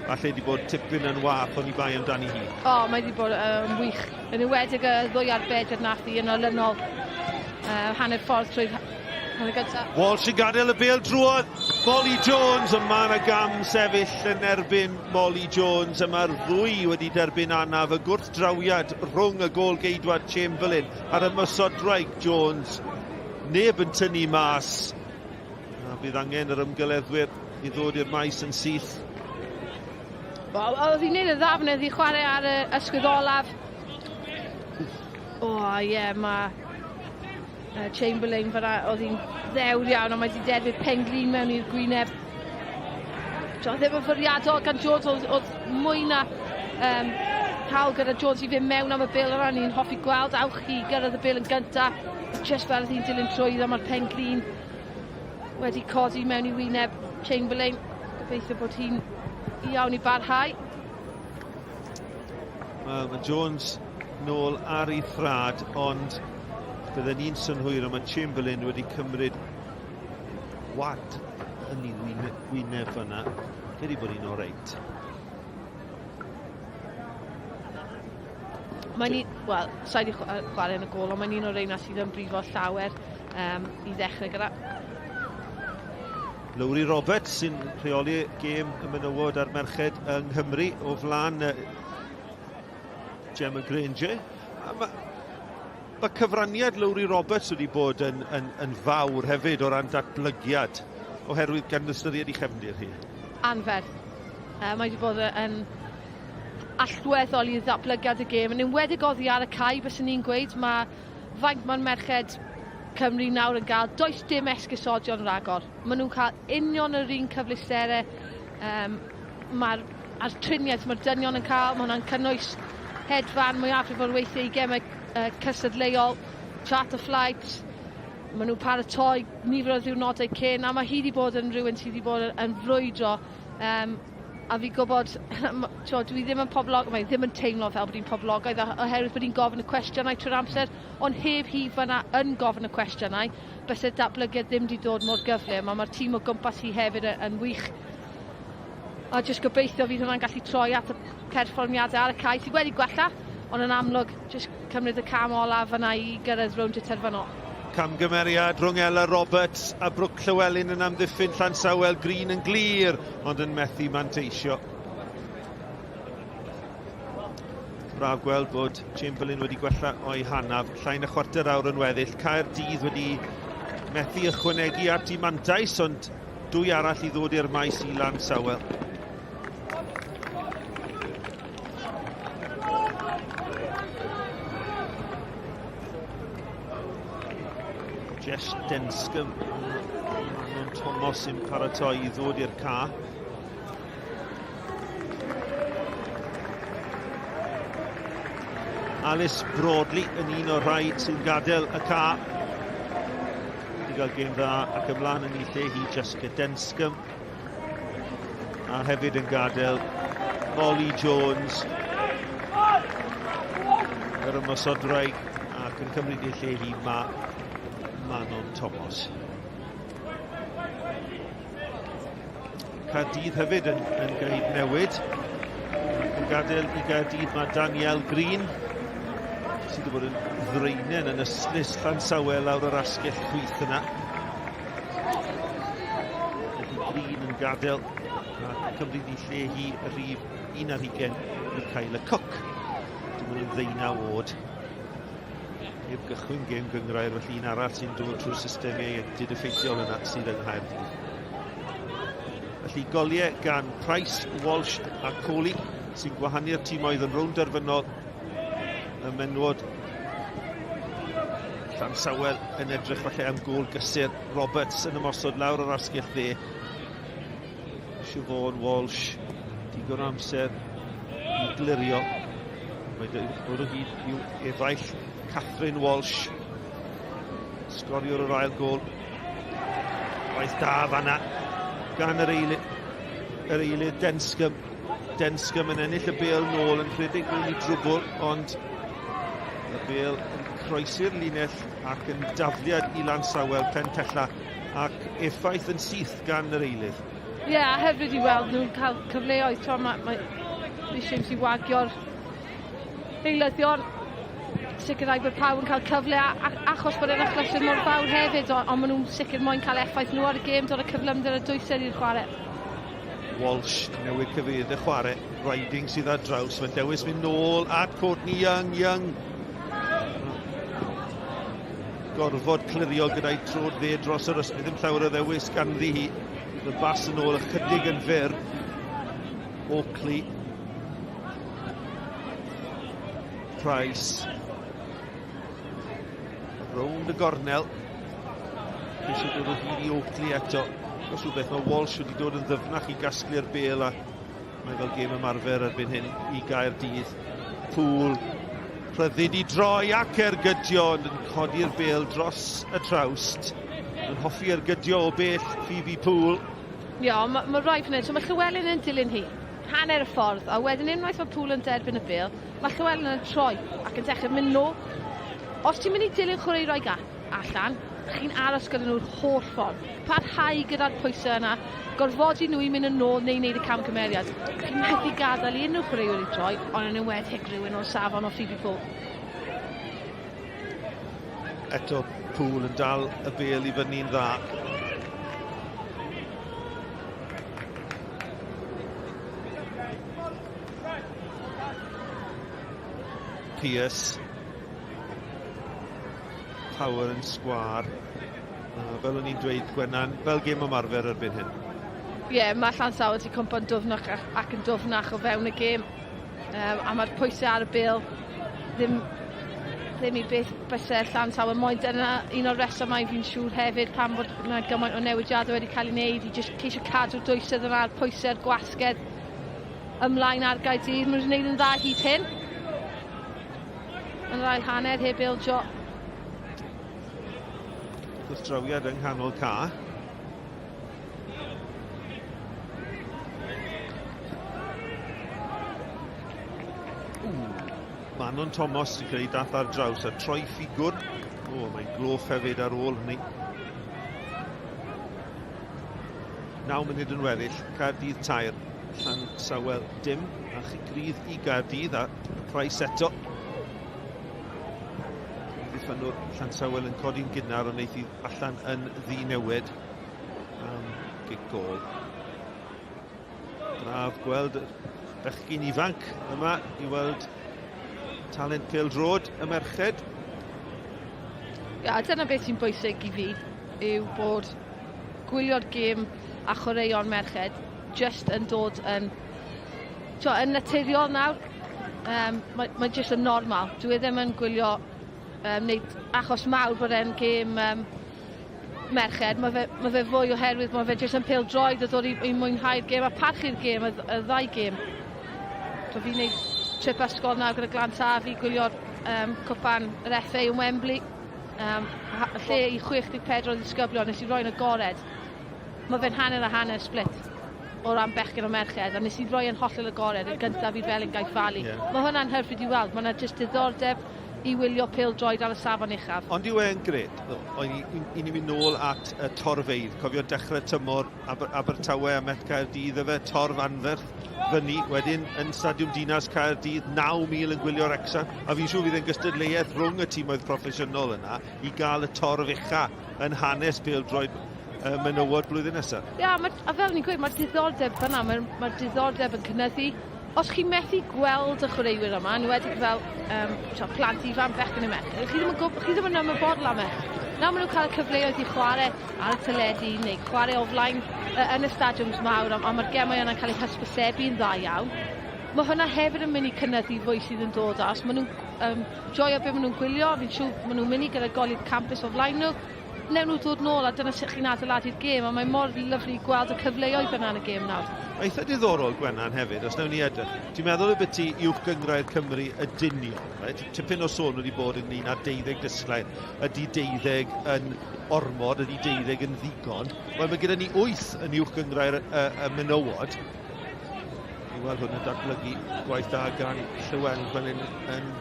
falle wedi bod tipyn yn wath o'n i bai amdani hi. O, oh, mae wedi bod yn um, wych. Yn enwedig y ddwy arbediad nath hi yn olynol uh, hanner ffordd trwy'r hanner gyntaf. Walsh yn gadael y bêl drwodd. Molly Jones, a mae yna gam sefyll yn erbyn Molly Jones, a mae'r ddwy wedi derbyn anaf y gwrthdrawiad rhwng y gôl geidwad Chamberlain a'r ymosodwraig Jones. Neb yn tynnu mas. A bydd angen yr ymgeleddwyr i ddod i'r maes yn syth. Wel, oedd hi'n neud y ddafn, oedd hi chwarae ar y ysgwydd olaf. O, ie, yeah, mae Chamberlain fyna, oedd hi'n ddewr iawn, ond mae wedi derbyn penglin mewn i'r gwyneb. Tio, ddim yn fwriadol gan Jones, oedd, oedd mwy na um, hawl gyda Jones i fynd mewn am y bêl yna, ni'n hoffi gweld awch i gyrraedd y bêl yn gynta, just fel oedd hi'n dilyn trwyddo, mae'r penglin wedi codi mewn i wyneb Chamberlain. Gobeithio bod hi'n iawn i barhau. Wel, mae Jones nôl ar ei thrad, ond bydden ni'n synhwyro mae Chamberlain wedi cymryd wad yn ei wyneb fyna. Credu bod hi'n oreit. Mae'n un, wel, sa'i wedi chwarae yn y gol, ond mae'n un o'r reina sydd yn brifo llawer um, i ddechrau gyda. Lowri Roberts sy'n rheoli gêm y menywod a'r merched yng Nghymru o flaen Gemma Granger. Mae, mae cyfraniad Lowri Roberts wedi bod yn, yn, yn fawr hefyd o ran datblygiad oherwydd gan ystyried ei chefndir hi. Anferth. Uh, mae wedi bod yn allweddol i ddatblygiad y gêm, yn enwedig oddi ar y cae, byswn ni'n gweud. Mae faint mae'r merched Cymru nawr yn gael, does dim esgusodion ragor. Maen nhw'n cael union yr un cyfleusterau um, mae'r a'r triniaeth mae'r dynion yn cael, mae hwnna'n cynnwys hedfan mwyafrif o'r weithiau i gemau uh, cystadleuol, charter flights, maen nhw'n paratoi nifer o ddiwrnodau cyn, a mae hi wedi bod yn rhywun sydd wedi bod yn frwydro um, a fi gwybod, tio, dwi ddim yn poblog, mae ddim yn teimlo fel bod hi'n poblogaidd oherwydd bod hi'n gofyn y cwestiynau trwy'r amser, ond heb hi fyna yn gofyn y cwestiynau, byse'r datblygiad ddim wedi dod mor gyflym, a mae'r tîm o gwmpas hi hefyd yn wych. A jyst gobeithio fydd hwnna'n gallu troi at y perfformiadau ar y cae sydd wedi gwella, ond yn amlwg jyst cymryd y cam olaf fyna i gyrraedd rownd y terfynol. Camgymeriad rhwng Ella Roberts a Brooke Llewellyn yn amddiffyn Llansawel. Green yn glir, ond yn methu manteisio. Braf gweld bod Chamberlain wedi gwella o'i hanaf. Llai na chwarter awr yn weddill. Caerdydd wedi methu ychwanegu at i mantais, ond dwy arall i ddod i'r maes i Lansawel. Jess Denscombe, Manon Thomas sy'n paratoi i ddod i'r ca. Alice Broadley yn un o'r rhai sy'n gadael y ca. Wedi cael gêm dda ac ymlaen yn ei lle hi Jessica Denscombe. A hefyd yn gadael Molly Jones, yr ymosodwraig, ac yn cymryd ei lle hi ma Manon Thomas. Caerdydd hefyd yn, yn gwneud newid. Ac yn gadael i Gaerdydd mae Danielle Green, sydd wedi bod yn ddraenen yn ystlys Llansawel lawr yr asgell chwith yna. Felly Green yn gadael a cymryd i lle hi y rhif 21 Michaela Cook. Dim ond yn ddeunaw oed. Heb gychwyn gêm gynghrair, felly un arall sy'n dod trwy'r system ieuenctid effeithiol yna sydd yng Nghaerdydd. Felly goliau gan Price, Walsh a Coley sy'n gwahanu'r timoedd yn rownd derfynol y menwod. Llansawel yn edrych falle am gôl gysur. Roberts yn ymosod lawr yr asgell dde. Siobhan Walsh, digon o amser i glirio. Mae dod o hyd i'w efaill Catherine Walsh. Sgoriwr yr ail gol. Gwaith da fanna gan yr eilydd, yr eilydd Denscombe. Denscombe yn ennill y bêl nôl yn rhedeg mewn i drwbl, ond y bêl yn croesi'r linell ac yn dafliad i Lansawel pen pella ac effaith yn syth gan yr eilydd. Ie, yeah, a hyfryd i weld nhw'n cael cyfleoedd. T'mo, mae, mae Rhys i wagio'r eilyddion sicrhau bod pawb yn cael cyfle a, a, achos bod e'n achlysur mor fawr hefyd, ond, ond maen nhw'n sicr moyn cael effaith nhw ar y gêm, dod y cyflymder a dwysedd i'r chwarae. Walsh newid cyfeiriad y chwarae, Riding sydd ar draws, mae'n dewis mynd nôl at Courtney Young, Young gorfod clirio gyda'i trod dde dros yr ysbryd, ddim llawer o ddewis ganddi hi. Y bas yn ôl ychydig yn fyr. Oakley. Price. Rownd y gornel. Ceisio dod o hyd i Oakley eto. Os rhywbeth, mae Walsh wedi dod yn ddyfnach i gasglu'r bel a mae fel gêm ymarfer erbyn hyn i Gaerdydd. Pŵl, rhyddid i droi ac ergydio, ond yn codi'r bel dros y trawst. Yn hoffi ergydio o bell Phoebe Poole. Ie, yeah, mae ma rhaid fan hyn. So mae Llywelyn yn dilyn hi hanner y ffordd, a wedyn unwaith mae Poole yn derbyn y bel, mae Llywelyn yn troi ac yn dechrau mynd nôl. Os ti'n mynd i dilyn chwaraewraig allan, chi'n aros gyda nhw'r holl ffordd. Parhau gyda'r pwysau yna, gorfodi nhw i mynd yn ôl neu wneud y camgymeriad. Chi'n methu gadael i unrhyw chwaraewyr i droi, ond yn enwedig rhywun o'r safon o Phoebe Poole. Eto Poole yn dal y bel i fyny'n dda. Pearce. Power yn sgwâr. A fel o'n i'n dweud, Gwenan, fel gêm ymarfer erbyn hyn. Ie, yeah, mae Llansawel wedi cwmpo'n dwfnach ac yn dwfnach o fewn y gêm. Um, a mae'r pwysau ar y bil ddim, ddim i beth bysau Llansawel moyn. Dyna un o'r resymau fi'n siŵr hefyd pam fod yna gymaint o newidiadau wedi cael ei wneud i jyst ceisio cadw'r dwysedd yna, a'r pwysau'r gwasgedd ymlaen ar Gaerdydd. Maen nhw'n gwneud yn dda hyd hyn. Yn yr ail hanner heb ildio. Gwrthdrawiad yng nghanol ca. Manon Thomas sy'n credu dath ar draws a troi ffigwr. O, mae'n gloch hefyd ar ôl hynny. 9 munud yn weddill, Caerdydd 3, Llansawel dim, a chic rydd i Gaerdydd a Price eto. Ddiffynwr Llansawel yn codi'n gynnar ond wneith hi allan yn ddinewid am gic gol. Braf gweld bechgyn ifanc yma i weld talent pêl-droed y merched. Ia, a dyna beth sy'n bwysig i fi, yw bod gwylio'r gêm a chwaraeon merched jyst yn dod yn, t'o, yn naturiol nawr. Um, mae, mae jyst yn normal. Dwi e ddim yn gwylio um, neu achos mawr bod e'n gêm um, merched, mae fe, ma fe fwy oherwydd mae fe jyst yn pêl droed a dod i, i mwynhau'r gêm a parchu'r gêm, y, y ddau gêm. So fi'n neud trip ysgol nawr gyda Glan Taf i gwylio'r um, cwpan yr FA yn Wembley. Um, lle i 64 o ddisgyblion nes i roi'n agored. Mae fe'n hanner a hanner split o ran bechgyn o merched a nes i roi yn hollol agored yn gyntaf i Felin Gaeth Fali. Yeah. Mae hwnna'n hyfryd i weld. Mae yna jyst diddordeb i wylio pêl-droed ar y safon uchaf. Ond yw e'n grêt? I, i, i ni mynd nôl at y torfeydd. Cofio dechrau tymor Aber, Abertawe a Met Caerdydd efe, torf anferth fyny. Wedyn yn Stadiwm Dinas Caerdydd, 9,000 yn gwylio Wrexham. A fi'n siŵr fydd e'n gystadleuaeth rhwng y timoedd proffesiynol yna i gael y torf ucha yn hanes pêl-droed y menywod blwyddyn nesaf. Ia, ma, a fel ni'n gweud, mae'r diddordeb fyna, mae'r mae diddordeb yn cynyddu. Os chi'n methu gweld y chwaraewyr yma, yn enwedig fel um, so, plant ifanc, bechgyn neu merched, chi ddim yn, gwb, chi ddim yn ymwybodol am e. Nawr maen nhw'n cael y cyfleoedd i chwarae ar y teledu neu chwarae o flaen yn y stadiwms mawr, a, a mae'r gemau yna'n cael eu hysbysebu'n dda iawn. Mae hwnna hefyd yn mynd i cynyddu fwy sydd yn dod a os maen nhw'n um, joio be maen nhw'n gwylio, fi'n siŵr maen nhw'n mynd i gyda golyd campus o flaen nhw, newn nhw ddod nôl a dyna sut chi'n adeiladu'r gêm a mae mor lyfli gweld y cyfleoedd yna yn y gêm nawr. Mae eitha diddorol Gwenan hefyd, os newn ni edrych. Ti'n meddwl y byti uwch gynghrair Cymru y dynion, right? Tipyn o sôn wedi bod ynglyn â deuddeg disglair. Ydy deuddeg yn ormod, ydy deuddeg yn ddigon? Wel, mae gyda ni wyth yn uwch gynghrair y, y menywod. I weld hwn yn datblygu gwaith da gan Llywelyn fan hyn yn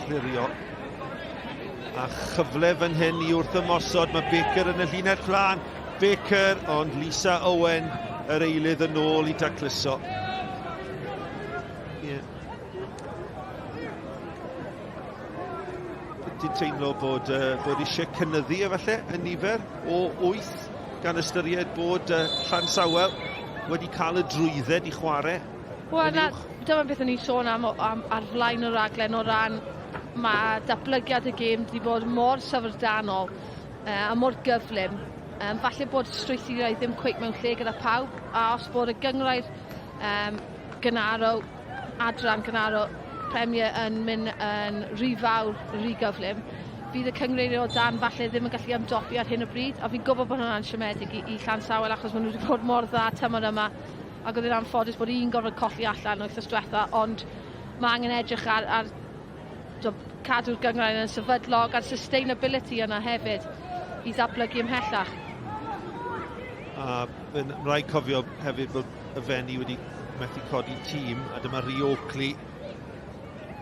clirio A chyfle fan hyn i wrth ymosod, mae Baker yn y llinell flan. Baker, ond Lisa Owen, yr eilydd yn ôl i dacluso. Yeah. Ti'n teimlo bod, uh, bod eisiau cynyddu efallai y nifer o 8 gan ystyried bod uh, Llansawel wedi cael y drwydded i chwarae? Wel, na, dyma beth o'n i'n sôn am, am ar flaen y raglen o ran mae datblygiad y gêm wedi bod mor syfrdanol uh, a mor gyflym. Um, falle bod strwythurau ddim cweit mewn lle gyda pawb, a os bod y gynghrair um, Gynaro, adran Gynaro Premier yn mynd yn rhy fawr, rhy gyflym, fydd y cyngreiriau o dan falle ddim yn gallu ymdopi ar hyn o bryd, a fi'n gwybod bod hwnna'n siomedig i, i Llansawel achos maen nhw wedi bod mor dda tymor yma ac oedd e'n anffodus bod un gorfod colli allan wythnos diwetha, ond mae angen edrych ar, ar to, cadw'r gynghrair yn sefydlog a'r sustainability yna hefyd i ddatblygu ymhellach. A mae'n rhaid cofio hefyd bod y Fenni wedi methu codi tîm, a dyma Rhi Oakley.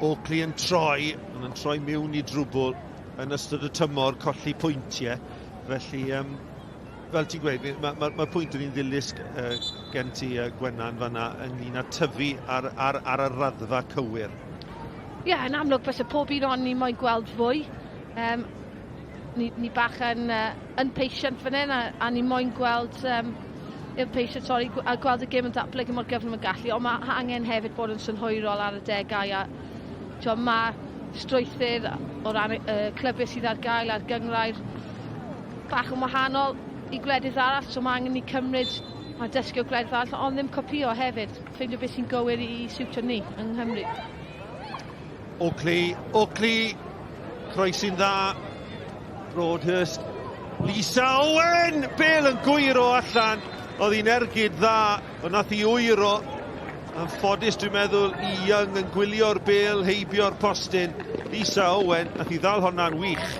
Oakley yn troi, ond yn troi mewn i drwbl yn ystod y tymor, colli pwyntiau. Felly, um, fel ti'n gweud, mae'r ma, ma, ma pwynt yn un ddilys uh, gen ti, uh, Gwennan, fanna, ynglyn â tyfu ar, ar, ar y raddfa cywir. Ie, yeah, yn amlwg, fysa pob un o'n ni moyn gweld fwy. Um, ni, ni bach yn uh, impatient fan hyn, a, a ni moyn gweld um, impatient, sorry, a gweld y gêm yn datblygu mor gyflym yn gallu, ond mae angen hefyd bod yn synhwyrol ar y degau, a tio, mae strwythur o ran y uh, clybiau sydd ar gael a'r gynghrair bach yn wahanol i gwledydd arall, so mae angen ni cymryd a dysgu o gwledydd arall, ond ddim copïo hefyd, ffeindio beth sy'n gywir i, i siwtio ni yng Nghymru. Oakley, Oakley, croesi'n dda, Broadhurst, Lisa Owen, Bale yn gwyro allan, oedd hi'n ergyd dda, ond nath hi wyro, anffodus dwi'n meddwl i Young yn gwylio'r bel heibio'r postyn, Lisa Owen, nath hi ddal honna'n wych.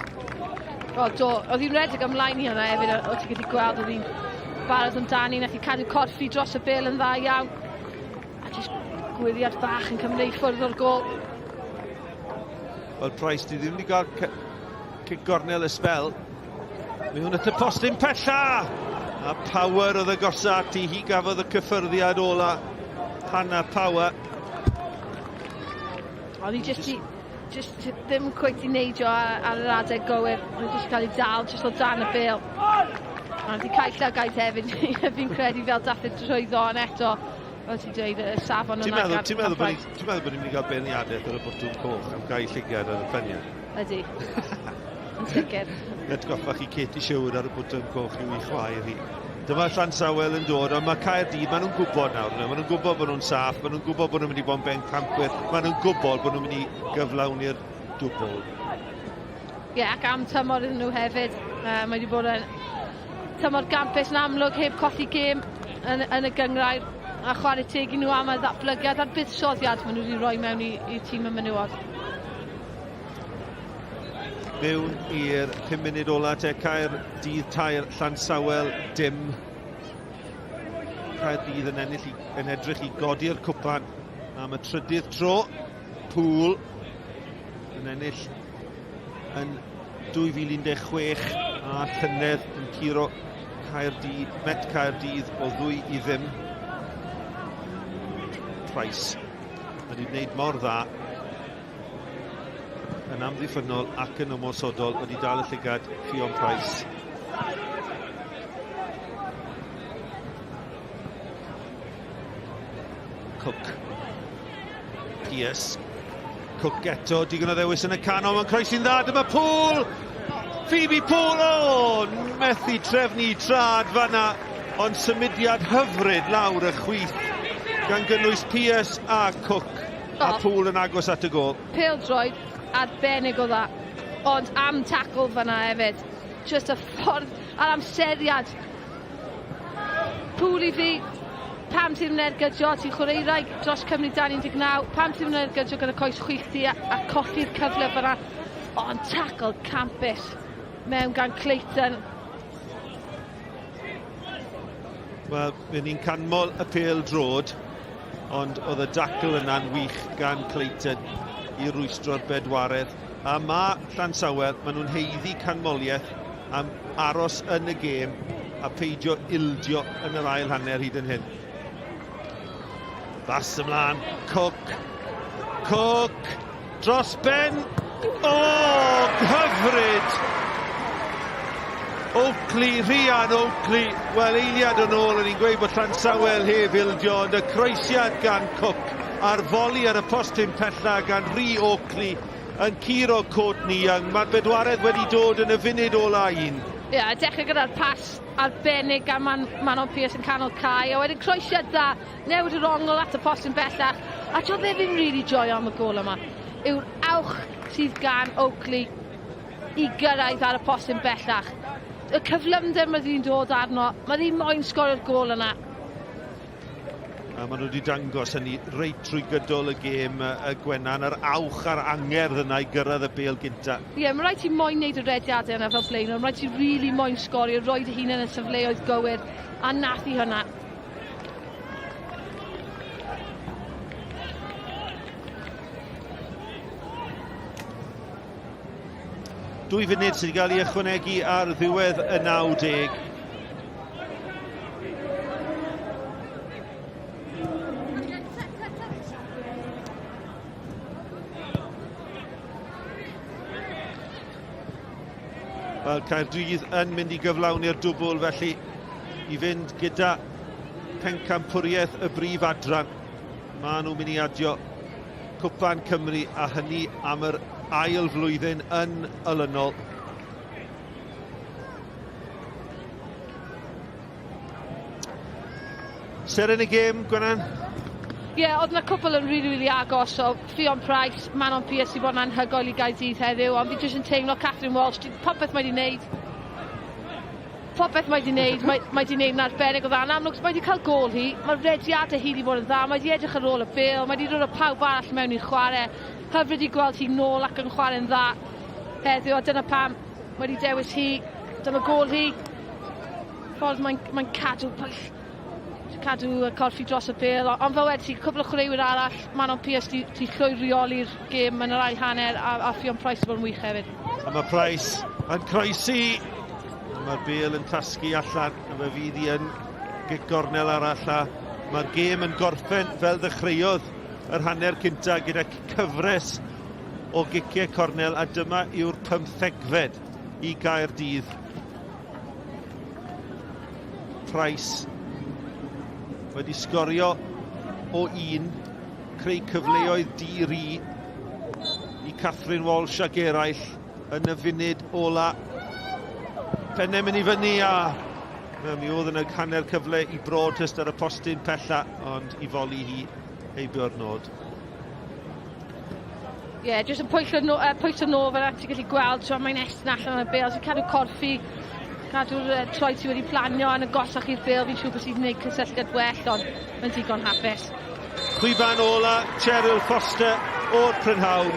Wel do, oedd hi'n redeg ymlaen i hwnna hefyd, o ti'n gallu gweld oedd hi'n barod amdani, nath hi cadw corff hi dros y bel yn dda iawn. A jyst gwyriad bach yn cymryd i ffwrdd o'r gol. Wel, Price, di ddim wedi cael cic gornel y sbel. Mewn at y postyn pella! A Power oedd y gosa ati, hi gafodd y cyffyrddiad ola. Hannah Power. Oedd hi jyst i, jyst ddim cweit i neidio ar, ar yr adeg gywir. Oedd hi jyst cael ei dal jyst o dan y bel. A wedi cael llygaid hefyd, fi'n credu fel dath e drwyddo, ond eto, fel ti'n dweud, y safon yna gan, Ti'n meddwl bod ni'n mynd i gael beirniadaeth ar y botwm coch am gael llygad ar y peniau? Ydy. Yn sicr. Atgoffa chi Katie Sherwood ar y botwm coch i'w i chwaer hi. Dyma Llansawel yn dod, ond mae Caerdydd, maen nhw'n gwybod nawr, maen nhw'n gwybod bod nhw'n saff, maen nhw'n gwybod bod nhw'n mynd i bod yn bencampwyr, maen nhw'n gwybod bod nhw'n mynd i gyflawni'r dwbl. Ie, yeah, ac am tymor iddyn nhw hefyd. Uh, mae wedi bod yn tymor gampus yn amlwg, heb colli gêm yn, yn y gynghrair a chwarae teg i nhw am y ddatblygiad a'r buddsoddiad maen nhw wedi rhoi mewn i, i tîm y menywod. Mewn i'r 5 munud ola te Caerdydd tair, Llansawel dim. Caerdydd yn ennill i, yn edrych i godi'r cwpan am y trydydd tro. Pŵl yn ennill yn 2016 a llynedd yn curo Caerdydd, Met Caerdydd o ddwy i ddim. Price wedi gwneud mor dda yn amddiffynnol ac yn ymosodol wedi dal y llygad Ffion Price. Cook. Pearce. Cook eto, digon o ddewis yn y canol, mae'n croesi'n dda, dyma Poole! Phoebe Poole, o, methu trefnu trad fanna, ond symudiad hyfryd lawr y chwith, gan gynnwys Pearce a Cook, a Poole yn agos at y gol. Pêl-droed arbennig o dda, ond am tackle fanna hefyd. Just y ffordd a'r amseriad Pŵl i fi, pam ti ddim yn ergydio, ti'n chwaraewraig dros Cymru dan 19, pam ti ddim yn ergydio gyda coes chwith ti a, a colli'r cyfle fyna. Ond tackle campus mewn gan Clayton. Wel, fe ni'n canmol y pêl drod, ond oedd y dacl yna'n wych gan Clayton i rwystro'r bedwaredd. A mae Llansawel, maen nhw'n haeddu canmoliaeth am aros yn y gêm a peidio ildio yn yr ail hanner hyd yn hyn. Bas ymlaen, Cook, Cook, dros ben, o, oh, hyfryd! Oakley, Rhian Oakley, wel eiliad yn ôl, o'n i'n gweud bod Llansawel heb ildio, ond y croesiad gan Cook a'r foli ar y postyn pella gan Rhi Oakley yn curo Courtney Young. Mae'r bedwaredd wedi dod yn y funud ola un. Ie, yeah, dechrau gyda'r pas arbennig gan Man Manon Pearce yn canol cae, a wedyn croesiad da, newid yr ongl at y postyn bellach. A ti'n beth fi'n really joio am y gol yma, yw'r awch sydd gan Oakley. i gyrraedd ar y postyn bellach. Y cyflymder mae ddi'n dod arno, mae ddi moyn sgorio'r gôl yna. A maen nhw wedi dangos hynny reit trwy gydol y gêm y Gwenan, yr awch a'r angerdd yna i gyrraedd y bêl gynta. Ie, yeah, mae rhaid ti moyn neud y rediadau yna fel blaenor, mae rhaid ti really moyn sgorio, rhoi dy hunan yn safleoedd gywir, a nath i hynna. Dwy funud sydd wedi cael ei ychwanegu ar ddiwedd y 90. Wel, Caerdydd yn mynd i gyflawni'r dwbl felly i fynd gyda pencampwriaeth y brif adran. Maen nhw'n mynd i adio Cwpan Cymru a hynny am yr ail flwyddyn yn olynol. Seren y gêm, Gwenan? Ie, yeah, oedd yna cwpl yn rili, rili agos, so Ffion Price, Manon Pearce i fod yn anhygoel i Gaerdydd heddiw, ond fi jyst yn teimlo Catherine Walsh, popeth mae wedi wneud, popeth mae wedi wneud, mae, mae wedi wneud yn arbennig o dda. Yn amlwg, mae wedi cael gôl hi, mae rediadau hi wedi bod yn dda, mae wedi edrych ar ôl y bêl, mae wedi dod â pawb arall mewn i'r chwarae. Hyfryd i gweld hi nôl ac yn chwarae'n dda heddiw, a dyna pam mae wedi dewis hi. Dyma gôl hi. Ffordd mae'n mae cadw pwyll, cadw y corff i dros y bêl, ond fel wedi, cwbl o chwaraewyr arall, Manon Pearce di, di llwyr reoli'r gêm yn yr ail hanner a, a Ffion Price wedi bod yn wych hefyd. A mae Price yn croesi. A mae'r bêl yn tasgu allan, a fe fydd hi yn gic gornel arall a mae'r gêm yn gorffen fel ddechreuodd yr hanner cynta gyda cyfres o giciau cornel a dyma yw'r pymthegfed i Gaerdydd. Price wedi sgorio o un, creu cyfleoedd di-ri i Catherine Walsh ac eraill yn y funud ola. Pennau mynd i fyny a mi oedd yna hanner cyfle i Broadhurst ar y postyn pella, ond i foli hi heibio'r nod. Ie, yeah, jyst yn pwyllo no, pwyso nôl fel ti'n gallu gweld, so mae'n estyn allan ar y bêl, so cadw corffi, cadw'r troed ti wedi planio yn agosach i'r bêl, fi'n siŵr bod sy'n gwneud cysylltiad well, ond mae'n digon hapus. Chwiban ola, Cheryl Foster o'r prynhawn.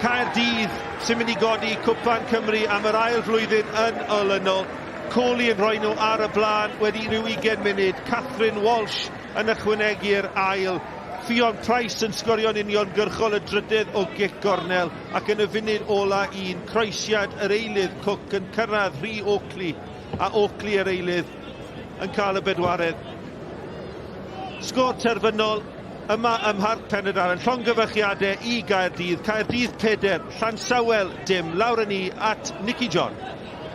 Caerdydd sy'n mynd i godi Cwpan Cymru am yr ail flwyddyn yn olynol. Coley yn rhoi nhw ar y blaen wedi rhyw 20 munud. Catherine Walsh yn ychwanegu'r ail. Ffion Price yn sgorio'n uniongyrchol y drydydd o gic gornel ac yn y funud ola un, croesiad yr eilydd Cook yn cyrraedd Rhi Oakley a Oakley yr eilydd yn cael y bedwaredd. Sgôr terfynol yma ym Mharc Pen-y-daren. Llongyfarchiadau i Gaerdydd. Caerdydd 4, Llansawel dim. Lawr â ni at Nicky John.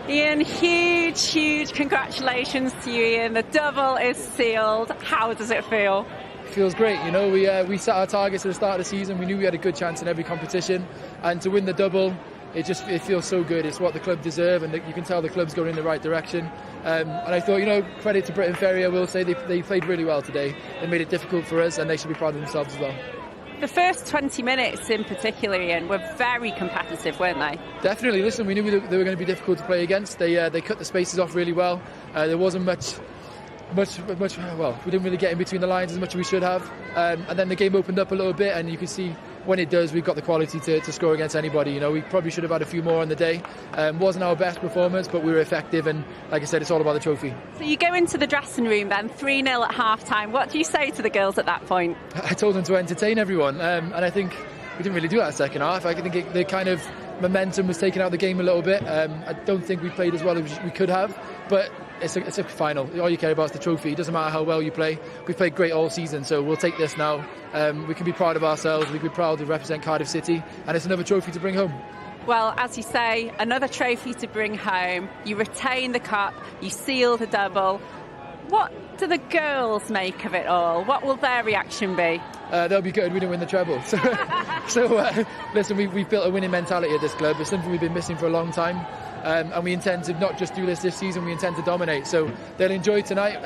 Ian, huge, huge congratulations to you, Ian. The double is sealed. How does it feel? Feels great, you know. We set our targets at the start of the season. We knew we had a good chance in every competition, and to win the double, it feels so good. It's what the club deserve, and you can tell the club's going in the right direction. And I thought, you know, credit to Briton Ferry, I will say they played really well today. They made it difficult for us, and they should be proud of themselves as well. The first 20 minutes in particular, Ian, were very competitive, weren't they? Definitely. Listen, we knew they were going to be difficult to play against. They cut the spaces off really well. There wasn't much, much, much. Well, we didn't really get in between the lines as much as we should have. And then the game opened up a little bit, and you can see when it does, we've got the quality to score against anybody. You know, we probably should have had a few more on the day. Wasn't our best performance, but we were effective, and like I said, it's all about the trophy. So you go into the dressing room then, 3-0 at half-time. What do you say to the girls at that point? I told them to entertain everyone, and I think we didn't really do that second half. I think the kind of momentum was taken out of the game a little bit. I don't think we played as well as we could have, but it's a final. All you care about is the trophy. It doesn't matter how well you play. We've played great all season, so we'll take this now. We can be proud of ourselves. We can be proud to represent Cardiff City, and it's another trophy to bring home. Well, as you say, another trophy to bring home. You retain the cup, you seal the double. What do the girls make of it all? What will their reaction be? They'll be good. We didn't win the treble. So listen, we've built a winning mentality at this club. It's something we've been missing for a long time. And we intend to not just do this season, we intend to dominate. So they'll enjoy tonight.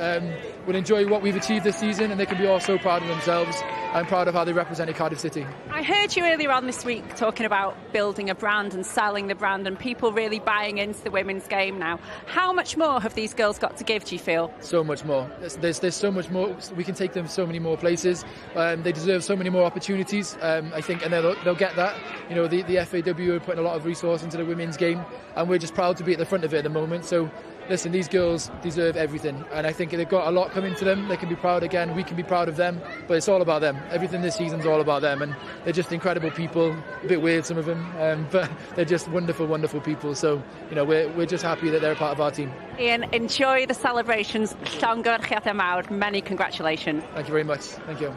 We'll enjoy what we've achieved this season, and they can be all so proud of themselves. I'm proud of how they represented Cardiff City. I heard you earlier on this week talking about building a brand and selling the brand and people really buying into the women's game now. How much more have these girls got to give, do you feel? So much more. There's so much more. We can take them so many more places. They deserve so many more opportunities, I think, and they'll get that. You know, the FAW are putting a lot of resource into the women's game, and we're just proud to be at the front of it at the moment. So, listen, these girls deserve everything, and I think they've got a lot coming to them. They can be proud again. We can be proud of them, but it's all about them. Everything this season's all about them, and they're just incredible people. A bit weird, some of them, but they're just wonderful, wonderful people. So, you know, we're just happy that they're a part of our team. Ian, enjoy the celebrations. Llongyfarchiadau mawr. Many congratulations. Thank you very much. Thank you.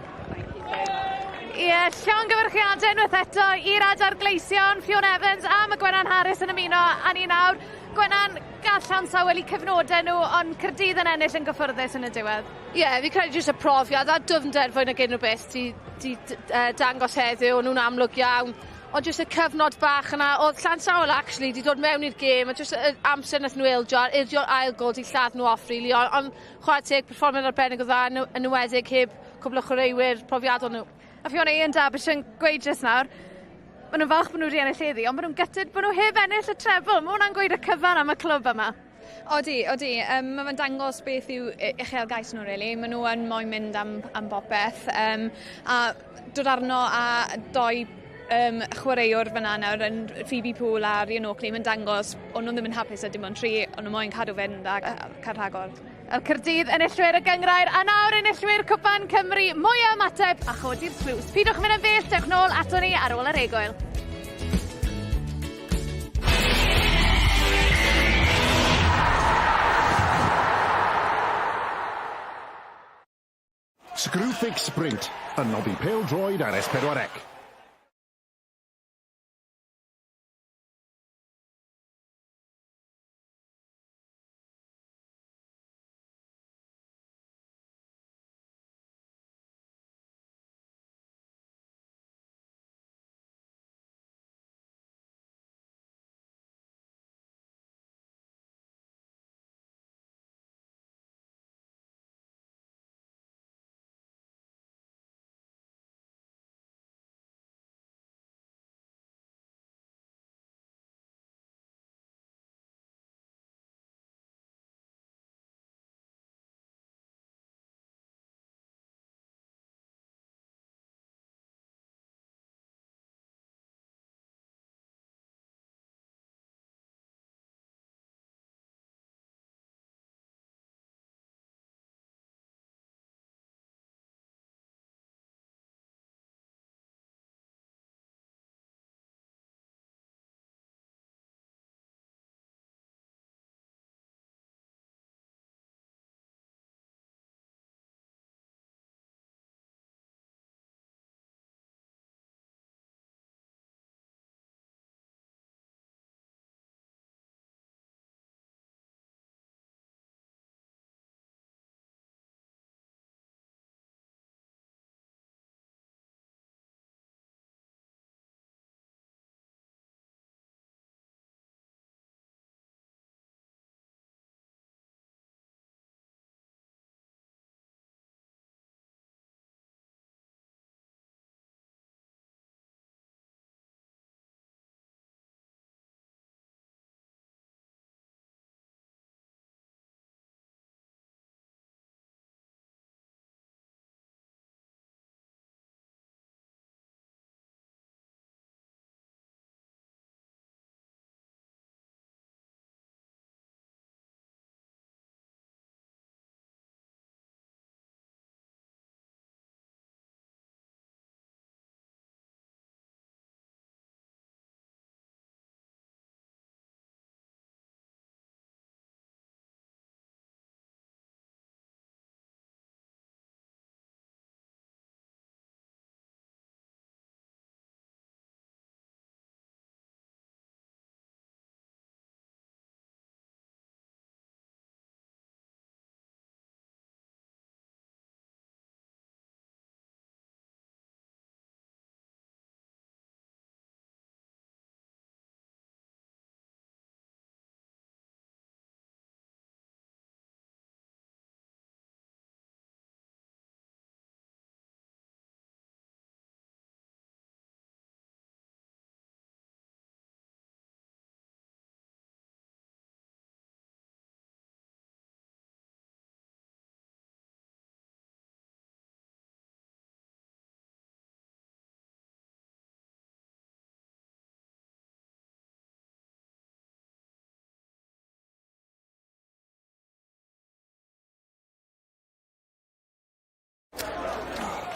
Ie, yeah, llongyfarchiadau unwaith eto i'r Adar Gleision, Ffion Evans a mae Gwenan Harris yn ymuno â ni nawr. Gwenan, gall Llansawel eu cyfnodau nhw, ond Caerdydd yn ennill yn gyffyrddus yn y diwedd. Ie, yeah, fi credu jyst y profiad a dyfnder fwy nag unrhyw beth di, di dangos heddiw, o'n nhw'n amlwg iawn. Ond jyst y cyfnod bach yna, oedd Llansawel actually di dod mewn i'r gêm, a jyst y amser nath nhw ildio, ildio'r ail gol di lladd nhw off really, ond chwarae teg, perfformiad arbennig o dda, yn enwedig heb cwpl o chwaraewyr profiadol nhw. A Fiona, Ian Davies yn gweud jyst nawr, maen nhw'n falch bod nhw wedi ennill heddi, ond maen nhw'n gutted bod nhw heb ennill y trebl. Mae hwnna'n gweud y cyfan am y clwb yma. Odi, odi. Mae fe'n dangos beth yw uchelgais nhw, really. Maen nhw yn moyn mynd am bopeth. A dod arno a doi chwaraewr fyna nawr yn Phoebe Poole a Rhian Oakley, mae'n dangos o'n nhw ddim yn hapus â dim ond tri, o'n nhw moyn cadw fynd a cael rhagor. Y Caerdydd enillwyr y gynghrair a nawr enillwyr Cwpan Cymru. Mwy o ymateb a chodi'r tlws. Pidwch mynd yn bell, dewch nôl ato ni ar ôl yr egwyl. Screwfix Sprint yn noddi pêl-droed ar S4C.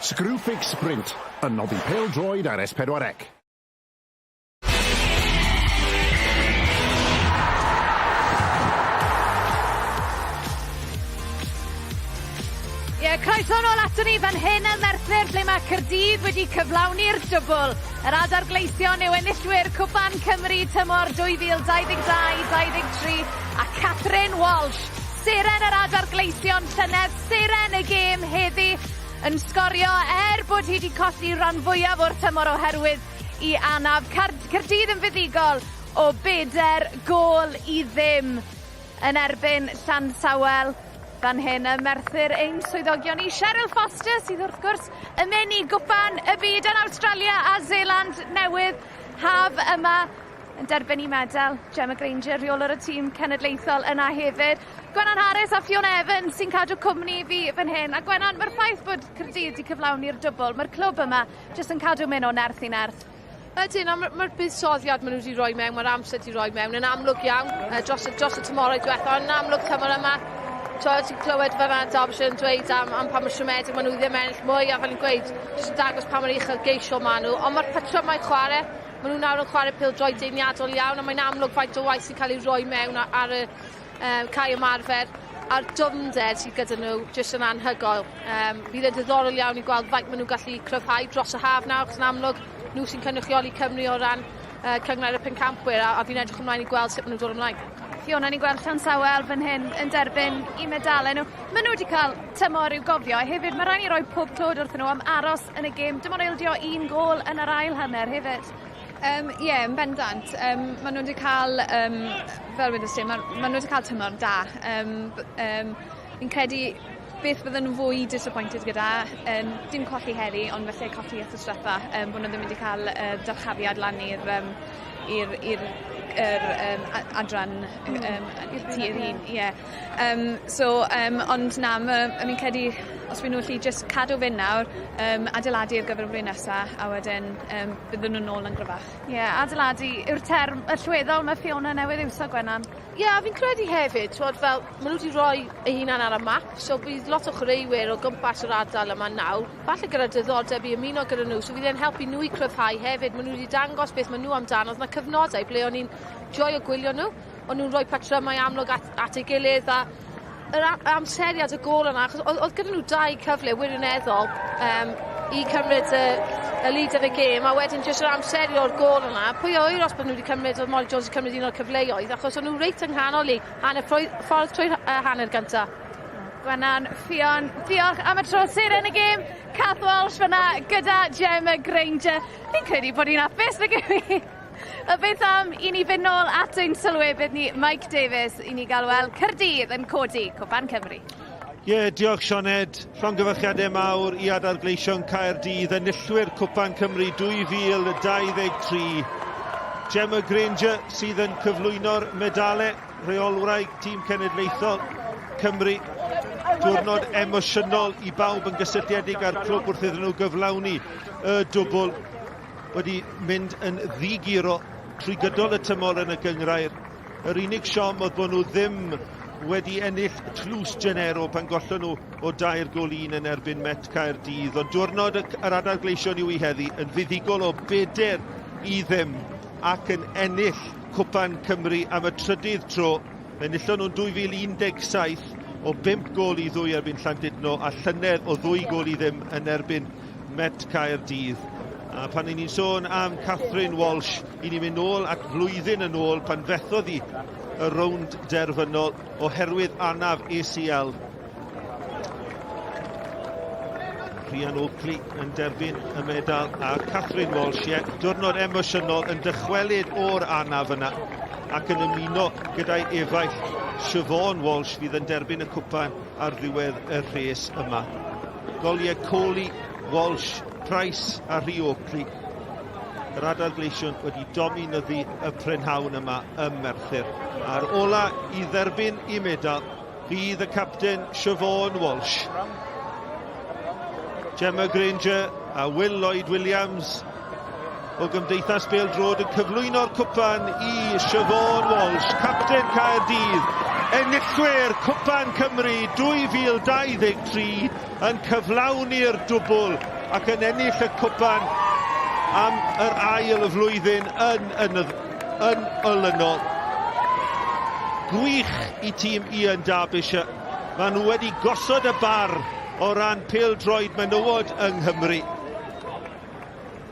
Screwfix Sprint yn noddi pêl-droed ar S4C. Ie, yeah, croeso nôl aton ni fan hyn ym Merthyr ble mae Caerdydd wedi cyflawni'r dwbl. Yr adar gleision yw enillwyr Cwpan Cymru tymor 2022-23 a Catherine Walsh, seren yr adar gleision llynedd, seren y gêm heddi, yn sgorio er bod hi wedi colli rhan fwyaf o'r tymor oherwydd i anaf. Caerdydd yn fuddugol o beder gôl i ddim yn erbyn Llansawel. Fan hyn ym Merthyr ein swyddogion ni Cheryl Foster sydd wrth gwrs yn mynd i gwpan y byd yn Awstralia a Seland Newydd haf yma yn derbyn i medal. Gemma Grainger, rheolwr y tîm cenedlaethol yna hefyd. Gwenan Harris a Fiona Evans sy'n cadw cwmni fi fan hyn. A Gwenan, mae'r ffaith bod Caerdydd wedi cyflawni'r dwbl, mae'r clwb yma jyst yn cadw mynd o nerth i nerth. Ydyn, a mae'r ma buddsoddiad maen nhw wedi rhoi mewn, mae'r amser wedi rhoi mewn yn amlwg iawn uh, dros, dros y tymorau diwethaf, ond yn amlwg tymor yma, ti'n clywed fyna Derbyshire yn dweud am, am pa mor siomedig maen nhw ddim ennill mwy, a fel i'n gweud, jyst yn dangos pa mor uchelgeisiol maen nhw, ond mae'r patrymau chwarae, maen nhw nawr yn chwarae pêl-droed deiniadol iawn, a mae'n amlwg faint o waith sy'n cael ei roi mewn ar y um, cae ymarfer, a'r dwfnder sydd gyda nhw jyst yn anhygoel. Um, bydd e'n diddorol iawn i gweld faint maen nhw'n gallu cryfhau dros y haf nawr, achos yn amlwg nhw sy'n cynrychioli Cymru o ran uh, Cynghrair y Pencampwyr, a, a fi'n edrych ymlaen i gweld sut maen nhw'n dod ymlaen. Fiona, ni'n gweld Llansawel fan hyn yn derbyn i medalau nhw. Maen nhw wedi cael tymor i'w gofio, a hefyd mae rhaid ni roi pob clod wrthyn nhw am aros yn y gêm. Dim ond ildio un gôl yn yr ail hanner hefyd. Yym ie yn bendant yym ma' n'w 'di ca'l yym fel wedes di ma' ma' n'w 'di ca'l tymor da yym b- yym fi'n credu beth fydden nhw fwy disappointed gyda yym dim colli heddi ond falle colli wthnos dwetha yym bo' n'w ddim wedi ca'l y dyrchafiad lan i'r yym i'r i'r yr yym a- adran yym i'r tir un ie. Yym so yym ond na ma' a fi'n credu os by' nw 'llu jyst cadw fynd nawr yym adeiladu ar gyfer y flwyddyn nesa a wedyn yym bydden nw nôl yn gryfach. Ie adeiladu yw'r term allweddol ma' Fiona newydd iwso Gwenan. Ie a fi'n credu hefyd t'wod fel ma' n'w 'di roi eu hunan ar y map so bydd lot o chwaraewyr o gwmpas yr ardal yma nawr falle gyda diddordeb i ymuno gyda nhw so fydd e'n helpu nhw i cryfhau hefyd ma' n'w 'di dangos beth ma' nhw amdano o'dd 'na cyfnodau ble o'n i'n joio gwylio nhw o'n nhw'n rhoi patrymau amlwg at, at ei gilydd a yr amseriad y gôl yna, achos oedd, oedd gyda nhw dau cyfle wirioneddol um, i cymryd y, y lead of y gêm, a wedyn jyst yr amseru o'r gôl yna, pwy a ŵyr os bod nhw wedi cymryd, oedd Molly Jones wedi cymryd un o'r cyfleoedd, achos o'n nhw reit yng nghanol i hanner ffordd trwy'r uh, hanner gyntaf. Gwenan, Ffion, diolch am y tro seren y gêm. Cath Walsh fyna gyda Gemma Grainger. Fi'n credu bod hi'n hapus nag yw hi? A beth am i ni fynd nôl at ein sylwebydd ni, Mike Davies, i ni gael weld Caerdydd yn codi Cwpan Cymru. Ie, yeah, diolch Sioned. Llongyfarchiadau mawr i Adar Gleision Caerdydd, enillwyr Cwpan Cymru 2023. Gemma Grainger sydd yn cyflwyno'r medalau, rheolwraig tîm cenedlaethol Cymru. Diwrnod emosiynol i bawb yn gysylltiedig â'r clwb wrth iddyn nhw gyflawni y dwbl. wedi mynd yn ddi-guro trwy gydol y tymor yn y gynghrair. Yr unig siom oedd bod nhw ddim wedi ennill tlws Genero pan gollon nhw o dair gol un yn erbyn Met Caerdydd. Ond diwrnod yr Adar Gleision yw i heddi yn fuddugol o beder i ddim ac yn ennill Cwpan Cymru am y trydydd tro. Enillon nhw'n 2017 o 5 gôl i ddwy erbyn Llandudno a llynedd o ddwy gôl i ddim yn erbyn Met Caerdydd. A pan ni'n sôn am Catherine Walsh, i ni'n mynd nôl at flwyddyn yn ôl pan fethodd hi y rownd derfynol oherwydd anaf ACL. Rhian Oakley yn derbyn y medal a Catherine Walsh, ie, diwrnod emosiynol yn dychwelyd o'r anaf yna ac yn ymuno gyda'i efaill Siobhan Walsh fydd yn derbyn y cwpan ar ddiwedd y rhes yma. Goliau Coley, Walsh, Price a Rhi Oakley. Yr Adar Gleision wedi dominyddu y prynhawn yma ym Merthyr. A'r ola i dderbyn i medal fydd y capten Siobhan Walsh. Gemma Grainger a Will Lloyd Williams o Gymdeithas Bêl-droed yn cyflwyno'r cwpan i Siobhan Walsh, capten Caerdydd, enillwyr Cwpan Cymru 2023 yn cyflawni'r dwbl. ac yn ennill y cwpan am yr ail flwyddyn yn, yn, yn olynol. Gwych i tîm Ian Derbyshire. Maen nhw wedi gosod y bar o ran pêl-droed menywod yng Nghymru.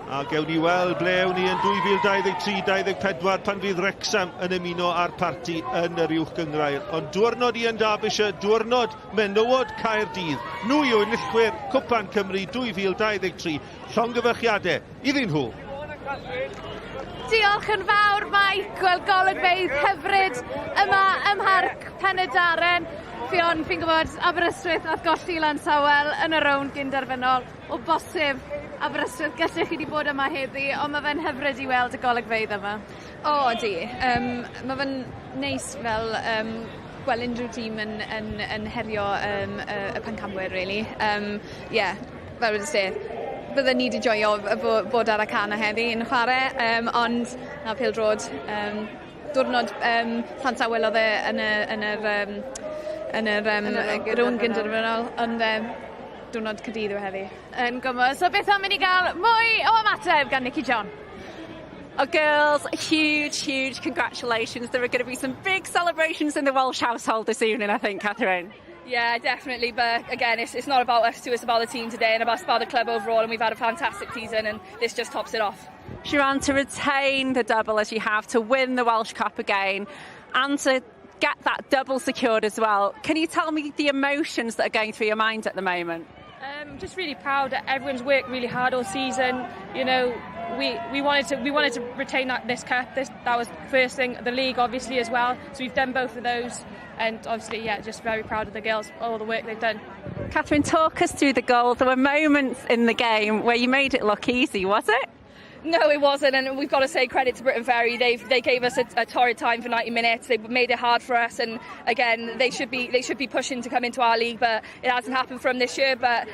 A gewn ni weld ble ewn ni yn 2023-24 pan fydd Wrexham yn ymuno â'r parti yn yr uwch gynghrair. Ond diwrnod Ian Derbyshire, diwrnod menywod Caerdydd. Nhw yw enillwyr Cwpan Cymru 2023. Llongyfarchiadau iddyn nhw. Diolch yn fawr, Mike. Wel, golygfeydd hyfryd yma ym Mharc Pen-y-Darren. Ffion, fi'n gwybod Aberystwyth nath golli Llansawel yn y rownd gyn-derfynol. O bosib, Aberystwyth, gallech chi 'di bod yma heddi, ond ma' fe'n hyfryd i weld y golygfeydd yma. O ydi, yym ma' fe'n neis fel yym gweld unrhyw tîm yn yn yn herio yym y y pencampwyr rili. Yym ie, fel wedest ti, bydden ni 'di joio bod ar y can 'na heddi yn chware yym ond na pêl-drod yym diwrnod yym Llansawel odd e yn y yn yr yym yn yr yym rownd gynderfynol ond yym diwrnod Caerdydd yw e heddi. Yn gwmws. So beth am i ni gael mwy o ymateb gan Nicky John? Oh, girls, huge, huge congratulations. There are going to be some big celebrations in the Welsh household this evening, I think, Catherine. Yeah, definitely. But again, it's, it's not about us two, it's about the team today and about, about the club overall. And we've had a fantastic season, and this just tops it off. Siwan, to retain the double as you have, to win the Welsh Cup again, and to get that double secured as well. Can you tell me the emotions that are going through your mind at the moment? Just really proud that everyone's worked really hard all season. You know, we, we wanted to we wanted to retain that this cup. This that was first thing. The league obviously as well. So we've done both of those, and obviously yeah, just very proud of the girls, all the work they've done. Catherine, talk us through the goal. There were moments in the game where you made it look easy, was it? No, it wasn't, and we've got to say credit to Briton Ferry. They they gave us a, a torrid time for 90 minutes. They made it hard for us, and again, they should be they should be pushing to come into our league, but it hasn't happened for them this year. But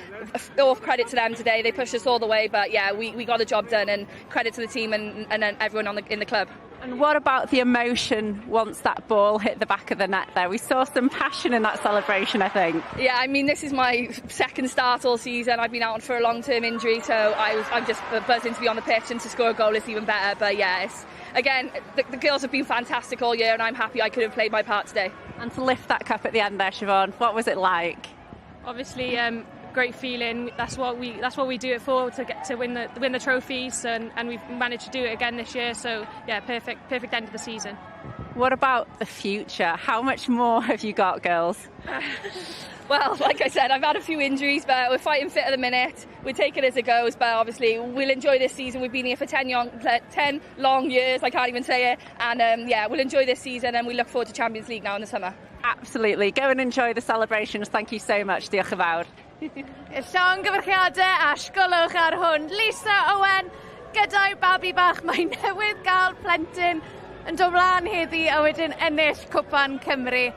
all credit to them today. They pushed us all the way, but yeah, we, we got the job done, and credit to the team and, and everyone on the, in the club. And what about the emotion once that ball hit the back of the net there? We saw some passion in that celebration, I think. Yeah, I mean, this is my second start all season. I've been out for a long-term injury, so I was, I'm just buzzing to be on the pitch and to score a goal is even better. But yeah, it's, again, the, the girls have been fantastic all year and I'm happy I could have played my part today. And to lift that cup at the end there, Siobhan, what was it like? Obviously, great feeling. That's what we that's what we do it for to get to win the win the trophies and, and we've managed to do it again this year. So yeah, perfect perfect end of the season. What about the future? How much more have you got, girls? well, like I said, I've had a few injuries, but we're fighting fit at the minute. We take it as it goes, but obviously we'll enjoy this season. We've been here for 10, young, 10 long years, I can't even say it. And yeah, we'll enjoy this season and we look forward to Champions League now in the summer. Absolutely. Go and enjoy the celebrations. Thank you so much. Diolch yn fawr. Llongyfarchiadau a sgolwch ar hwn. Lisa Owen gyda'i babi bach. Mae newydd gael plentyn yn dod mlaen heddi a wedyn ennill Cwpan Cymru.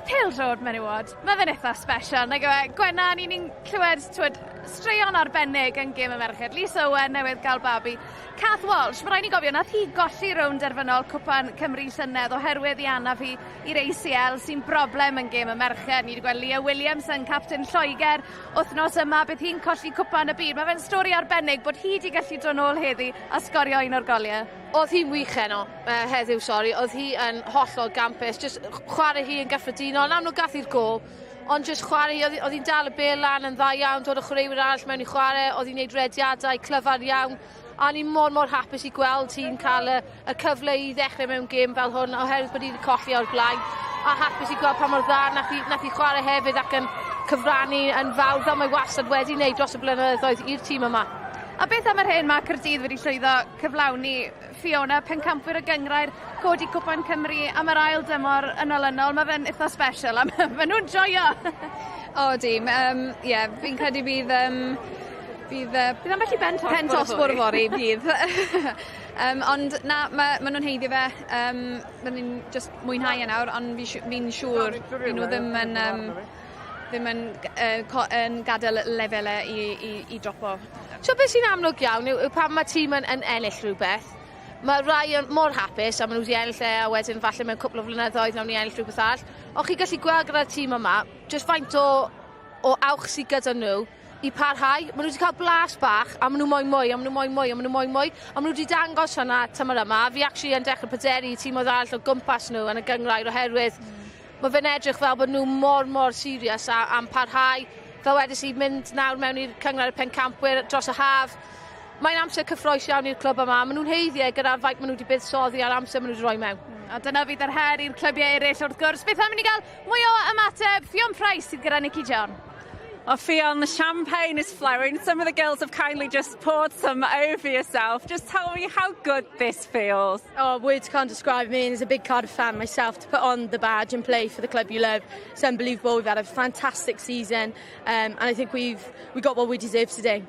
Y pêl-droed menywod, mae fe'n eitha special, nag yw e? Gwenna, ni'n ni'n clywed twyd, straeon arbennig yn gêm y merched. Lisa Owen newydd gael babi. Cath Walsh, mae rhaid ni gofio, nath hi golli rownd derfynol Cwpan Cymru llynedd oherwydd i anaf hi i'r ACL sy'n broblem yn gêm y merched. Ni wedi gweld Leah Williams yn captain Lloegr wythnos yma, bydd hi'n colli Cwpan y Byd. Mae fe'n stori arbennig bod hi wedi gallu dod nôl heddi a sgorio un o'r goliau. Oedd hi'n wych heno, heddiw, sori. Oedd hi yn hollol gampus. Just chwarae hi yn gyffredinol. Yn amlwg gath hi'r gol, ond just chwarae hi, oedd hi'n dal y bêl lan yn dda iawn, dod o chwaraewyr arall mewn i chwarae, oedd hi'n neud rediadau clyfar iawn, a ni mor mor hapus i gweld hi'n cael y, y cyfle i ddechrau mewn gêm fel hwn oherwydd bod hi wedi colli o'r blaen a hapus i gweld pa mor dda nath hi, nath hi chwarae hefyd ac yn cyfrannu yn fawr fel mae wastad wedi wneud dros y blynyddoedd i'r tîm yma. A beth am yr hyn mae Caerdydd wedi llwyddo cyflawni Fiona, pencampwyr y gynghrair, codi Cwpan Cymru am yr ail dymor yn olynol, mae fe'n eitha special a ma' nhw'n joio. O di, yym ie, fi'n credu bydd yym bydd yy Bydd ambell i ben tost pen tost bore fory bydd. Yym ond na ma' ma' nw'n haeddu fe yym bydden ni'n jyst mwynhau e nawr ond fi siw- fi'n siŵr by' nw ddim yn yym ddim yn g- yy co- yn gadel y lefele i i i dropo. So beth sy'n amlwg iawn yw, yw pan mae tîm yn, yn ennill rhywbeth, mae rai yn mor hapus a maen nhw wedi ennill e a wedyn falle mewn cwpl o flynyddoedd nawn ni ennill rhywbeth arall. Ond chi'n gallu gweld gyda'r tîm yma, jyst faint o, o awch sydd gyda nhw i parhau. Maen nhw wedi cael blas bach, a maen nhw moyn mwy, a maen nhw moyn mwy, a maen nhw moyn mwy. A maen nhw wedi dangos hwnna tymor yma. Fi actually yn dechrau pryderu tîmoedd arall o gwmpas nhw yn y gynghrair oherwydd mae fe'n edrych fel bod nhw mor, mor serious a, am parhau. Fel wedes i, mynd nawr mewn i'r cynghrair y pencampwyr dros y haf. Mae'n amser cyffrous iawn i'r clwb yma. Maen nhw'n haeddu e gyda'r faint maen nhw wedi buddsoddi a'r amser maen nhw wedi rhoi mewn. A dyna fydd yr her i'r clybiau eraill wrth gwrs. Beth am i ni gael mwy o ymateb? Ffion Price sydd gyda Nicky John. Oh, Ffion, the champagne is flowing. Some of the girls have kindly just poured some over yourself. Just tell me how good this feels. Oh, words can't describe me. As a big Cardiff fan myself, to put on the badge and play for the club you love, it's unbelievable. We've had a fantastic season, and I think we got what we deserve today.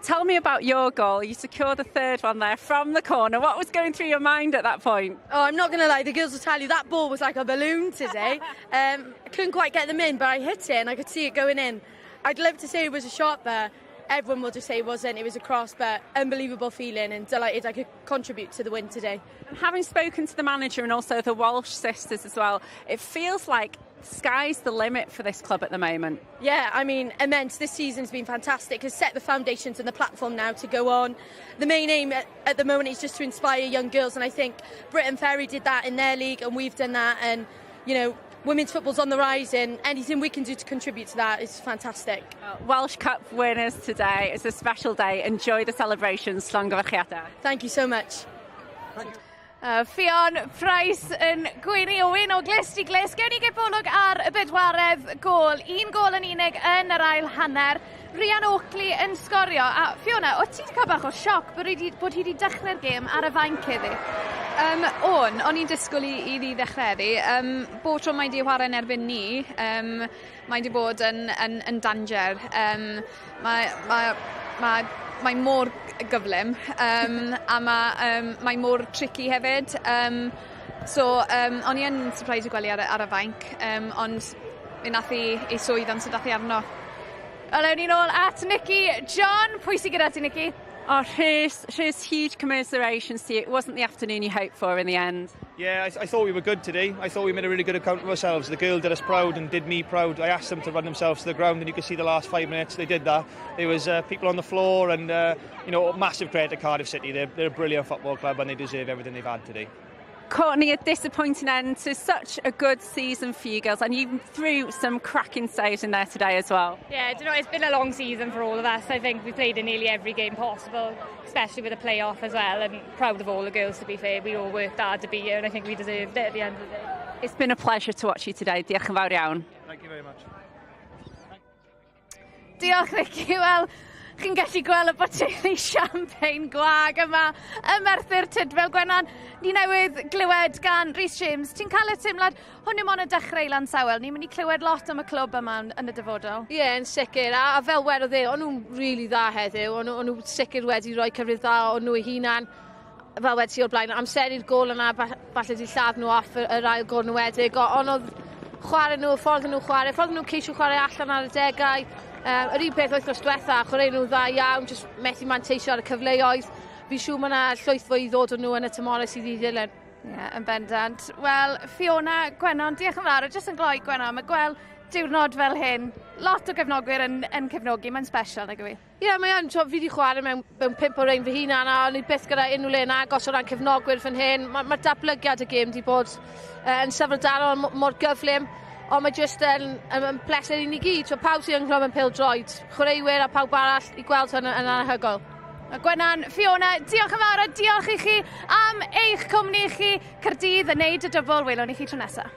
Tell me about your goal. You secured the third one there from the corner. What was going through your mind at that point? Oh, I'm not going to lie. The girls will tell you that ball was like a balloon today. I couldn't quite get them in, but I hit it and I could see it going in. I'd love to say it was a shot, but everyone will just say it wasn't. It was a cross, but unbelievable feeling and delighted I could contribute to the win today. And having spoken to the manager and also the Walsh sisters as well, it feels like sky's the limit for this club at the moment. Yeah, I mean, immense. This season's been fantastic. Has set the foundations and the platform now to go on. The main aim at the moment is just to inspire young girls, and I think Briton Ferry did that in their league, and we've done that. And women's football's on the rise, and anything we can do to contribute to that is fantastic. Welsh Cup winners today. It's a special day. Enjoy the celebrations. Llongyfarchiadau. Thank you so much. Ffion Price yn gwenu o wên o glust i glust. Gewn ni gipolwg ar y bedwaredd gôl. Un gôl yn unig yn yr ail hanner. Rhian Oakley yn sgorio. A Fiona, o ti wedi cael bach o sioc bod hi wedi dechrau'r gêm ar y fainc heddi? O'n i'n disgwyl i ddi ddechrau heddi. Bob tro mae di chwarae yn erbyn ni, mae di bod yn danger. Mae mor gyflym a mae mor tricky hefyd. So o'n i yn surprised i gweld ar y fainc, ond mi nath i ei swydd amser dath i arno. Wel, ewn ni nôl at Nicky John. Pwy sydd gyda ti, Nicky? Oh, Rhys, Rhys, huge commiserations to you. It wasn't the afternoon you hoped for in the end. Yeah, I thought we were good today. I thought we made a really good account of ourselves. The girl did us proud and did me proud. I asked them to run themselves to the ground, and you could see the last 5 minutes they did that. There was people on the floor, and massive credit to Cardiff City. They're a brilliant football club, and they deserve everything they've had today. Courtney, a disappointing end to such a good season for you girls, and you threw some cracking saves in there today as well. Yeah, do you know, it's been a long season for all of us. I think we played in nearly every game possible, especially with the playoff as well, and proud of all the girls, to be fair. We all worked hard to be here, and I think we deserved it at the end of the day. It's been a pleasure to watch you today. Diolch yn fawr iawn. Thank you very much. Diolch, Nicky. Wel, chi'n gallu gweld y boteli champagne gwag yma ym Merthyr Tudful. Gwenan, ni newydd glywed gan Rhys James. Ti'n cael y teimlad, hwn yw mon y dechrau i Lansawel. Ni'n mynd i clywed lot am y clwb yma yn y dyfodol. Ie, yeah, yn sicr. A fel wedodd e, o'n nhw'n really dda heddiw. O'n nhw sicr wedi rhoi cyfrif dda o'n nhw eu hunan. Fel wedi o'r blaen, amseru'r gôl yna, falle di lladd nhw off yr ail gôl nhw wedyn. Ond oedd chwarae nhw, ffordd nhw chwarae, ffordd nhw'n ceisio chwarae allan ar y degau. Yr un peth wythnos diwetha, chwarae nhw dda iawn, jyst methu manteisio ar y cyfleoedd. Fi'n siŵr mae yna llwyth fwy i ddod o nhw yn y tymorau sydd i ddilyn. Ie, yeah, yn bendant. Wel, Fiona, Gwenon, diolch yn fawr. Jyst yn gloi, Gwenon, mae gweld diwrnod fel hyn, lot o gefnogwyr yn cefnogi, mae'n special, nag yw i? Ie, yeah, mae yn. Fi wedi chwarae mewn pump o rein fy hunan a o'n i byth gyda unrhyw le yn agos o ran cefnogwyr fan hyn. Mae ma datblygiad y gêm wedi bod yn syfrdanol mor gyflym, ond mae jyst yn pleser i ni gyd. So, pawb sy'n ynghlwm yn pêl-droed, chwaraewyr a pawb arall i gweld hwn yn anhygoel. Gwenan, Fiona, diolch yn fawr a diolch i chi am eich cwmni chi. Caerdydd yn neud y dwbl, welwn i chi tro nesaf.